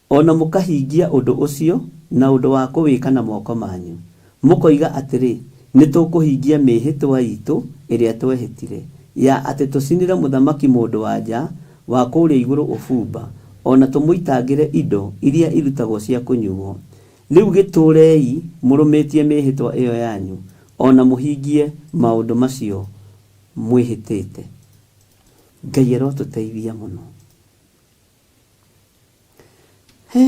O na mũkahingia ũndũ ũcio na ũndũ wa kũwĩka na moko manyu, mũkoiga atĩrĩ, Nĩtũkũhingia mĩĩhĩtwa iitũ ĩrĩa twehĩtire, ya atĩ tũcinĩre mũthamaki-mũndũ-wa-nja wa kũrĩa igũrũ ũbumba, o na tũmũitangĩre indo iria irutagwo cia kũnyuwo. Rĩu gĩtũũrei mũrũmĩtie mĩĩhĩtwa ĩo yanyu, o na mũhingie maũndũ macio mwĩhĩtĩte. Ngai arotũteithia mũno. He.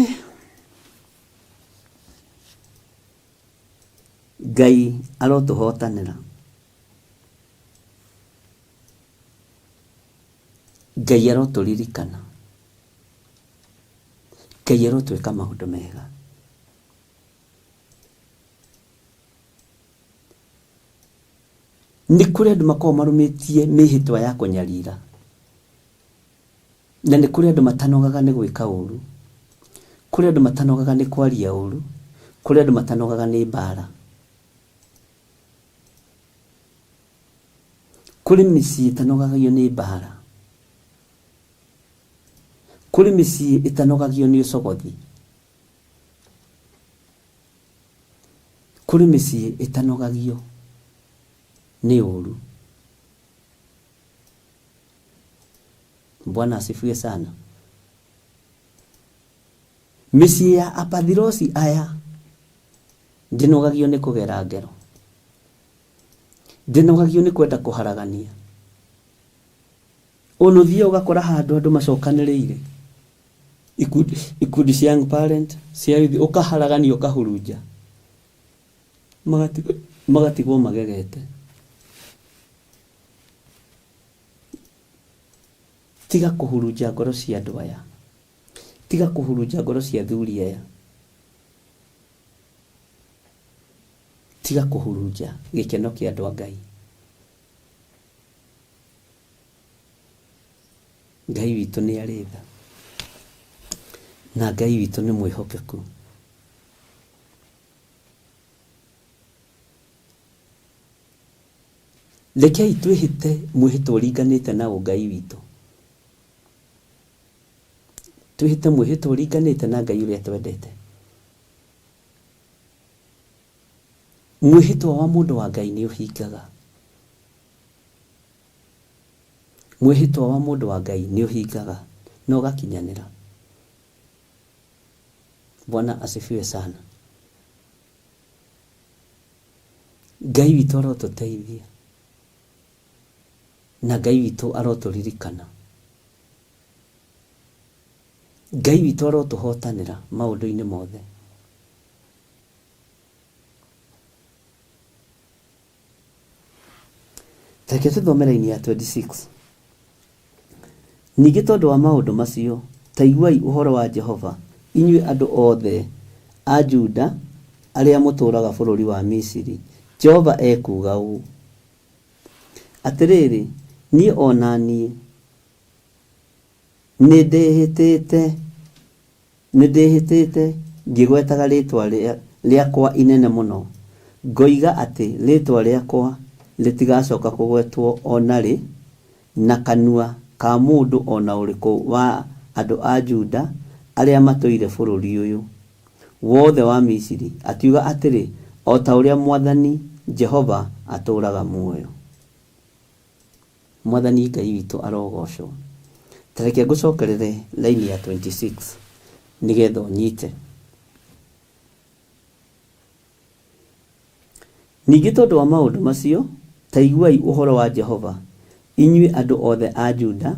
Ngai arotũhotanĩra. Ngai arotũririkana. Ngai arotwĩka maũndũ mega. Nĩ kũrĩ andũ makoragwo marũmĩtie mĩhĩtwa ya kũnyarira. Na nĩ kũrĩ andũ matanogaga nĩ gwĩka ũru. Kũrĩ andũ matanogaga nĩ kwaria ũru. Kũrĩ andũ matanogaga nĩ mbara. Kũrĩ mĩciĩ ĩtanogagio nĩ mbara. Kũrĩ mĩciĩ ĩtanogagio nĩ ũcogothi. Kũrĩ mĩciĩ ĩtanogagio nĩ ũru. Bwana asifiwe sana. Mĩciĩ ya Apathirosi aya ndĩnogagio nĩ kũgera ngero. Ndĩnogagio nĩ kwenda kũharagania. Ona ũthiaga ũgakora handũ andũ macokanĩrĩire ikundi, ikundi cia young parent, cia youth, ũkaharagania ũkahurunja, magatigwo, magatigwo magegete. Tiga kũhurunja ngoro cia andũ aya, tiga kũhurunja ngoro cia athuri aya, tiga kũhurunja gĩkeno kĩa andũ a Ngai. Ngai witũ nĩ arĩ tha na Ngai witũ nĩ mwĩhokeku. Rekei twĩhĩte mwĩhĩtwa ũringanĩte na ũngai witũ. Twĩhĩte mwĩhĩtwa ũringanĩte na Ngai ũrĩa twendete. Mwĩhĩtwa wa mũndũ wa Ngai nĩ ũhingaga. Mwĩhĩtwa wa mũndũ wa Ngai nĩ ũhingaga na ũgakinyanĩra. Bwana asifiwe sana. Ngai witũ arotũteithia na Ngai witũ arotũririkana. Ngai witũ arotũhotanĩra maũndũ-inĩ mothe. Reke tũthome raini ya 26. Ningĩ tondũ wa maũndũ macio, ta iguai ũhoro wa Jehova, inyuĩ andũ othe a Juda arĩa mũtũũraga bũrũri wa Misiri, Jehova ekuuga ũũ, Atĩrĩrĩ, niĩ o na niĩ nĩndĩĩhĩtĩte Nĩndĩhĩtĩte ngĩgwetaga rĩĩtwa rĩakwa inene mũno, ngoiga atĩ rĩĩtwa rĩakwa rĩtigacoka kũgwetwo o na rĩ na kanua ka mũndũ o na ũrĩkũ wa andũ a Juda arĩa matũire bũrũri ũyũ wothe wa Misiri, akiuga atĩrĩ, O ta ũrĩa Mwathani Jehova atũũraga muoyo. Mwathani Ngai witũ arogocwo. Ta reke ngũcokerere line ya 26 nĩgetha ũnyite. Ningĩ tondũ wa maũndũ macio, ta iguai ũhoro wa Jehova, inyuĩ andũ othe a Juda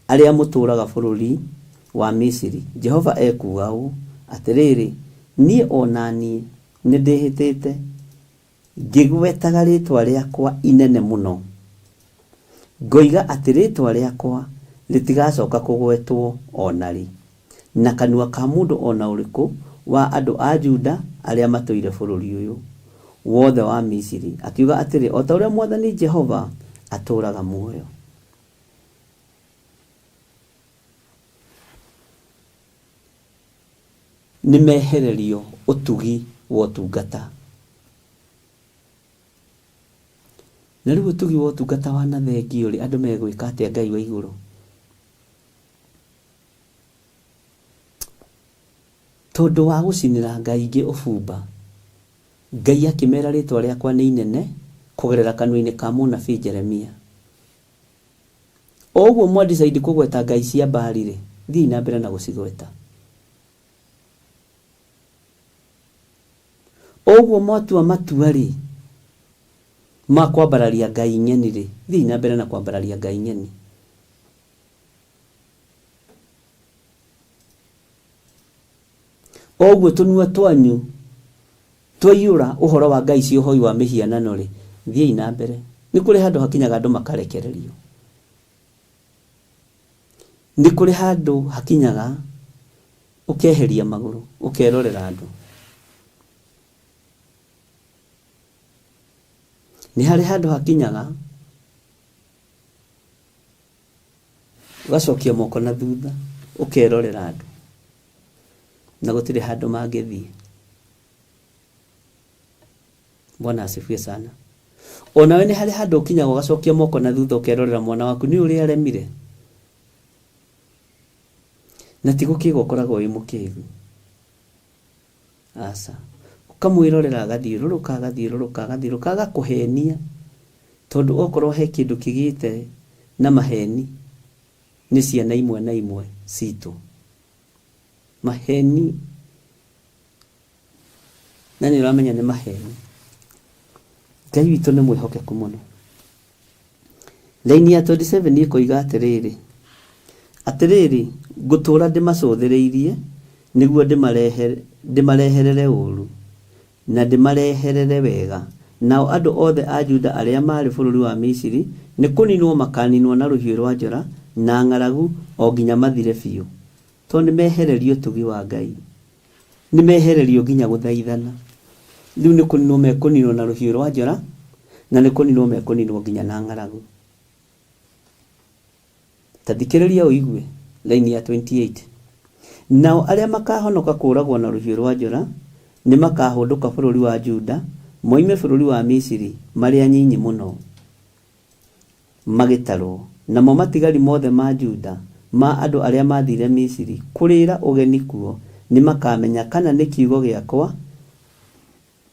arĩa mũtũũraga bũrũri wa Misiri. Jehova ekuuga ũũ, Atĩrĩrĩ, niĩ o na niĩ nĩndĩhĩtĩte Ngĩgwetaga rĩĩtwa rĩakwa inene mũno, ngoiga atĩ rĩĩtwa rĩakwa rĩtigacoka kũgwetwo o na rĩ na kanua ka mũndũ o na ũrĩkũ wa andũ a Juda arĩa matũire bũrũri ũyũ wothe wa Misiri, akiuga atĩrĩ, O ta ũrĩa Mwathani Jehova atũũraga muoyo. Nĩ mehererio ũtugi wa ũtungata. Na rĩu ũtugi wa ũtungata wanathengio rĩ, andũ megwĩka atĩa Ngai wa igũrũ? Tondũ wa gũcinĩra ngai ingĩ ũbumba, Ngai akĩmera rĩtwa rĩakwa nĩ inene kũgerera kanua-inĩ ka mũnabii Jeremia. O ũguo mwa decide kũgweta ngai cia Baali-rĩ, Thiĩi na mbere na gũcigweta. O ũguo mwatua matua-rĩ, ma kwambararia ngai ng'eni-rĩ, thiĩi na mbere na kwambararia ngai ng'eni. O ũguo tũnua twanyu twaiyũra ũhoro wa ngai cia ũhoi wa mĩhianano-rĩ, thiĩi na mbere. Nĩ kũrĩ handũ hakinyaga andũ makarekererio. Nĩ kũrĩ handũ hakinyaga ũkeheria magũrũ ũkerorera andũ. Nĩ harĩ handũ hakinyaga ũgacokia moko na thutha ũkerorera andũ na gũtirĩ handũ mangĩthiĩ. Bwana asifiwe sana. Onawe nĩ harĩ handũ ũkinyaga ũgacokia moko na thutha ũkerorera mwana waku nĩ ũrĩa aremire. Na ti gũkĩga ũkoragwo wĩ mũkĩgu. Aca. Ũkamwĩrorera agathiũrũrũka agathiũrũrũka agathiũrũrũka agakũhenia tondũ okorwo he kĩndũ kĩgĩte na maheni nĩ ciana imwe na imwe citũ. Maheni na nĩ ũramenya nĩ maheni. Ngai witũ nĩ mwĩhokeku mũno. Raini ya 27 ĩkoiga atĩrĩrĩ, Atĩrĩrĩ, ngũtũũra ndĩmacũthĩrĩirie nĩguo ndĩmareherere ũũru, na ndĩmareherere wega, nao andũ othe a Juda arĩa marĩ bũrũri wa Misiri nĩ kũninwo makaninwo na rũhiũ rwa njora na ng'aragu o nginya mathire biũ, tondũ nĩmehererio ũtugi wa Ngai. Nĩmehererio nginya gũthaithana. Rĩu nĩ kũninwo mekũninwo na rũhiũ rwa njora, na nĩ kũninwo mekũninwo nginya na ng'aragu. Ta thikĩrĩria ũigue, raini ya 28. Nao arĩa makaahonoka kũũragwo na rũhiũ rwa njora nĩmakahũndũka bũrũri wa Juda, moime bũrũri wa Misiri marĩ anyinyi mũno. Magĩtarwo. Namo matigari mothe ma Juda, ma andũ arĩa maathiire Misiri kũrĩĩra ũgeni kuo, nĩmakamenya kana nĩ kiugo gĩakwa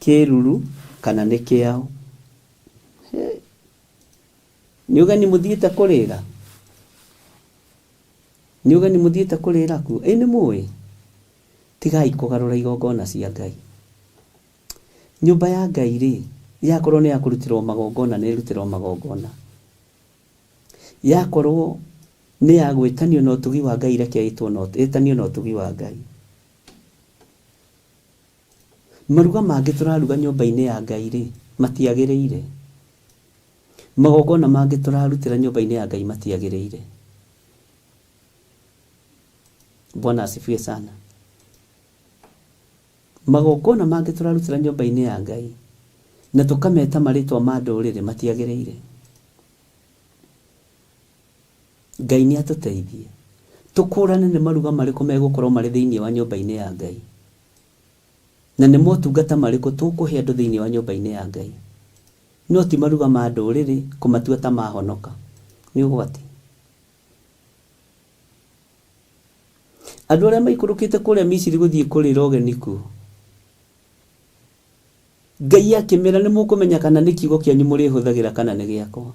kĩruru kana nĩ kĩao. Hĩ! Nĩ ũgeni mũthiĩte kũrĩĩra? Nĩ ũgeni mũthiĩte kũrĩĩra kuo? Ĩ nĩmũũĩ? Tigai kũgarũra igongona cia Ngai. Nyũmba ya Ngai-rĩ, yakorwo nĩ ya kũrutĩrwo magongona nĩ ĩrutĩrwo magongona. Yakorwo nĩ ya gwĩtanio na ũtugi wa Ngai reke ĩtwo na ĩtanio na ũtugi wa Ngai. Maruga mangĩ tũraruga nyũmba-inĩ ya Ngai-rĩ, matiagĩrĩire. Magongona mangĩ tũrarutĩra nyũmba-inĩ ya Ngai matiagĩrĩire. Bwana asifiwe sana. Magongona mangĩ tũrarutĩra nyũmba-inĩ ya Ngai na tũkameta marĩtwa ma ndũrĩrĩ matiagĩrĩire. Ngai nĩ atũteithie tũkũrane nĩ maruga marĩkũ megũkorwo marĩ thĩinĩ wa nyũmba-inĩ ya Ngai na nĩ motungata marĩkũ tũkũhe andũ thĩinĩ wa nyũmba-inĩ ya Ngai, no ti maruga ma ndũrĩrĩ kũmatua ta mahonoka. Nĩ ũgwati. Andũ arĩa maikũrũkĩte kũrĩa Misiri gũthiĩ kũrĩra ũgeni kuo, Ngai akĩmera nĩ mũkũmenya kana nĩ kiugo kĩanyu mũrĩhũthagĩra kana nĩ gĩakwa.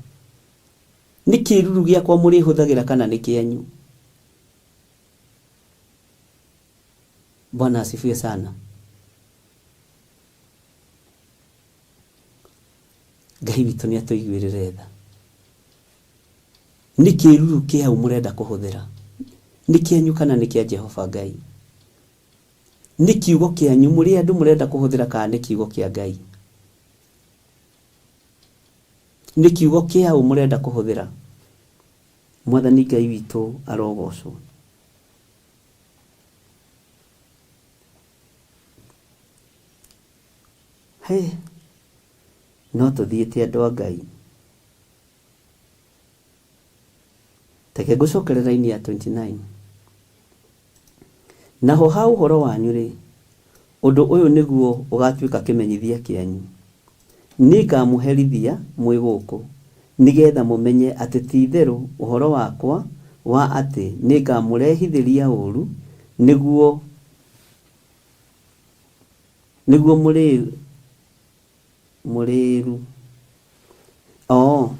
Nĩ kĩruru gĩakwa mũrĩhũthagĩra kana nĩ kĩanyu. Bwana asifiwe sana. Ngai witũ nĩ atũiguĩrĩre tha. Nĩ kĩĩruru kĩaũ mũrenda kũhũthĩra? Nĩ kĩanyu kana nĩ kĩa Jehova Ngai? Nĩ kiugo kĩanyu mũrĩ andũ mũrenda kũhũthĩra kana nĩ kiugo kĩa Ngai? Nĩ kiugo kĩaũ mũrenda kũhũthĩra? Mwathani Ngai witũ arogocwo. Hĩ, no tũthiĩte andũ a Ngai. Reke ngũcokere raini ya 29. Naho ha ũhoro wanyu-rĩ, ũndũ ũyũ nĩguo ũgatuĩka kĩmenyithia kĩanyu, Nĩngamũherithia mwĩ gũkũ, nĩ getha mũmenye atĩ ti-itherũ ũhoro wakwa wa atĩ nĩngamũrehithĩria ũũru nĩguo, nĩguo mũrĩ, Mũrĩĩru. Oo.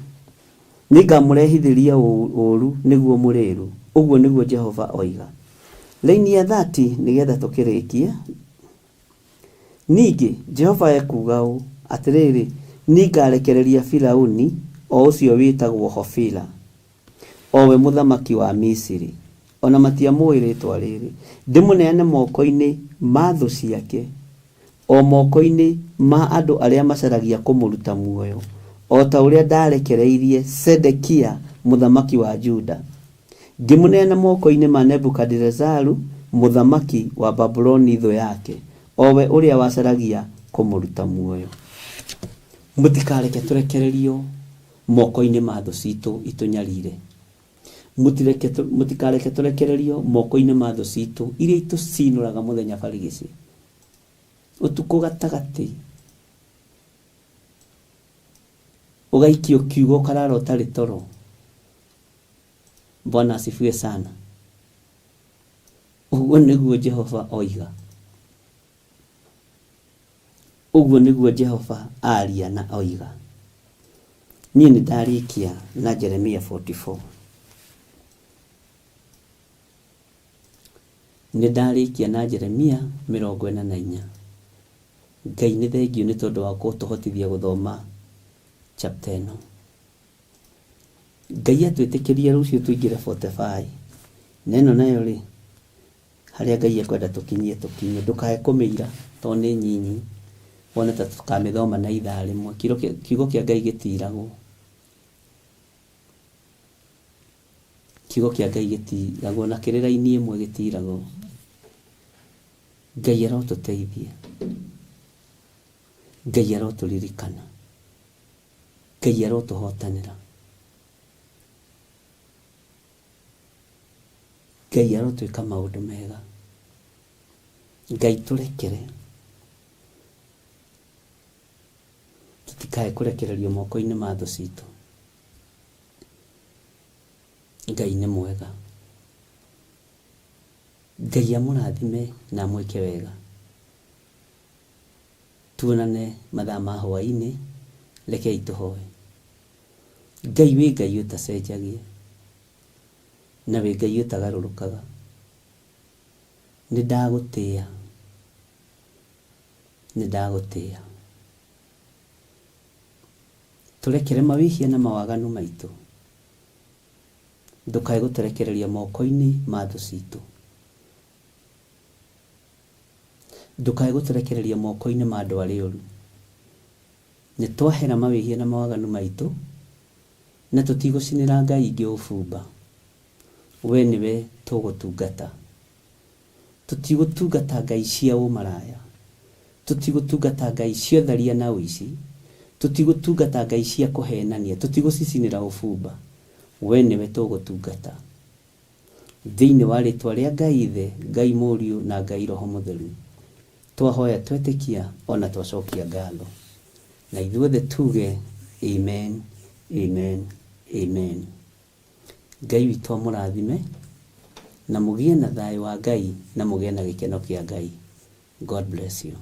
Nĩngamũrehithĩria ũũru nĩguo mũrĩĩru, ũguo nĩguo Jehova oiga. Raini ya 30 nĩgetha tũkĩrĩkie. Ningĩ Jehova ekuuga ũũ, Atĩrĩrĩ, nĩngarekereria Firauni, o ũcio wĩtagwo Hofira, o we mũthamaki wa Misiri, o na matiamũũĩ rĩĩtwa rĩrĩ, ndĩmũneane moko-inĩ ma thũ ciake, o moko-inĩ ma andũ arĩa macaragia kũmũruta muoyo, o ta ũrĩa ndarekereirie Zedekia mũthamaki wa Juda, ngĩmũneana moko-inĩ ma Nebukadirezaru mũthamaki wa Babuloni thũ yake, o we ũrĩa wacaragia kũmũruta muoyo. Mũtikareke tũrekererio moko-inĩ ma thũ citũ itũnyarire. Mũtikareke tũrekererio moko-inĩ ma thũ citũ iria itũcinũraga mũthenya barigici, ũtukũ gatagatĩ, ũgaikio kiugo ũkarara ũtarĩ toro. Bwana asifiwe sana. Ũguo nĩguo Jehova oiga. Ũguo nĩguo Jehova aria na oiga. Niĩ nĩ ndarĩkia na Jeremia 44. Nĩ ndarĩkia na Jeremia 44. Ngai nĩ thengiũ nĩ tondũ wa gũtũhotithia gũthoma chapter ĩno. Ngai atwĩtĩkĩrie rũciũ tũingĩre 45. Na ĩno nayo rĩ, harĩa Ngai ekwenda tũkinyie tũkinye. Ndũkae kũmĩira tondũ nĩ nyinyi. Wone ta tũkamĩthoma na ithaa rĩmwe. Kiugo kĩa Ngai gĩtiragwo. Kiugo kĩa Ngai gĩtiragwo na kĩrĩ raini ĩmwe gĩtiragwo. Ngai arotũteithia. Ngai arotũririkana. Ngai arotũhotanĩra. Ngai arotwĩka maũndũ mega. Ngai tũrekere. Tũtikae kũrekererio moko-inĩ ma thũ citũ. Ngai nĩ mwega. Ngai amũrathime na amwĩke wega. Tuonane mathaa ma hwaĩ-inĩ, rekei tũhoe. Ngai wĩ Ngai ũtacenjagia, na wĩ Ngai ũtagarũrũkaga. Nĩ ndagũtĩĩa, nĩ ndagũtĩĩa. Tũrekere mawĩhia na mawaganu maitũ, ndũkae gũtũrekereria moko-inĩ ma thũ citũ. Ndũkae gũtũrekereria moko-inĩ ma andũ arĩa oru. Nĩ twahera mawĩhia na mawaganu maitũ, na tũtigũcinĩra ngai ingĩ ũbumba. We nĩwe tũgũtungata. Tũtigũtungata ngai cia ũmaraya. Tũtigũtungata ngai cia ũtharia na ũici. Tũtigũtungata ngai cia kũhenania. Tũtigũcicinĩra ũbumba. We nĩwe tũgũtungata. Thĩinĩ wa rĩtwa rĩa Ngai Ithe, Ngai Mũriũ na Ngai Roho Mũtheru, twahoya twetĩkia ona twacokia ngatho. Na ithuothe tuge amen, amen, amen. Ngai witũ amũrathime na mũgĩe na thayũ wa Ngai na mũgĩe na gĩkeno kĩa Ngai. God bless you.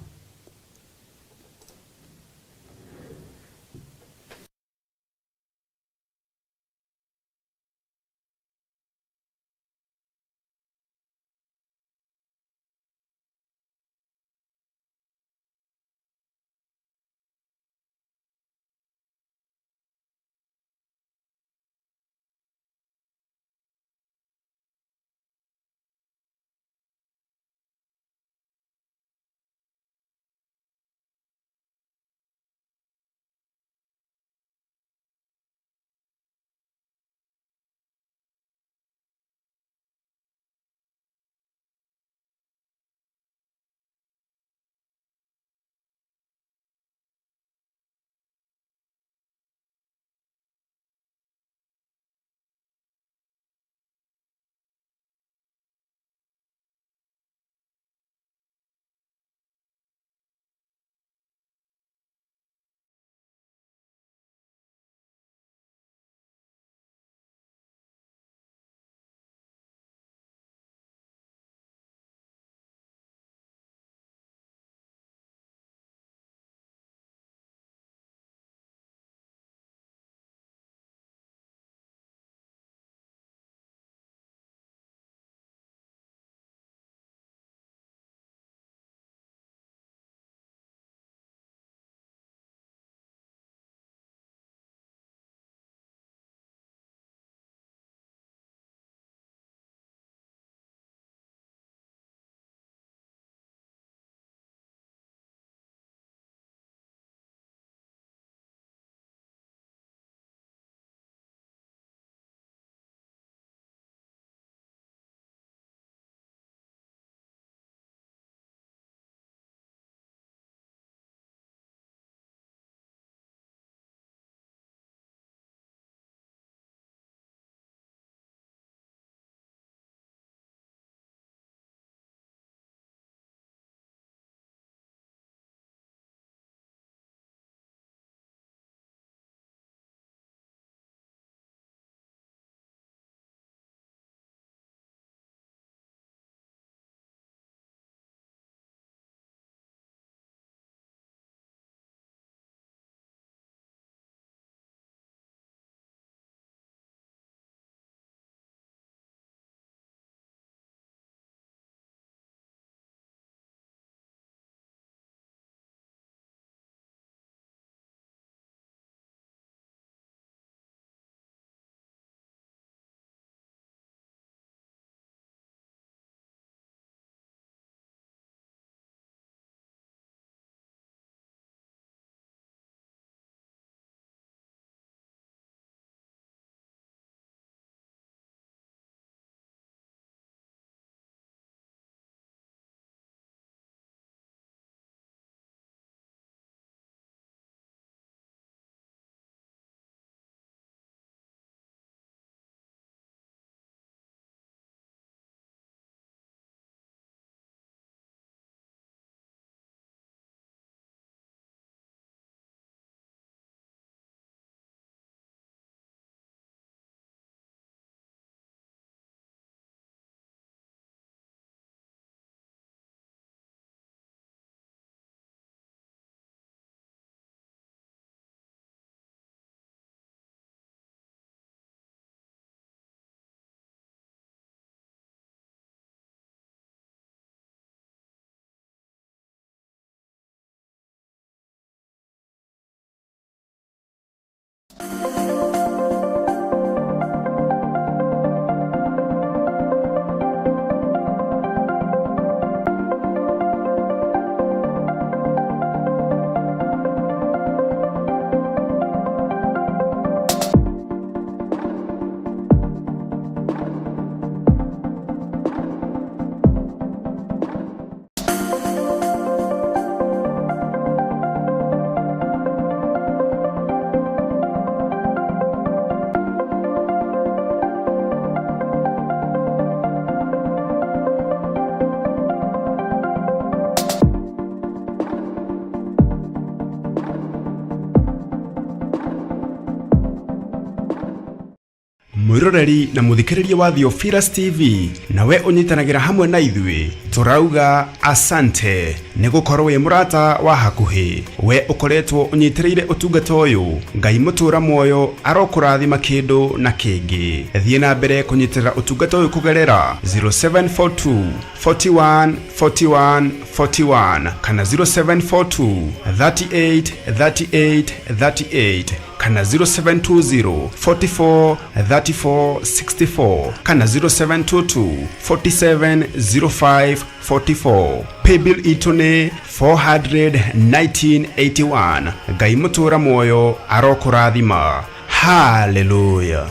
Mwĩroreri na mũthikĩrĩria wa Theophilus TV, nawe ũnyitanagĩra hamwe na ithuĩ, tũrauga asante nĩ gũkorwo wĩ mũrata wa hakuhĩ. We ũkoretwo ũnyitĩrĩire ũtungata ũyũ, Ngai mũtũra muoyo arokũrathima kĩndũ na kĩngĩ. Thiĩ na mbere kũnyitĩrĩra ũtungata ũyũ kũgerera 0742 41 41 41 kana 0742 38 38 38 kana 0720 44 34 64 kana 0722 47 05 44. Paybill itũ nĩ 41981. Ngai mũtũra muoyo arokũrathima. Haleluya.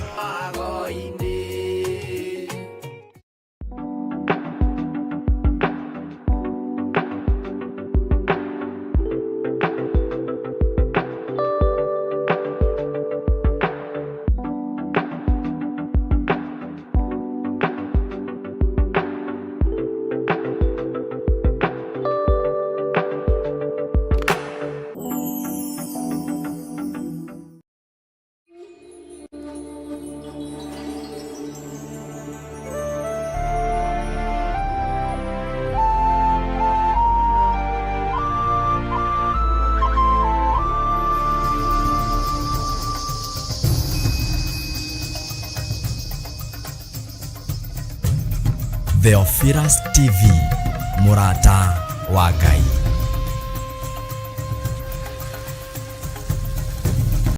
Theophilus TV, mũrata wa Ngai.